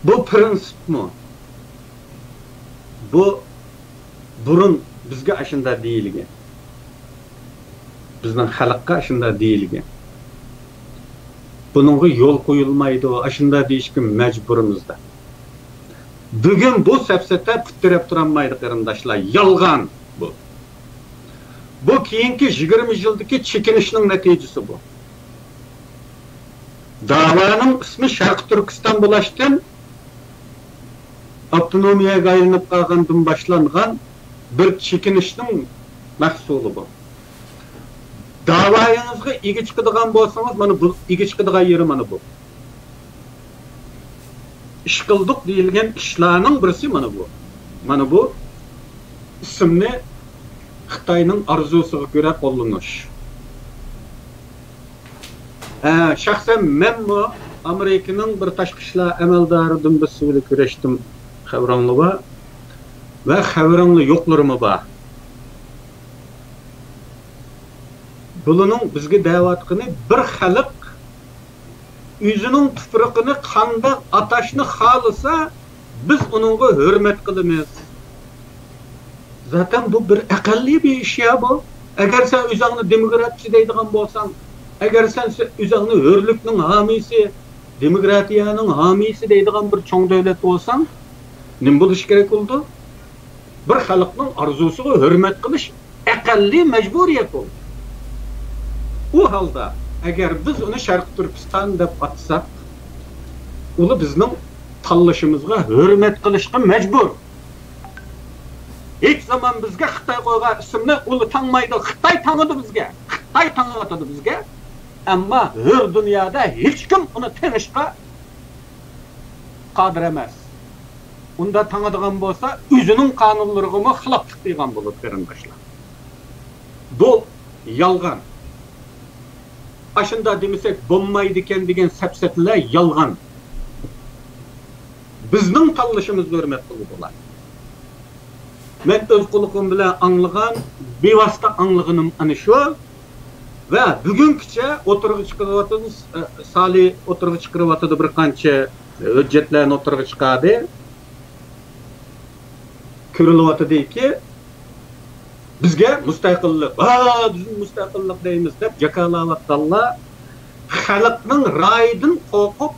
بۇ پىرىنسىپمۇ؟ بۇ بۇرۇن بىزگە ئاشۇنداق دېيىلگەن. بىزنىڭ خەلققە ئاشۇنداق دېيىلگەن. بۇنىڭغا يول قويۇلمايدۇ، ئاشۇنداق دېيىشكە مەجبۇرمىز دەپ. بۈگۈن بۇ سەپسەتە پۇت تىرەپ تۇرالمايدۇ، قېرىنداشلار. يالغان بۇ. بۇ كېيىنكى يىگىرمە يىلدىكى چېكىنىشنىڭ نەتىجىسى بۇ. داۋانىڭ ئىسمى شەرقىي تۈركىستان بولۇشتىن، ئاپتونومىيەگە ئايلىنىپ قالغاندىن باشلانغان بىر چېكىنىشنىڭ مەھسۇلى بۇ. داۋايىڭىزغا ئىگە چىقىدىغان بولسىڭىز، مانا بۇ ئىگە چىقىدىغان يېرى مانا بۇ. ئىش قىلدۇق دېيىلگەن ئىشلارنىڭ بىرسى مانا بۇ. مانا بۇ ئىسىمنى خىتاينىڭ ئارزۇسىغا كۆرە قوللىنىش. ھە، شەخسەن مەنمۇ ئامېرىكىنىڭ بىر تاشقى ئىشلار ئەمەلدارى دۈمبىسى بىلەن كۆرۈشتۈم، خەۋىرىڭلار بار. ۋە خەۋىرىڭلار يوقلىرىمۇ بار. بۇلىنىڭ بىزگە دەۋاتقىنى، بىر خەلق ئۆزىنىڭ تۇپرىقىنى قانداق ئاتاشنى خالىسا، بىز ئۇنىڭغا ھۆرمەت قىلىمىز. زاتەن بۇ بىر ئەقەللىي بىر ئىش يا بۇ. ئەگەر سەن ئۆزۈڭنى دېموكراتچى دەيدىغان بولساڭ، ئەگەر سەن ئۆزۈڭنى ھۆرلۈكنىڭ ھامىيسى، دېموكراتىيەنىڭ ھامىيسى دەيدىغان بىر چوڭ دۆلەت بولساڭ، نېمە بولۇشى كېرەك بولىدۇ؟ بىر خەلقنىڭ ئارزۇسىغا ھۆرمەت قىلىش ئەقەللىي مەجبۇرىيەت بولىدۇ. ئۇ ھالدا، ئەگەر بىز ئۇنى شەرقىي تۈركىستان دەپ ئاتىساق، ئۇلار بىزنىڭ تاللىشىمىزغا ھۆرمەت قىلىشقا مەجبۇر. ھېچ زامان بىزگە خىتاي قويغان ئىسىمنى ئۇلار تاڭمايدۇ. خىتاي تاڭىدۇ بىزگە. خىتاي تاڭىۋاتىدۇ بىزگە. ئەمما ھۆر دۇنيادا ھېچكىم ئۇنى تېڭىشقا قادىر ئەمەس. ئۇنداق تاڭىدىغان بولسا، ئۆزىنىڭ قانۇنلىرىغىمۇ خىلاپلىق قىلغان بولىدۇ، قېرىنداشلار. بۇ يالغان. ئاشۇنداق دېمىسەك بولمايدىكەن دېگەن سەپسەتىلەر يالغان. بىزنىڭ تاللىشىمىزنى ھۆرمەت قىلىدۇ ئۇلار. مەن ئۆز قۇلىقىم بىلەن ئاڭلىغان، بىۋاسىتە ئاڭلىغىنىم ئەنە شۇ. ۋە بۈگۈنگىچە ئوتتۇرىغا چىقىرىۋاتىدۇ، سالى ئوتتۇرىغا چىقىرىۋاتىدۇ، بىر قانچە ھۆججەتلەرنى ئوتتۇرىغا چىقاردى. كۆرۈلۈۋاتىدۇكى، بىزگە مۇستەقىللىق، ھا، بىز مۇستەقىللىق دەيمىز دەپ جاكارلاۋاتقانلار خەلقنىڭ رايىدىن قورقۇپ،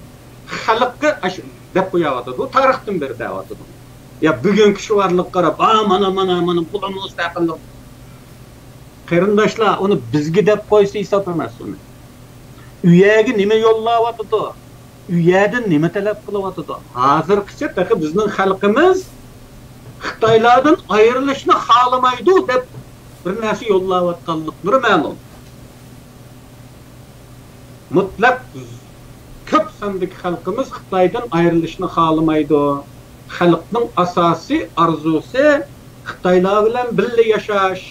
خەلققە ئاشۇ دەپ قويۇۋاتىدۇ، تارىختىن بېرى دەۋاتىدۇ. يا بۈگۈنكى شوئارلىققا قاراپ، ھا، مانا، مانا، مانا، بۇلار مۇستەقىللىق. قېرىنداشلار، ئۇنى بىزگە دەپ قويسا ھېساب ئەمەس ئۇنى. ئۇ يەرگە نېمە يوللاۋاتىدۇ؟ ئۇ يەردىن نېمە تەلەپ قىلىۋاتىدۇ؟ ھازىرغىچە تېخى بىزنىڭ خەلقىمىز خىتايلاردىن ئايرىلىشنى خالىمايدۇ دەپ بىر نەرسە يوللاۋاتقانلىقلىرى مەلۇم. مۇتلەق كۆپ ساندىكى خەلقىمىز خىتايدىن ئايرىلىشنى خالىمايدۇ. خەلقنىڭ ئاساسىي ئارزۇسى خىتايلار بىلەن بىللە ياشاش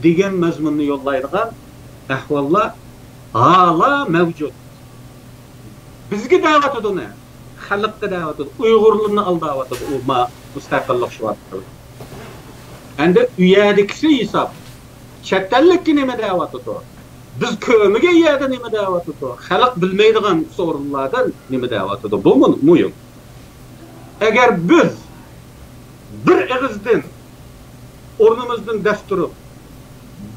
دېگەن مەزمۇننى يوللايدىغان ئەھۋاللار ھالا مەۋجۇت. بىزگە دەۋاتىدۇ ئۇنى، خەلققە دەۋاتىدۇ، ئۇيغۇرلارنى ئالداۋاتىدۇ ئۇ ما-، مۇستەقىللىق شوئارى. ئەمدى ئۇ يەردىكىسى ھېساب. چەت ئەللىككە نېمە دەۋاتىدۇ؟ بىز كۆرمىگەن يەردە نېمە دەۋاتىدۇ؟ خەلق بىلمەيدىغان سورۇنلاردا نېمە دەۋاتىدۇ؟ بۇ مۇ-، مۇھىم. ئەگەر بىز بىر ئېغىزدىن ئورنىمىزدىن دەس تۇرۇپ،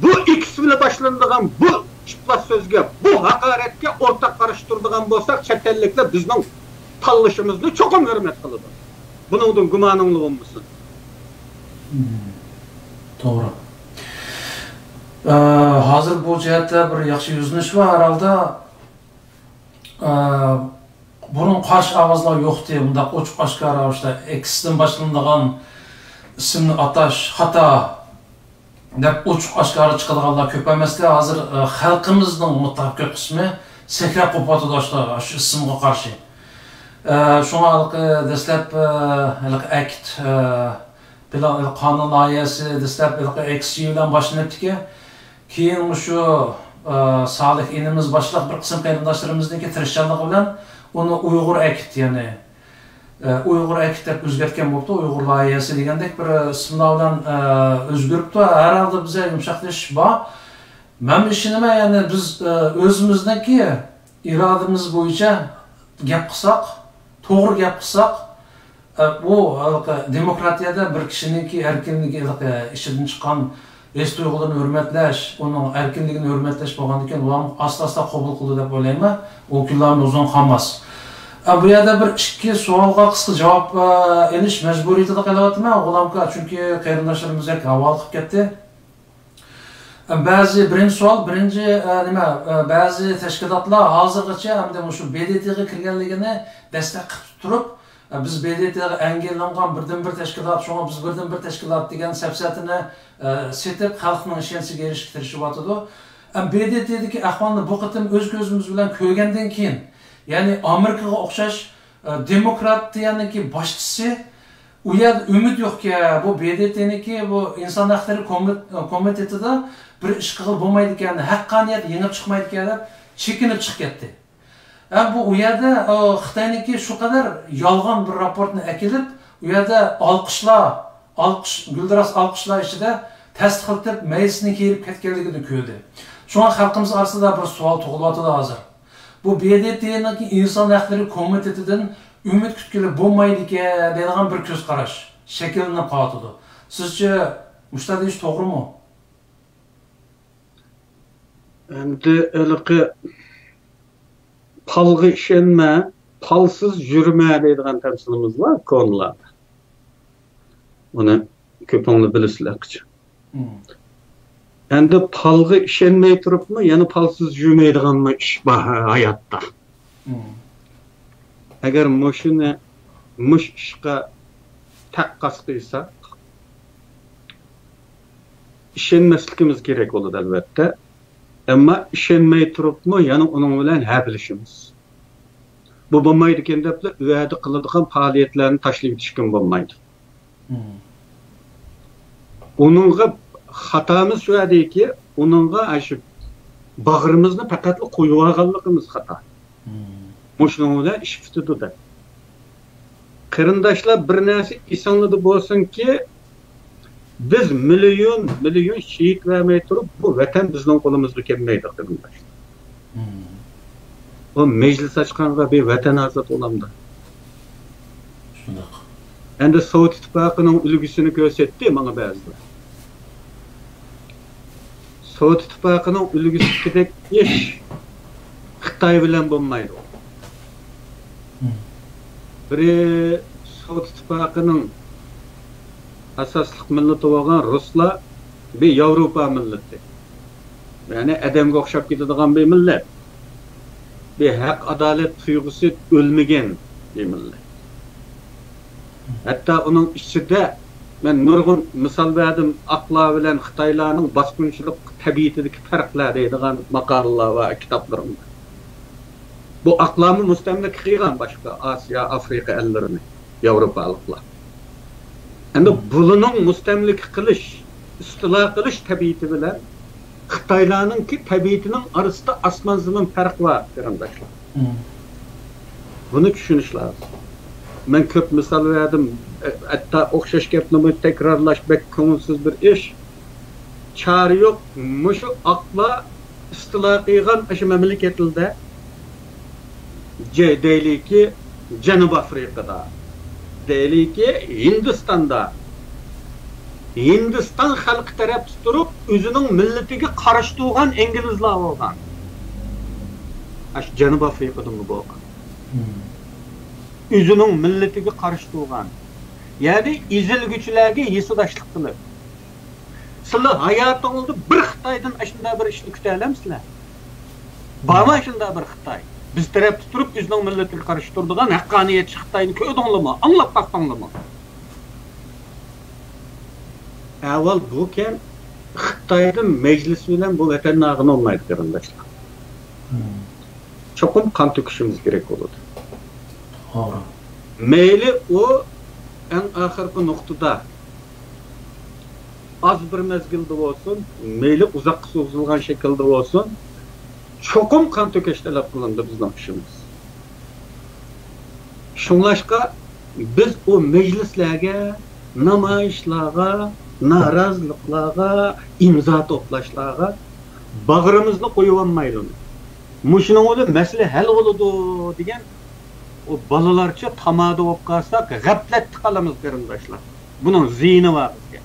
بۇ ئېكس بىلەن باشلىنىدىغان بۇ ئىپلاس سۆزگە، بۇ ھاقارەتكە ئورتاق قارشى تۇرىدىغان بولساق، چەت ئەللىكلەر بىزنىڭ تاللىشىمىزنى چوقۇم ھۆرمەت قىلىدۇ. بۇنىڭدىن گۇمانىڭلار بولمىسۇن. مم. توغرا. ئە، ھازىر بۇ جەھەتتە بىر ياخشى يۈزلىنىش بار ھەر ھالدا. ئە، بۇرۇن قارشى ئاۋازلار يوقتى، مۇنداق ئوچۇق ئاشكارا ئىشتا ئېكستىن باشلىنىدىغان ئىسىمنى ئاتاش خاتا دەپ ئوچۇق ئاشكارا چىقىدىغانلار كۆپ ئەمەستى. ھازىر، ئە، خەلقىمىزنىڭ مۇتلەق كۆپ قىسمى سەكرەپ قوپۇۋاتىدۇ ئاشۇ، ئاشۇ ئىسىمغا قارشى. ئە، شۇڭا ھېلىقى دەسلەپ، ئە، ھېلىقى ئەكت، ئە، پىلان، ھېلىقى قانۇن لايىھەسى دەسلەپ ھېلىقى ئېكس بىلەن باشلىنىپتىكەن. كېيىن مۇشۇ، ئە، سالىھ ئىنىمىز باشلىق بىر قىسىم قېرىنداشلىرىمىزنىڭكى تىرىشچانلىقى بىلەن ئۇنى ئۇيغۇر ئەكت، يەنى، ئە، ئۇيغۇر ئەكت دەپ ئۆزگەرتكەن بوپتۇ. ئۇيغۇر لايىھەسى دېگەندەك بىر ئىسىملار بىلەن، ئە، ئۆزگىرىپتۇ. ھەر ھالدا بىزدە يۇمشاقلىشىش بار. مەن ئىشىنىمەن، يەنى بىز، ئە، ئۆزىمىزنىڭكى ئىرادىمىز بويىچە گەپ قىلساق، توغرا گەپ قىلساق، ئە، بۇ ھېلىقى دېموكراتىيەدە بىر كىشىنىڭكى ئەركىنلىكى، ھېلىقى ئىچىدىن چىققان ھېس تۇيغۇلىرىنى ھۆرمەتلەش، ئۇنىڭ ئەركىنلىكىنى ھۆرمەتلەش بولغاندىكىن، ئۇلار ئاستا-ئاستا قوبۇل قىلىدۇ دەپ ئويلايمەن. ئۇ كۈنلەرمۇ ئۇزۇن قالماس. ئە، بۇ يەردە بىر ئىككى سوئالغا قىسقا جاۋاب، ئە، ئېلىش مەجبۇرىيىتىدە قېلىۋاتىمەن، غۇلامكا، چۈنكى قېرىنداشلىرىمىز بەك ھاۋالىقىپ كەتتى. بەزى، بىرىنچى سوئال، بىرىنچى، ئە، نېمە، ئە، بەزى تەشكىلاتلار ھازىرغىچە ئەمدى مۇشۇ ب د ت غا كىرگەنلىكىنى دەستەك قىلىپ تۇرۇپ، ئە، بىز ب د ت غا ئەڭگىللەنگەن بىردىنبىر تەشكىلات، شۇڭا بىز بىردىنبىر تەشكىلات دېگەن سەپسەتىنى، ئە، سېتىپ، خەلقنىڭ ئىشەنچىگە ئېرىشىشكە تىرىشىۋاتىدۇ. ئە، ب د ت دىكى ئەھۋالنى بۇ قېتىم ئۆز كۆزىمىز بىلەن كۆرگەندىن كېيىن، يەنى ئامېرىكىغا ئوخشاش، ئە، دېموكراتىيەنىڭكى باشچىسى، ئۇ يەردە ئۈمىد يوقكەن، بۇ ب د ت نىڭكى بۇ ئىنسان ھەقلىرى كومىت-، كومىتېتىدا بىر ئىش قىلغىلى بولمايدىكەن، ھەققانىيەت يېڭىپ چىقمايدىكەن دەپ چېكىنىپ چىقىپ كەتتى. ھەم بۇ ئۇ يەردە، ئۇ، خىتاينىڭكى شۇ قەدەر يالغان بىر راپورتنى ئەكېلىپ، ئۇ يەردە ئالقىشلار، ئالقىش، گۈلدۈراس ئالقىشلار ئىچىدە تەستىقلىتىپ، مەيدىسىنىڭ كېرىپ كەتكەنلىكىنى كۆردى. شۇڭا خەلقىمىز ئارىسىدا بىر سوئال تۇغۇلۇۋاتىدۇ ھازىر. بۇ ب د ت نىڭكى ئىنسان ھەقلىرى كومىتېتىدىن ئۈمىد كۈتكىلى بولمايدىكەن دەيدىغان بىر كۆز قاراش شەكىللىنىپ قېلىۋاتىدۇ. سىزچە مۇشۇنداق دېيىش توغرىمۇ؟ ئەمدى ھېلىقى پالغا ئىشەنمە، پالسىز يۈرمە دەيدىغان تەمسىلىمىز بار كونىلاردا. ئۇنى كۆپۈڭلار بىلىسىلەر ئەمدى پالغا ئىشەنمەي تۇرۇپمۇ يەنە پالسىز يۈرمەيدىغانمۇ ئىش بار ھاياتتا. ئەگەر مۇشۇنى، مۇشۇ ئىشقا تەققاس قىلساق، ئىشەنمەسلىكىمىز كېرەك بولىدۇ، ئەلۋەتتە. ئەمما ئىشەنمەي تۇرۇپمۇ يەنە ئۇنىڭ بىلەن ھەپىلىشىمىز. بۇ بولمايدىكەن دەپلا ئۇ يەردە قىلىدىغان پائالىيەتلەرنى تاشلىۋېتىشكىمۇ بولمايدۇ. ئۇنىڭغا خاتامىز شۇ يەردىكى، ئۇنىڭغا ئاشۇ باغرىمىزنى پەقەتلا قويۇۋالغانلىقىمىز خاتا. مۇشۇنىڭ بىلەن ئىش پۈتىدۇ دەپ. قېرىنداشلار، بىر نەرسە ئېسىڭلاردا بولسۇنكى، بىز مىليون، مىليون شېھىت بەرمەي تۇرۇپ، بۇ ۋەتەن بىزنىڭ قولىمىزغا كەلمەيدۇ، قېرىنداشلار. مم. ئۇ مەجلىس ئاچقانغا بىر ۋەتەن ئازاد بولامدۇ؟ شۇنداق. ئەمدى سوۋېت ئىتتىپاقىنىڭ ئۈلگىسىنى كۆرسەتتى ماڭا بەزىلەر. سوۋېت ئىتتىپاقىنىڭ ئۈلگىسىدىكىدەك ئىش خىتاي بىلەن بولمايدۇ. مم. بىرى سوۋېت ئىتتىپاقىنىڭ ئاساسلىق مىللىتى بولغان رۇسلار بىر ياۋروپا مىللىتى. يەنى ئادەمگە ئوخشاپ كېتىدىغان بىر مىللەت. بىر ھەق-ئادالەت تۇيغۇسى ئۆلمىگەن بىر مىللەت. ھەتتا ئۇنىڭ ئىچىدە مەن نۇرغۇن مىسال بەردىم، ئاقلار بىلەن خىتايلارنىڭ باسقۇنچىلىق تەبىئىتىدىكى پەرقلەر دەيدىغان ماقالىلەر بار كىتابلىرىمدا. بۇ ئاقلارمۇ مۇستەملىكە قىلغان باشقا ئاسىيا، ئافرىقا ئەللىرىنى، ياۋروپالىقلار. ئەمدى بۇلىنىڭ مۇستەملىكە قىلىش، ئىستىلا قىلىش تەبىئىتى بىلەن خىتايلارنىڭكى تەبىئىتىنىڭ ئارىسىدا ئاسمان زېمىن پەرق بار، قېرىنداشلار. مم. بۇنى چۈشىنىش لازىم. مەن كۆپ مىسال بەردىم، ھەتتا ئوخشاش گەپنىمۇ تەكرارلاش بەك كۆڭۈلسىز بىر ئىش. چارە يوق، مۇشۇ ئاقلار ئىستىلا قىلغان ئاشۇ مەملىكەتلەردە، جە-، دەيلىكى، جەنۇب ئافرىقىدا، دەيلىكى، ھىندىستاندا، ھىندىستان خەلقى تەرەپتە تۇرۇپ، ئۆزىنىڭ مىللىتىگە قارشى تۇرغان ئىنگلىزلار بولغان. ئاشۇ جەنۇب ئافرىقىدىمۇ بولغان. مم. ئۆزىنىڭ مىللىتىگە قارشى تۇرغان. يەنى ئېزىلگۈچىلەرگە ھېسداشلىق قىلىپ، سىلەر ھاياتىڭلاردا بىر خىتايدىن ئاشۇنداق بىر ئىشنى كۈتەلەمسىلەر؟ بارمۇ ئاشۇنداق بىر خىتاي؟ بىز تەرەپتە تۇرۇپ، ئۆزىنىڭ مىللىتىگە قارشى تۇرىدىغان ھەققانىيەتچى خىتاينى كۆردۈڭلارمۇ؟ ئاڭلاپ باقتىڭلارمۇ؟ ئەھۋال بۇكەن، خىتايدىن مەجلىس بىلەن بۇ ۋەتەننى ئالغىلى بولمايدۇ، قېرىنداشلار. مم. چوقۇم قان تۆكۈشىمىز كېرەك بولىدۇ. توغرا. مەيلى ئۇ ئەڭ ئاخىرقى نۇقتىدا ئاز بىر مەزگىلدە بولسۇن، مەيلى ئۇزاققا سوزۇلغان شەكىلدە بولسۇن، چوقۇم قان تۆكۈش تەلەپ قىلىنىدۇ بىزنىڭ ئىشىمىز. شۇڭلاشقا بىز ئۇ مەجلىسلەرگە، نامايىشلارغا، نارازىلىقلارغا، ئىمزا توپلاشلارغا باغرىمىزنى قويۇۋالمايلى. مۇشۇنىڭ بىلەن مەسىلە ھەل بولىدۇ دېگەن، ئۇ بالىلارچە تامادا بولۇپ قالساق، غەپلەتتە قالىمىز، قېرىنداشلار. بۇنىڭ زىيىنى بار بىزگە.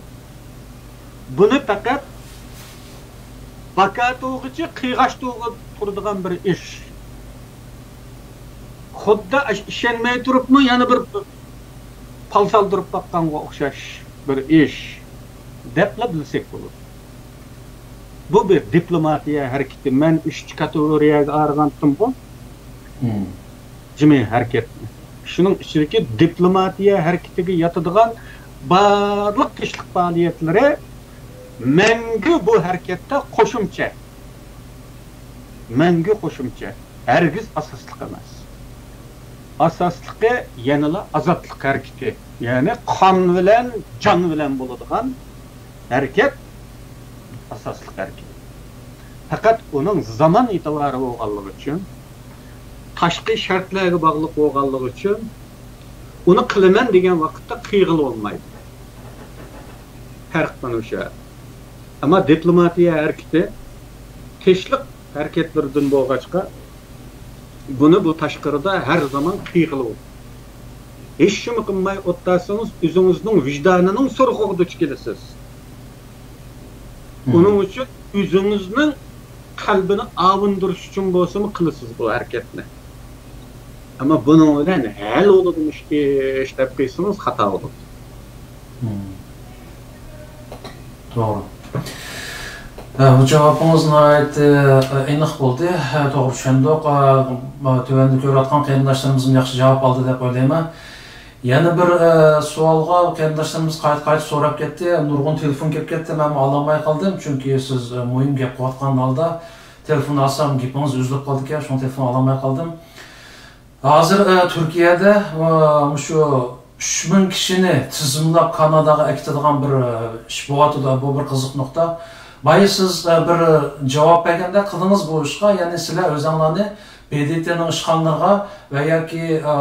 بۇنى پەقەت باكا تۇرغۇچى قىيغاچ تۇرغۇ-، تۇرىدىغان بىر ئىش. خۇددى ئىش-، ئىشەنمەي تۇرۇپمۇ يەنە بىر پال سالدۇرۇپ باققانغا ئوخشاش بىر ئىش دەپلا بىلسەك بولىدۇ. بۇ بىر دىپلوماتىيە ھەرىكىتى. مەن ئۈچ كاتېگورىيەگە ئايرىغانتىمغۇ. مم. جىمى ھەرىكەتنى. شۇنىڭ ئىچىدىكى دىپلوماتىيە ھەرىكىتىگە ياتىدىغان بارلىق كىشىلىك پائالىيەتلىرى مەڭگۈ بۇ ھەرىكەتتە قوشۇمچە. مەڭگۈ قوشۇمچە. ھەرگىز ئاساسلىق ئەمەس. ئاساسلىقى يەنىلا ئازادلىق ھەرىكىتى. يەنى قان بىلەن، جان بىلەن بولىدىغان ھەرىكەت ئاساسلىق ھەرىكەت. پەقەت ئۇنىڭ زامان ئېتىبارى بولغانلىقى ئۈچۈن، تاشقى شەرتلەرگە باغلىق بولغانلىقى ئۈچۈن، ئۇنى قىلىمەن دېگەن ۋاقىتتا قىلغىلى بولمايدۇ. پەرق مانا شۇ. ئەمما دىپلوماتىيە ھەرىكىتى تىنچلىق ھەرىكەتلىرىدىن بولغاچقا، بۇنى بۇ تاشقىرىدا ھەر زامان قىلغىلى بولىدۇ. ھېچنېمە قىلماي ئولتۇرسىڭىز، ئۆزىڭىزنىڭ ۋىجدانىنىڭ سورىقىغا دۇچ كېلىسىز. مم. ئۇنىڭ ئۈچۈن ئۆزىڭىزنىڭ قەلبىنى ئاۋۇندۇرۇش ئۈچۈن بولسىمۇ قىلىسىز بۇ ھەرىكەتنى. ئەمما بۇنىڭ بىلەن ھەل بولىدۇ مۇشۇ ئىش دەپ قويسىڭىز خاتا بولىدۇ. مم. توغرا. ھە، بۇ جاۋابىڭىز ناھايىتى، ئە، ئېنىق بولدى. ھە، توغرا چۈشەندۇق. ئە، تۆۋەندە كۆرۈۋاتقان قېرىنداشلىرىمىزمۇ ياخشى جاۋاب ئالدى دەپ ئويلايمەن. يەنە بىر، ئە، سوئالغا قېرىنداشلىرىمىز قايتا-قايتا سوراپ كەتتى. نۇرغۇن تېلېفون كېلىپ كەتتى، مەنمۇ ئالالماي قالدىم. چۈنكى سىز، ئە، مۇھىم گەپ قىلىۋاتقان ھالدا تېلېفون ئالسام گېپىڭىز ئۈزۈلۈپ قالىدىكەن، شۇڭا تېلېفون ئالالماي قالدىم. ھازىر، ئە، تۈركىيەدە، ئە، مۇشۇ ئۈچ مىڭ كىشىنى تىزىملاپ كاناداغا ئەكېتىدىغان بىر، ئە، ئىش بولۇۋاتىدۇ. بۇ بىر قىزىق نۇقتا. بايا سىز، ئە، بىر جاۋاب بەرگەندەك قىلدىڭىز بۇ ئىشقا، يەنى سىلەر ئۆزۈڭلارنى ب د ت نىڭ ئىشخانىلىرىغا ۋە ياكى، ئا،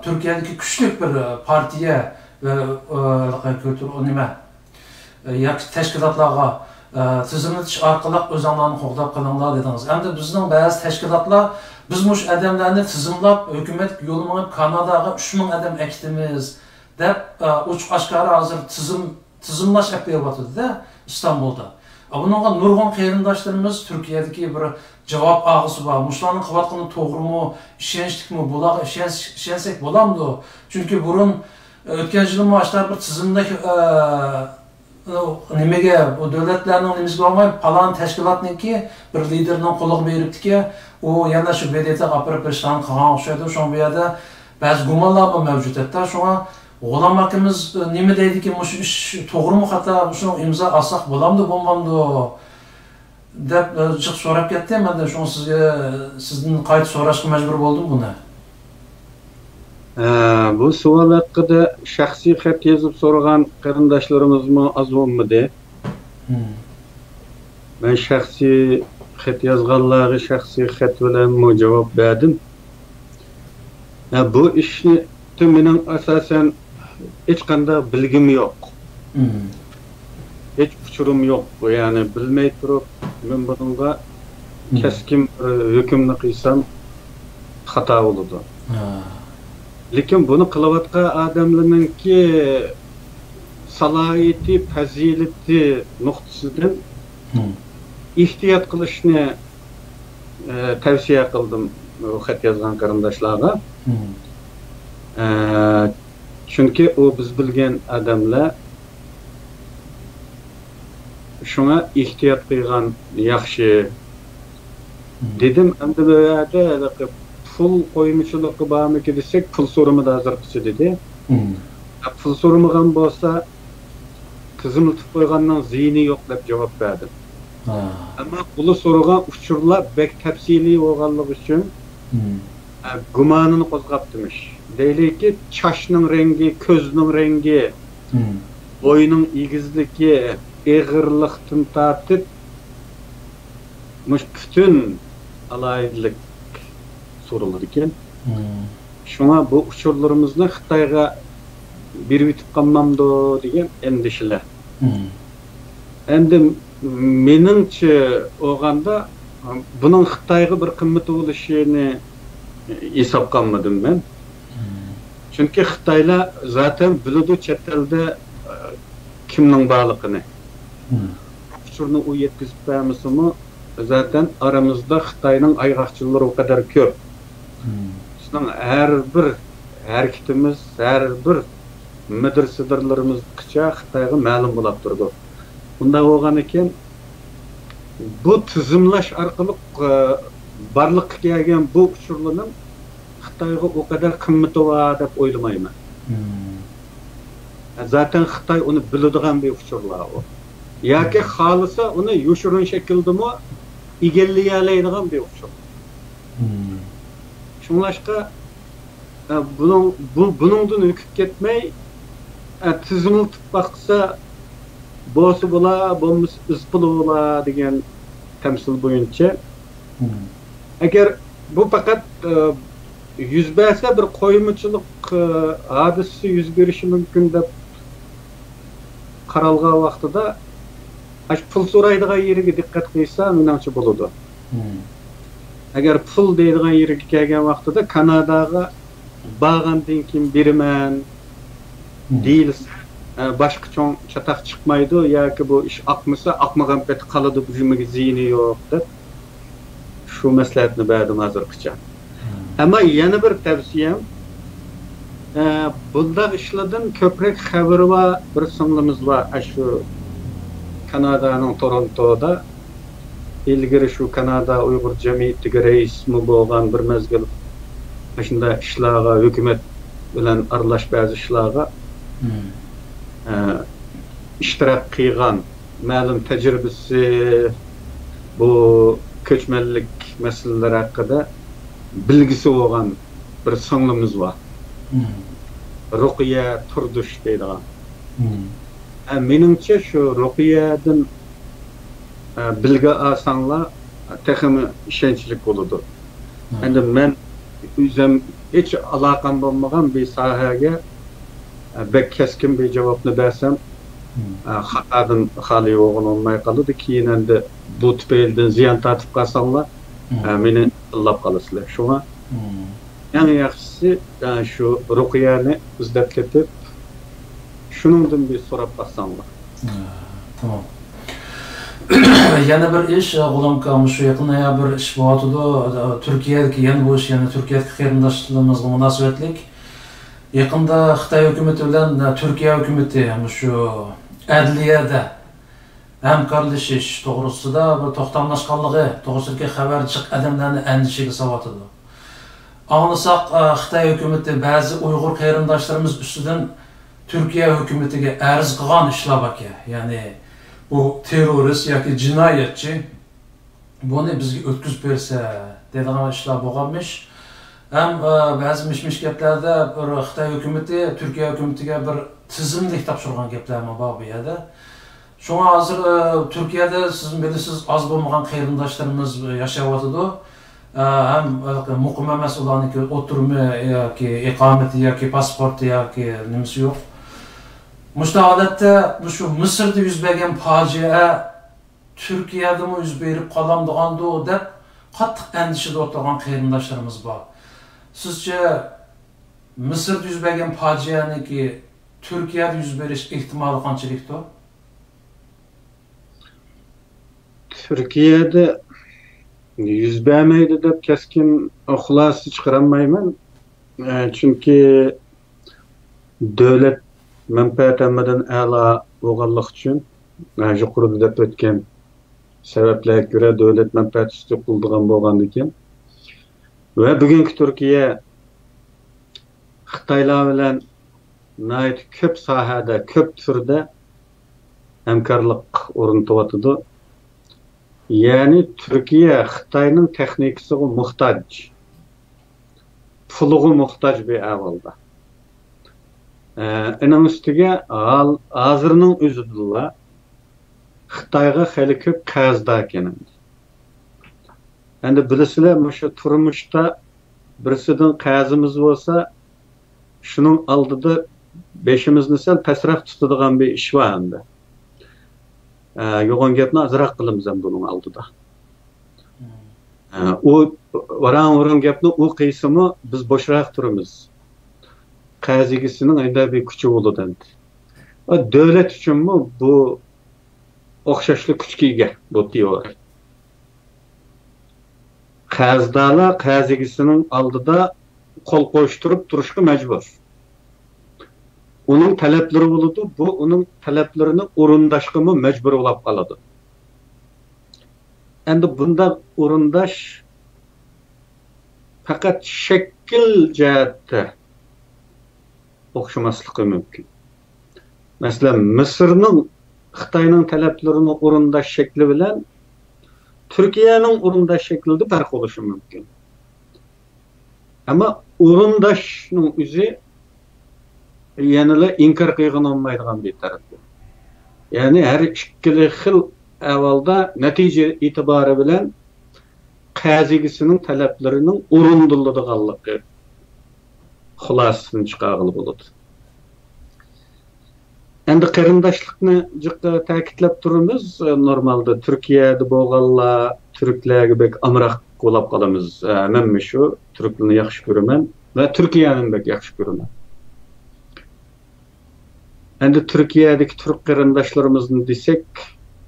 تۈركىيەدىكى كۈچلۈك بىر، ئا، پارتىيە ۋە، ئا، كۈلتۈر، نېمە، ئا، ياكى تەشكىلاتلارغا، ئا، تىزىملىتىش ئارقىلىق ئۆزۈڭلارنى قوغداپ قېلىڭلار دېدىڭىز. ئەمدى بىزنىڭ بەزى تەشكىلاتلار، بىز مۇشۇ ئادەملەرنى تىزىملاپ، ھۆكۈمەتكە يوللىماي كاناداغا ئۈچ مىڭ ئادەم ئەكېتىمىز دەپ، ئا، ئوچۇق ئاشكارا ھازىر تىزىم تىزىملاش ئەپ بېرىۋاتىدۇ-دە ئىستانبۇلدا. ئا، بۇنىڭغا نۇرغۇن قېرىنداشلىرىمىز تۈركىيەدىكى بىر جاۋاب ئالغۇسى بار. مۇشۇلارنىڭ قىلىۋاتقىنى توغرىمۇ، ئىشەنچلىكمۇ، بۇلارغا ئىشەنس-، ئىشەنسەك بولامدۇ؟ چۈنكى بۇرۇن، ئۆتكەن يىلمۇ ئاشۇنداق بىر تىزىملىك، ئە، نېمىگە، بۇ دۆلەتلەرنىڭ نېمىسىگە بارماي، پالان تەشكىلاتنىڭكى بىر لىدېرنىڭ قولىغا بېرىپتىكەن، ئۇ يەنە شۇ ب د ت غا ئاپىرىپ بېرىشلارنى قىلغان ئوخشايدۇ. شۇڭا بۇ يەردە بەزى گۇمانلارمۇ مەۋجۇت. ھەتتا شۇڭا غۇلام ئاكىمىز، ئە، نېمە دەيدىكىن، مۇشۇ ئىش توغرىمۇ خاتا، مۇشۇنىڭ ئىمزا ئالساق بولامدۇ، بولمامدۇ دەپ، ئە، جىق سوراپ كەتتى. مەن دە شۇڭا سىزگە، سىزدىن قايتا سوراشقا مەجبۇر بولدۇم بۇنى. ئە، بۇ سوئال ھەققىدە شەخسىي خەت يېزىپ سورىغان قېرىنداشلىرىمىزمۇ ئاز بولمىدى. مم. مەن شەخسىي خەت يازغانلارغا شەخسىي خەت بىلەنمۇ جاۋاب بەردىم. ھە، بۇ ئىشتا مېنىڭ ئاساسەن ھېچقانداق بىلگۈم يوق. مم. ھېچ ئۇچۇرۇم يوق. يەنى بىلمەي تۇرۇپ، مەن بۇنىڭغا مم. كەسكىن بىر ھۆكۈمنى قىلسام خاتا بولىدۇ. ھا. لېكىن بۇنى قىلىۋاتقان ئادەملەرنىڭكى سالاھىيىتى، پەزىلىتى نۇقتىسىدىن مم. ئېھتىيات قىلىشنى ئە، تەۋسىيە قىلدىم بۇ خەت يازغان قېرىنداشلارغا. مم. ئە، چۈنكى ئۇ بىز بىلگەن ئادەملەر. شۇڭا ئېھتىيات قىلغان ياخشى. مم. دېدىم، ئەمدى بۇ يەردە ھېلىقى پۇل قويمىچىلىقى بارمىكى دېسەك، پۇل سورىمىدى ھازىرغىچە دېدى. مم. ئە، پۇل سورىمىغان بولسا، تىزىملىتىپ قويغاننىڭ زىيىنى يوق دەپ جاۋاب بەردىم. ھا. ئەمما ئۇلار سورىغان ئۇچۇرلار بەك تەپسىلىي بولغانلىقى ئۈچۈن، مم. ئە، گۇمانىنى قوزغاپتىمىش. دەيلىكى، چاچنىڭ رەڭگى، كۆزنىڭ رەڭگى، مم. بوينىڭ ئېگىزلىكى، ئېغىرلىقتىن تارتىپ، مۇشۇ پۈتۈن ئالاھىدىلىك سورىلىدىكەن. مم. شۇڭا بۇ ئۇچۇرلىرىمىزنى خىتايغا بېرىۋېتىپ قالمامدۇ دېگەن ئەندىشىلەر. مم. ئەمدى مېنىڭچە بولغاندا، بۇنىڭ خىتايغا بىر قىممىتى بولۇشىنى ھېسابقا ئالمىدىم مەن. مم. چۈنكى خىتايلار زاتەن بىلىدۇ چەت ئەلدە، ئە، كىمنىڭ بارلىقىنى. مم. ئۇچۇرنى ئۇ يەتكۈزۈپ بەرمىسىمۇ، زاتەن ئارىمىزدا خىتاينىڭ ئايغاقچىلىرى ئۇ قەدەر كۆپ. مم. بىزنىڭ ھەر بىر ھەرىكىتىمىز، ھەر بىر مىدىر-سىدىرلىرىمىزغىچە خىتايغا مەلۇم بولاپ تۇرىدۇ. بۇنداق بولغانىكەن، بۇ تىزىملاش ئارقىلىق، ئە، بارلىققا كەلگەن بۇ ئۇچۇرلارنىڭ خىتايغا ئۇ قەدەر قىممىتى بار دەپ ئويلىمايمەن. مم. زاتەن خىتاي ئۇنى بىلىدىغان بىر ئۇچۇرلار ئۇ. ياكى مم. خالىسا ئۇنى يوشۇرۇن شەكىلدىمۇ ئىگىلىيەلەيدىغان بىر ئۇچۇر. مم. شۇڭلاشقا، ئە، بۇنىڭ، بۇ، بۇنىڭدىن ھۆكۈپ كەتمەي، ئە، تىزىملىتىپ باقسا، بولسا بولا، بولمىسا ئىز پۇلى بولا دېگەن تەمسىل بويىچە. مم. ئەگەر بۇ پەقەت، ئە، يۈز بەرسە، بىر قويمىچىلىق، ئە، ھادىسىسى يۈز بېرىشى مۇمكىن دەپ قارالغان ۋاقتىدا، ئاشۇ پۇل سورايدىغان يېرىگە دىققەت قىلسا، مېنىڭچە بولىدۇ. مم. ئەگەر پۇل دەيدىغان يېرىگە كەلگەن ۋاقتىدا، كاناداغا بارغاندىن كېيىن بېرىمەن مم. دېيىلسە، ئە، باشقا چوڭ چاتاق چىقمايدۇ ياكى بۇ ئىش ئاقمىسا، ئاقمىغان پېتى قالىدۇ، بۇ نېمىگە زىيىنى يوق دەپ. شۇ مەسلىھەتنى بەردىم ھازىرغىچە. مم. ئەمما يەنە بىر تەۋسىيەم، ئە، بۇنداق ئىشلاردىن كۆپرەك خەۋىرى بار بىر سىڭلىمىز بار، ئاشۇ كانادانىڭ تورونتودا. ئىلگىرى شۇ كانادا ئۇيغۇر جەمئىيىتىگە رەئىسمۇ بولغان بىر مەزگىل. ئاشۇنداق ئىشلارغا، ھۆكۈمەت بىلەن ئارىلاش بەزى ئىشلارغا، مم. ئە، ئىشتىراك قىلغان، مەلۇم تەجرىبىسى، بۇ كۆچمەنلىك مەسىلىلىرى ھەققىدە بىلگۈسى بولغان بىر سىڭلىمىز بار. مم. رۇقىيە تۇردۇش دەيدىغان. مم. ئە، مېنىڭچە شۇ رۇقىيەدىن، ئە، بىلگە ئالساڭلار تېخىمۇ ئىشەنچلىك بولىدۇ. ئەمدى مەن ئۆزۈم ھېچ ئالاقەم بولمىغان بىر ساھەگە، ئە، بەك كەسكىن بىر جاۋابنى بەرسەم، ئە، خاتادىن خالىي بولغىنى بولماي قالىدۇ. كېيىن ئەمدى بۇ تۈپەيلىدىن زىيان تارتىپ قالساڭلار، ئە، مېنى تىللاپ قالىسىلەر. شۇڭا ئەڭ ياخشىسى، ئە، شۇ رۇقىيەنى ئىزدەپ تېپىپ، شۇنىڭدىن بىر سوراپ باقساڭلار. تامام. يەنە بىر ئىش، غۇلامكا، مۇشۇ يېقىندا يا بىر ئىش بولۇۋاتىدۇ. تۈركىيەدىكى، يەنە بۇ ئىش، يەنە تۈركىيەدىكى قېرىنداشلىرىمىزغا مۇناسىۋەتلىك. يېقىندا خىتاي ھۆكۈمىتى بىلەن تۈركىيە ھۆكۈمىتى مۇشۇ ئەدلىيەدە ھەمكارلىشىش توغرىسىدا بىر توختاملاشقانلىقى توغرىسىدىكى خەۋەر جىق ئادەملەرنى ئەندىشىگە سالىۋاتىدۇ. ئاڭلىساق، ئە، خىتاي ھۆكۈمىتى بەزى ئۇيغۇر قېرىنداشلىرىمىز ئۈستىدىن تۈركىيە ھۆكۈمىتىگە ئەرز قىلغان ئىشلار باركەن. يەنى بۇ تېررورىست ياكى جىنايەتچى، بۇنى بىزگە ئۆتكۈزۈپ بەرسە دەيدىغان ئىشلار بولغانمىش. ھەم، ئە، بەزى مىش-مىش گەپلەردە بىر خىتاي ھۆكۈمىتى تۈركىيە ھۆكۈمىتىگە بىر تىزىملىك تاپشۇرغان گەپلەرمۇ بار بۇ يەردە. شۇڭا ھازىر، ئە، تۈركىيەدە سىز بىلىسىز، ئاز بولمىغان قېرىنداشلىرىمىز ياشاۋاتىدۇ. ئە، ھەم، ئە، مۇقىم ئەمەس ئۇلارنىڭكى ئولتۇرما ياكى ئىقامىتى ياكى پاسپورتى ياكى نېمىسى يوق. مۇشۇنداق ھالەتتە مۇشۇ مىسىردا يۈز بەرگەن پاجىئە تۈركىيەدىمۇ يۈز بېرىپ قالامدىغاندۇ دەپ قاتتىق ئەندىشىدە ئولتۇرغان قېرىنداشلىرىمىز بار. سىزچە مىسىردا يۈز بەرگەن پاجىئەنىڭكى تۈركىيەدە يۈز بېرىش ئېھتىمالى قانچىلىكتۇ؟ تۈركىيەدە يۈز بەرمەيدۇ دەپ كەسكىن خۇلاسە چىقىرالمايمەن. ئە، چۈنكى دۆلەت مەنپەئەتى ھەممىدىن ئەلا بولغانلىقى ئۈچۈن، ئە، يۇقىرىدا دەپ ئۆتكەن سەۋەبلەرگە كۆرە دۆلەت مەنپەئەتى ئۈستى قىلىدىغان بولغاندىكىن ۋە بۈگۈنكى تۈركىيە خىتايلار بىلەن ناھايىتى كۆپ ساھەدە، كۆپ تۈردە ھەمكارلىق ئورنىتىۋاتىدۇ. يەنى تۈركىيە خىتاينىڭ تېخنىكىسىغا موھتاج، پۇلىغا موھتاج بىر ئەھۋالدا. ئە، ئېنىڭ ئۈستىگە ھال-، ھازىرنىڭ ئۆزىدىلا خىتايغا خېلى كۆپ قەرزداركەن ئەمدى. ئەمدى بىلىسىلەر، مۇشۇ تۇرمۇشتا بىرسىدىن قەرزىمىز بولسا، شۇنىڭ ئالدىدا بېشىمىزنى سەل پەسرەك تۇتىدىغان بىر ئىش بار ئەمدى. ئە، يوغان گەپنى ئازراق قىلىمىز ئەمدى ئۇنىڭ ئالدىدا. ئە، ئۇ ۋاراڭ-ۋۇرۇڭ گەپنى ئۇ قىلسىمۇ بىز بوشراق تۇرىمىز. قەرز ئىگىسىنىڭ ئەندە بىر كۈچى بولىدۇ ئەمدى. ئە، دۆلەت ئۈچۈنمۇ بۇ ئوخشاشلا كۈچكە ئىگە بۇ تېئورىيە. قەرزدارلار قەرز ئىگىسىنىڭ ئالدىدا قول قوشتۇرۇپ تۇرۇشقا مەجبۇر. ئۇنىڭ تەلەپلىرى بولىدۇ، بۇ ئۇنىڭ تەلەپلىرىنى ئورۇنداشقىمۇ مەجبۇر بولاپ قالىدۇ. ئەمدى بۇنداق ئورۇنداش پەقەت شەكىل جەھەتتە ئوخشىماسلىقى مۇمكىن. مەسىلەن، مىسىرنىڭ خىتاينىڭ تەلەپلىرىنى ئورۇنداش شەكلى بىلەن تۈركىيەنىڭ ئورۇنداش شەكلىدە پەرق بولۇشى مۇمكىن. ئەمما ئورۇنداشنىڭ ئۆزى يەنىلا ئىنكار قىلغىلى بولمايدىغان بىر تەرەپ. يەنى ھەر ئىككىلا خىل ئەھۋالدا نەتىجە ئېتىبارى بىلەن قەرز ئىگىسىنىڭ تەلەپلىرىنىڭ ئورۇندىلىدىغانلىقى خۇلاسىسىنى چىقارغىلى بولىدۇ. ئەمدى قېرىنداشلىقنى جىق تەكىتلەپ تۇرىمىز. نورمالدا تۈركىيەدە بولغانلار تۈركلەرگە بەك ئامراق بولاپ قالىمىز. مەنمۇ شۇ تۈركلەرنى ياخشى كۆرىمەن ۋە تۈركىيەنى بەك ياخشى كۆرىمەن. ئەمدى تۈركىيەدىكى تۈرك قېرىنداشلىرىمىزنى دېسەك،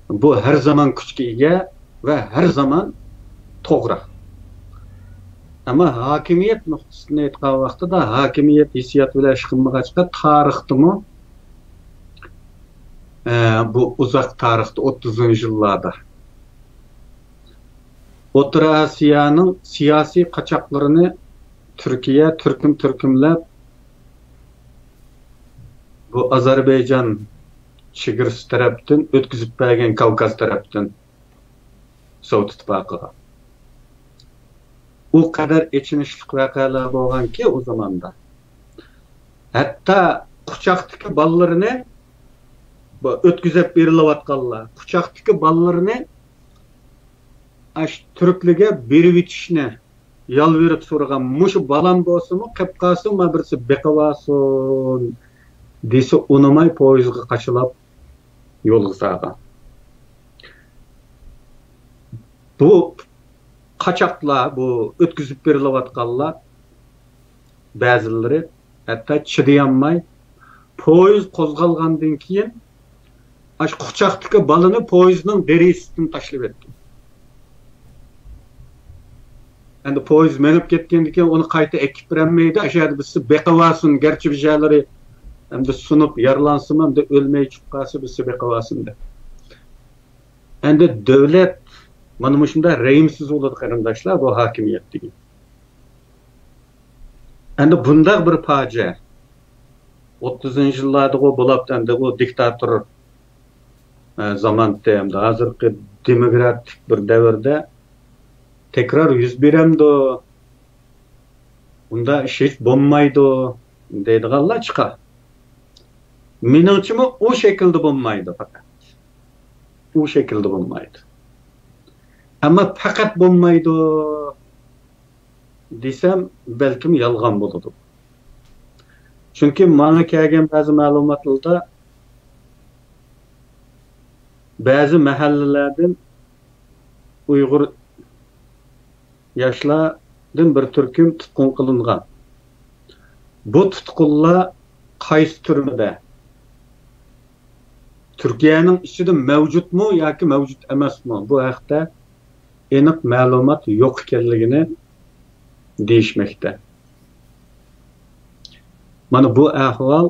بۇ ھەر زامان كۈچكە ئىگە ۋە ھەر زامان توغرا. ئەمما ھاكىمىيەت نۇقتىسىدىن ئېيتقان ۋاقتىدا، ھاكىمىيەت ھېسسىياتى بىلەن ئىش قىلمىغاچقا، تارىختىمۇ، ئە، بۇ ئۇزاق تارىختا، ئوتتۇزىنچى يىللاردا ئوتتۇرا ئاسىيانىڭ سىياسىي قاچاقلىرىنى تۈركىيە تۈركۈم-تۈركۈملەپ، بۇ ئازەربەيجان چېگرىسى تەرەپتىن ئۆتكۈزۈپ بەرگەن كاۋكاز تەرەپتىن سوۋېت ئىتتىپاقىغا. ئۇ قەدەر ئېچىنىشلىق ۋەقەلەر بولغانكى ئۇ زاماندا. ھەتتا قۇچاقتىكى بالىلىرىنى، بۇ ئۆتكۈزۈپ بېرىلىۋاتقانلار، قۇچاقتىكى بالىلىرىنى ئاشۇ تۈركلەرگە بېرىۋېتىشنى يالۋۇرۇپ سورىغان، مۇشۇ بالام بولسىمۇ قېپ قالسۇن، مانا بىرسى بېقىۋالسۇن دېسە ئۇنىماي، پويىزغا قاچىلاپ يولغا سالغان. بۇ قاچاقلار، بۇ ئۆتكۈزۈپ بېرىلىۋاتقانلار بەزىلىرى ھەتتا چىدىيالماي، پويىز قوزغالغاندىن كېيىن ئاشۇ قۇچاقتىكى بالىنى پويىزنىڭ دېرىزىسىدىن تاشلىۋەتكەن. ئەمدى پويىز مېڭىپ كەتكەندىن كېيىن ئۇنى قايتا ئەكىپ بېرەلمەيدۇ. ئاشۇ يەردە بىرسى بېقىۋالسۇن، گەرچە بىر يەرلىرى ئەمدى سۇنۇپ، يارىلانسىمۇ، ئەمدى ئۆلمەي چىقىپ قالسا، بىرسى بېقىۋالسۇن دەپ. ئەمدى دۆلەت مانا مۇشۇنداق رەھىمسىز بولىدۇ، قېرىنداشلار، بۇ ھاكىمىيەت دېگەن. ئەمدى بۇنداق بىر پاجىئە، ئوتتۇزىنچى يىللاردىغۇ بولاپتۇ، ئەمدى بۇ دىكتاتور، ئە، زامانتى، ئەمدى ھازىرقى دېموكراتىك بىر دەۋردە تەكرار يۈز بېرەمدۇ؟ ئۇنداق ئىش ھېچ بولمايدۇ دەيدىغانلار چىقار. مېنىڭچىمۇ ئۇ شەكىلدە بولمايدۇ پەقەت. ئۇ شەكىلدە بولمايدۇ. ئەمما پەقەت بولمايدۇ دېسەم، بەلكىم يالغان بولىدۇ. چۈنكى ماڭا كەلگەن بەزى مەلۇماتلاردا بەزى مەھەللىلەردىن ئۇيغۇر ياشلاردىن بىر تۈركۈم تۇتقۇن قىلىنغان. بۇ تۇتقۇنلار قايسى تۈرمىدە؟ تۈركىيەنىڭ ئىچىدە مەۋجۇتمۇ ياكى مەۋجۇت ئەمەسمۇ؟ بۇ ھەقتە ئېنىق مەلۇمات يوق ئىكەنلىكىنى دېيىشمەكتە. مانا بۇ ئەھۋال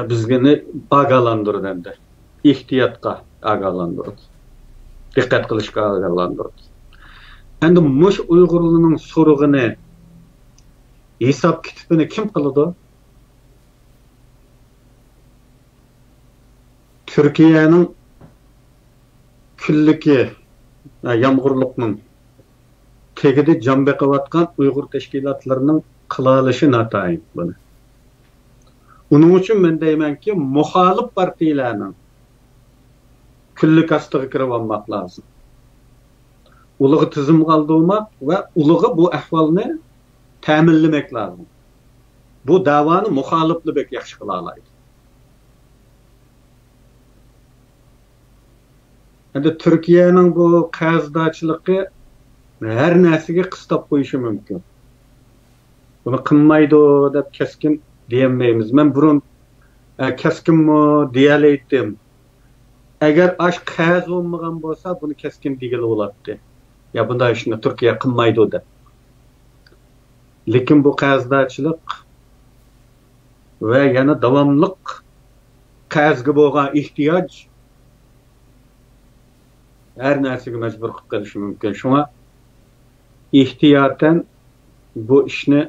بىزنى ئاگاھلاندۇرىدۇ ئەمدى. ئېھتىياتقا ئاگاھلاندۇرىدۇ. دىققەت قىلىشقا ئاگاھلاندۇرىدۇ. ئەمدى مۇشۇ ئۇيغۇرلارنىڭ سورىقىنى، ھېساب كىتابىنى كىم قىلىدۇ؟ تۈركىيەنىڭ كۈنلۈكى، يامغۇرلۇقنىڭ تېگىدە جان بېقىۋاتقان ئۇيغۇر تەشكىلاتلىرىنىڭ قىلالىشى ناتايىن بۇنى. ئۇنىڭ ئۈچۈن مەن دەيمەنكى، مۇخالىپ پارتىيىلەرنىڭ كۈنلۈك ئاستىغا كىرىۋالماق لازىم. ئۇلىغا تىزىمغا ئالدۇرماق ۋە ئۇلىغا بۇ ئەھۋالنى تەمىنلىمەك لازىم. بۇ دەۋانى مۇخالىپلا بەك ياخشى قىلالايدۇ. ئەمدى تۈركىيەنىڭ بۇ قەرزدارچىلىقى ھەر نەرسىگە قىستاپ قويۇشى مۇمكىن. بۇنى قىلمايدۇ دەپ كەسكىن دېيەلمەيمىز. مەن بۇرۇن، ئە، كەسكىنمۇ دېيەلەيتتىم. ئەگەر ئاش قەرز بولمىغان بولسا، بۇنى كەسكىن دېگىلى بولاتتى. يا بۇنداق ئىشنى تۈركىيە قىلمايدۇ دەپ. لېكىن بۇ قەرزدارچىلىق ۋە يەنە داۋاملىق قەرزگە بولغان ئېھتىياج ھەر نەرسىگە مەجبۇر قىلىپ قېلىشى مۇمكىن. شۇڭا ئېھتىياتەن بۇ ئىشنى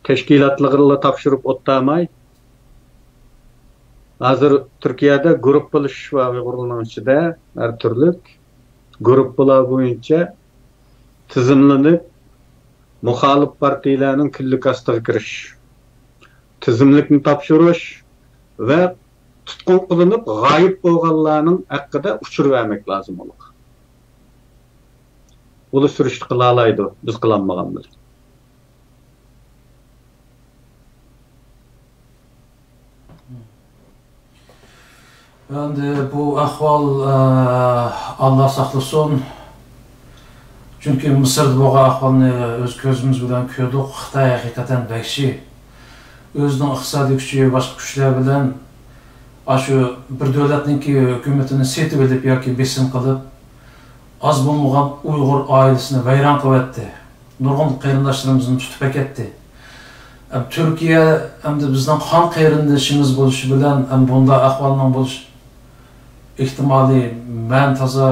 تەشكىلاتلىرىغىلا تاپشۇرۇپ ئولتۇرماي، ھازىر تۈركىيەدە گۇرۇپپىلىشىش بار ئۇيغۇرلارنىڭ ئىچىدە، ھەر تۈرلۈك گۇرۇپپىلار بويىچە تىزىملىنىپ، مۇخالىپ پارتىيىلەرنىڭ كۈنلۈك ئاستىغا كىرىش، تىزىملىكنى تاپشۇرۇش ۋە تۇتقۇن قىلىنىپ غايىب بولغانلارنىڭ ھەققىدە ئۇچۇر بەرمەك لازىم ئۇلارغا. ئۇلار سۈرۈشتە قىلالايدۇ، بىز قىلالمىغان بىلەن. ئەمدى بۇ ئەھۋال، ئە، ئاللا ساقلىسۇن. چۈنكى مىسىردا بولغان ئەھۋالنى ئۆز كۆزىمىز بىلەن كۆردۇق. خىتاي ھەقىقەتەن ۋەھشىي. ئۆزىنىڭ ئىقتىسادىي كۈچى، باشقا كۈچلەر بىلەن ئاشۇ بىر دۆلەتنىڭكى ھۆكۈمىتىنى سېتىۋېلىپ ياكى بېسىم قىلىپ، ئاز بولمىغان ئۇيغۇر ئائىلىسىنى ۋەيران قىلىۋەتتى. نۇرغۇن قېرىنداشلىرىمىزنى تۇتۇپ ئەكەتتى. ئەم، تۈركىيە ئەمدى بىزنىڭ قان قېرىندىشىمىز بولۇشى بىلەن، ئەم، بۇنداق ئەھۋالنىڭ بولۇش ئېھتىمالى مەن تازا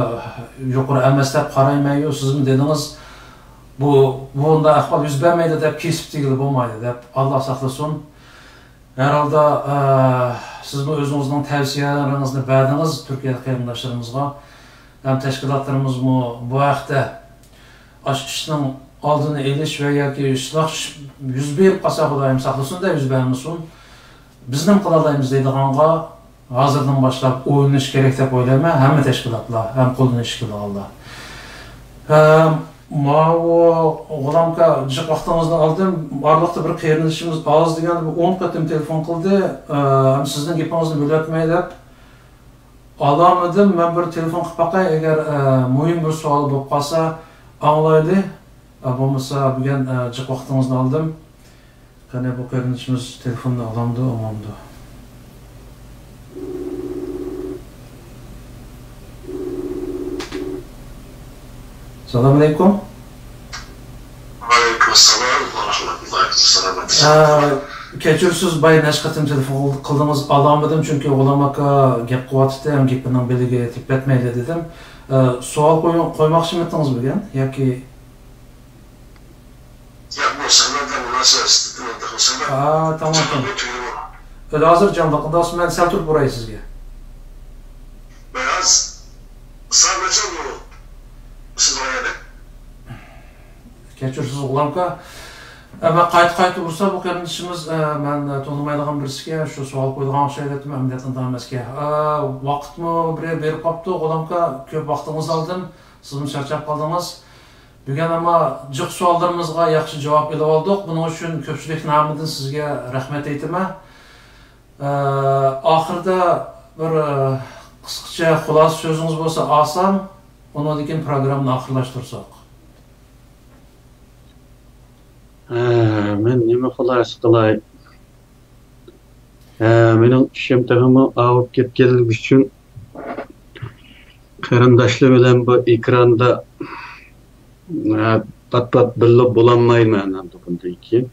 يۇقىرى ئەمەس دەپ قارايمەن. يو، سىزمۇ دېدىڭىز، بۇ، بۇنداق ئەھۋال يۈز بەرمەيدۇ دەپ كېسىپ تېگىلى بولمايدۇ دەپ، ئاللا ساقلىسۇن. ھەر ھالدا، ئە، سىزمۇ ئۆزىڭىزنىڭ تەۋسىيەلىرىڭىزنى بەردىڭىز تۈركىيە قېرىنداشلىرىمىزغا. ھەم تەشكىلاتلىرىمىزمۇ بۇ ھەقتە ئاشۇ ئىشنىڭ ئالدىنى ئېلىش ۋە ياكى شۇنداق ئىش يۈز بېرىپ قالسا، خۇدايىم ساقلىسۇن-دە، يۈز بەرمىسۇن، بىز نېمە قىلالايمىز دەيدىغانغا ھازىردىن باشلاپ ئويلىنىش كېرەك دەپ ئويلايمەن، ھەممە تەشكىلاتلار ھەم قولدىن ئىش كېلىدىغانلار. ھەم ماۋۇ غۇلامكا، جىق ۋاقتىڭىزنى ئالدىم. ئارىلىقتا بىر قېرىندىشىمىز ئاز دېگەندە بىر ئون قېتىم تېلېفون قىلدى. ئە، ھەم سىزنىڭ گېپىڭىزنى بۆلۈۋەتمەي دەپ. ئالامىدىم، مەن بىر تېلېفون قىلىپ باقاي، ئەگەر، ئە، مۇھىم بىر سوئال بولۇپ قالسا ئاڭلايلى. ئە، بولمىسا بۈگۈن، ئە، جىق ۋاقتىڭىزنى ئالدىم. قېنى، بۇ قېرىندىشىمىز تېلېفوننى ئالامدۇ، ئالمامدۇ؟ سالامئەلەيكۇم. ۋەئەلەيكۇم ئەسسالام ۋە رەھمەتۇللاھى ۋە بەرىكاتۇھ. ئە، كەچۈرسىز، بايا نەچچە قېتىم تېلېفون قىلدىڭىز، ئالالمىدىم، چۈنكى غۇلام ئاكا گەپ قىلىۋاتىتتى، ھەم گېپىنىڭ بېلىگە تېپىپ كەتمەيلى دېدىم. ئە، سوئال قويۇڭ-، قويماقچىمىتىڭىز بۈگۈن ياكى؟ ياق، بۇ سەھنەدە مۇناسىۋەتسىز، ھە، تامام، تامام. ئۆلى ھازىر جانلىق، ئۇنداق بولسا مەن سەل تۇرۇپ ئۇراي سىزگە. بىراز سائەت نەچچە بولدى سىز ئۇرغىلى؟ كەچۈرسىز، غۇلامكا. ئە، مەن قايتا-قايتا ئۇرسا، بۇ قېرىندىشىمىز، ئە، مەن، ئە، تونۇمايدىغان بىرسىكەن، شۇ سوئال قويىدىغان ئوخشايدۇ دەپتىمەن، ئەمەلىيەتتە ئۇنداق ئەمەسكەن. ئە، ۋاقىتمۇ بىر بېرىپ قاپتۇ، غۇلامكا، كۆپ ۋاقتىڭىزنى ئالدىم، سىزمۇ چارچاپ قالدىڭىز. بۈگۈن ئەمما جىق سوئاللىرىمىزغا ياخشى جاۋاب ئېلىۋالدۇق. بۇنىڭ ئۈچۈن كۆپچىلىك نامىدىن سىزگە رەھمەت ئېيتىمەن. ئە، ئاخىرىدا بىر، ئە، قىسقىچە خۇلاسە سۆزىڭىز بولسا ئالسام، ئۇنىڭدىن كېيىن پروگراممىنى ئاخىرلاشتۇرساق. ھە، مەن نېمە خۇلاسە قىلاي؟ ھە، مېنىڭ ئىشىم تېخىمۇ ئاۋۇپ كەتكەنلىكى ئۈچۈن قېرىنداشلار بىلەن بۇ ئېكراندا، ھە، پات-پات بىللە بولالمايمەن ئەمدى بۇندىن كېيىن.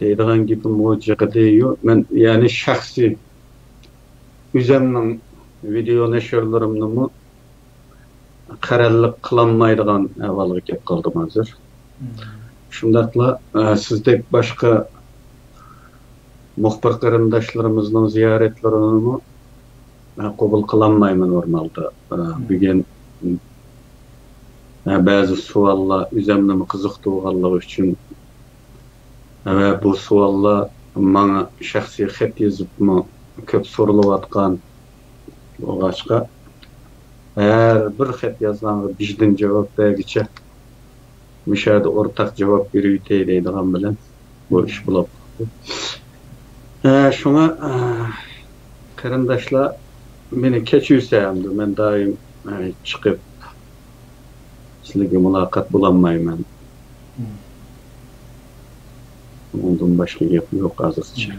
دەيدىغان گېپىم بۇ جىقىدى. يو، مەن يەنى شەخسىي ئۆزەمنىڭ ۋىدېئو نەشرلىرىمنىمۇ قەرەللىك قىلالمايدىغان ئەھۋالغا كەپ قالدىم ھازىر. شۇنداقلا، ئە، سىزدەك باشقا مۇخبىر قېرىنداشلىرىمىزنىڭ زىيارەتلىرىنىمۇ، ئە، قوبۇل قىلالمايمەن نورمالدا. ئە، بۈگۈن، ئە، بەزى سوئاللار ئۆزەمنىمۇ قىزىقتۇرغانلىقى ئۈچۈن ۋە بۇ سوئاللار ماڭا شەخسىي خەت يېزىپمۇ كۆپ سورىلىۋاتقان بولغاچقا، ھەر بىر خەت يازغانغا بىردىن جاۋاب بەرگۈچە، مۇشۇ يەردە ئورتاق جاۋاب بېرىۋېتەي دەيدىغان بىلەن بۇ ئىش بولۇپ قالدى. ھە، شۇڭا، ئە، قېرىنداشلار مېنى كەچۈرسە ئەمدى، مەن دائىم، ئە، چىقىپ سىلەرگە مۇلاقات بولالمايمەن. ئۇنىڭدىن باشقا گەپ يوق ھازىرچە.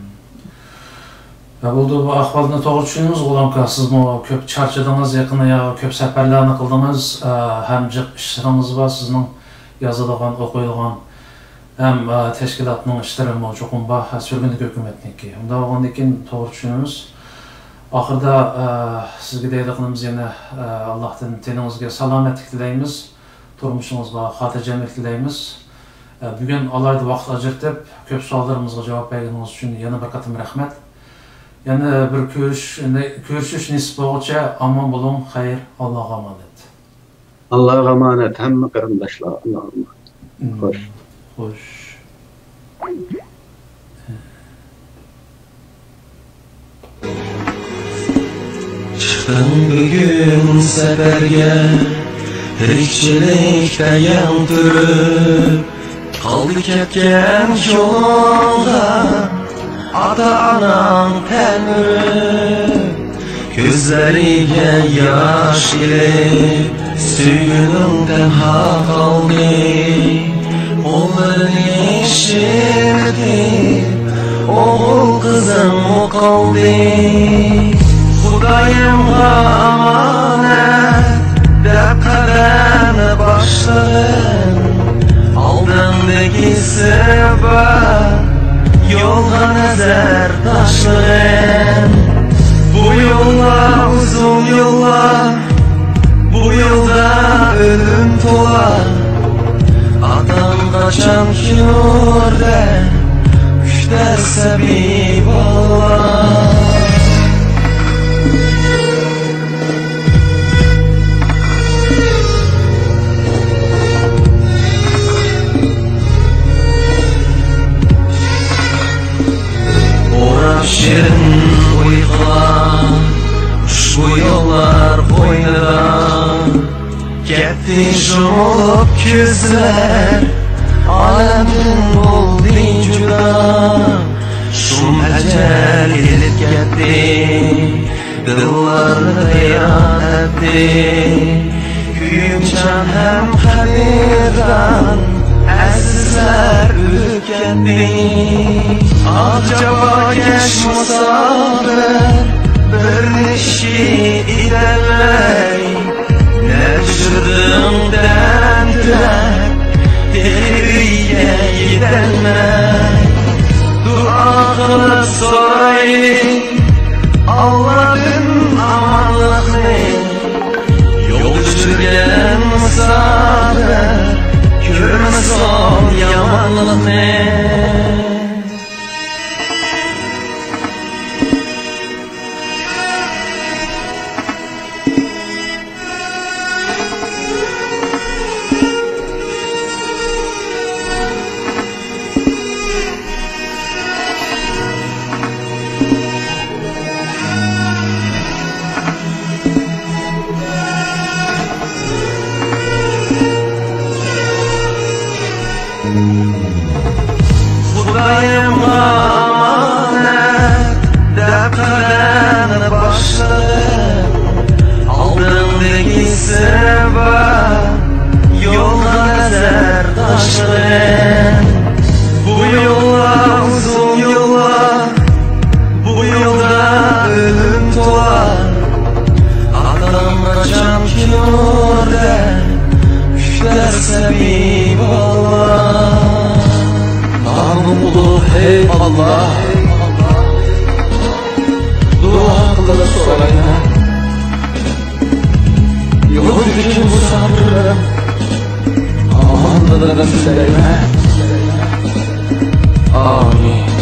ھە، بولدى، بۇ ئەھۋالنى توغرا چۈشىنىمىز، غۇلامكا. سىزمۇ كۆپ چارچىدىڭىز، يېقىندا يا كۆپ سەپەرلەرنى قىلدىڭىز، ئە، ھەم جىق ئىشلىرىڭىز بار سىزنىڭ، يازىدىغان، ئوقۇيدىغان، ھەم، ئە، تەشكىلاتنىڭ ئىشلىرىمۇ چوقۇم بار، ھە، سۈرگۈندە ھۆكۈمەتنىڭكى. ئۇنداق بولغاندىن كېيىن توغرا چۈشىنىمىز. ئاخىرىدا، ئە، سىزگە دەيدىغىنىمىز يەنە، ئە، ئاللاھتىن تېنىڭىزگە سالامەتلىك تىلەيمىز، تۇرمۇشىڭىزغا خاتىرجەملىك تىلەيمىز. ئە، بۈگۈن ئالاھىدە ۋاقىت ئاجرىتىپ، كۆپ سوئاللىرىمىزغا جاۋاب بەرگىنىڭىز ئۈچۈن يەنە بىر قېتىم رەھمەت. يەنە بىر كۆرۈش-، كۆرۈشۈش نېسىپ بولغۇچە ئامان بولۇڭ، خەير، ئاللاغا ئامانەت. ئاللاغا ئامانەت، ھەممە قېرىنداشلار، ئاللاغا ئامانەت. خوش. خوش. چىقتىڭ بۈگۈن سەپەرگە، تىرىكچىلىكتە يەڭ تۈرۈپ، قالدى كەتكەن يولۇڭغا ئاتا-ئاناڭ تەلمۈرۈپ، كۆزلىرىگە ياش ئېلىپ، سۆيگۈنۈڭ تەنھا قالدى. قوللىرىنى شىللىتىپ، ئوغۇل قىزىڭمۇ قالدى. خۇدايىمغا ئامانەت دەپ قەدەمنى باشلىغىن، ئالدىڭدىكى سىر بار يولغا نەزەر تاشلىغىن. بۇ يوللار ئۇزۇن يوللار، بۇ يولدا ئۆلۈم تولا. ئاتاڭغا چاڭ كۆردە كۈتەر سەبىي بالىلار. ئوراپ شېرىن ئۇيقۇلار، ئۇشبۇ يوللار قوينىدا. كەتتى يۇمۇلۇپ كۆزلەر، ئالەمدىن بولدى جۇدا. شۇم ئەجەل ئېلىپ كەتتى، دىللارنى ۋەيران ئەتتى. كۆيۈمچان ھەم قەدىردان ئەزىزلەر ئۆلۈپ كەتتى. ئاھ، جاپاكەش مۇساپىر، بىر نېشى ئېتەلمەي، نە چۈشۈردۈڭ تەمتىرەپ، تېخى ئۆيگە يېتەلمەي. دۇئا قىلىپ سورايلى ئاللادىن ئامانلىقنى. يول چۈشۈرگەن مۇساپىر، كۆرمىسۇن يامانلىقنى. خۇدايىمغا ئامانەت دەپ قەدەمنى باشلىدىم. ئالدىڭدىكى سىرىم بار يولغا نەزەر تاشلىدىم. بۇ يوللار ئۇزۇن يوللار، بۇ يولدا ئۆلۈم تولا. ئاتام قاچان كېلۇر دەپ كۈتەر سەبىي بالىلار. نامىڭ ئۇلۇغ، ھەي ئاللا، دۇئا قىلىپ سورايمەن. يولدىكى مۇساپىرلىرىم ئامانلىقىنى تىلەيمەن. ئامىن.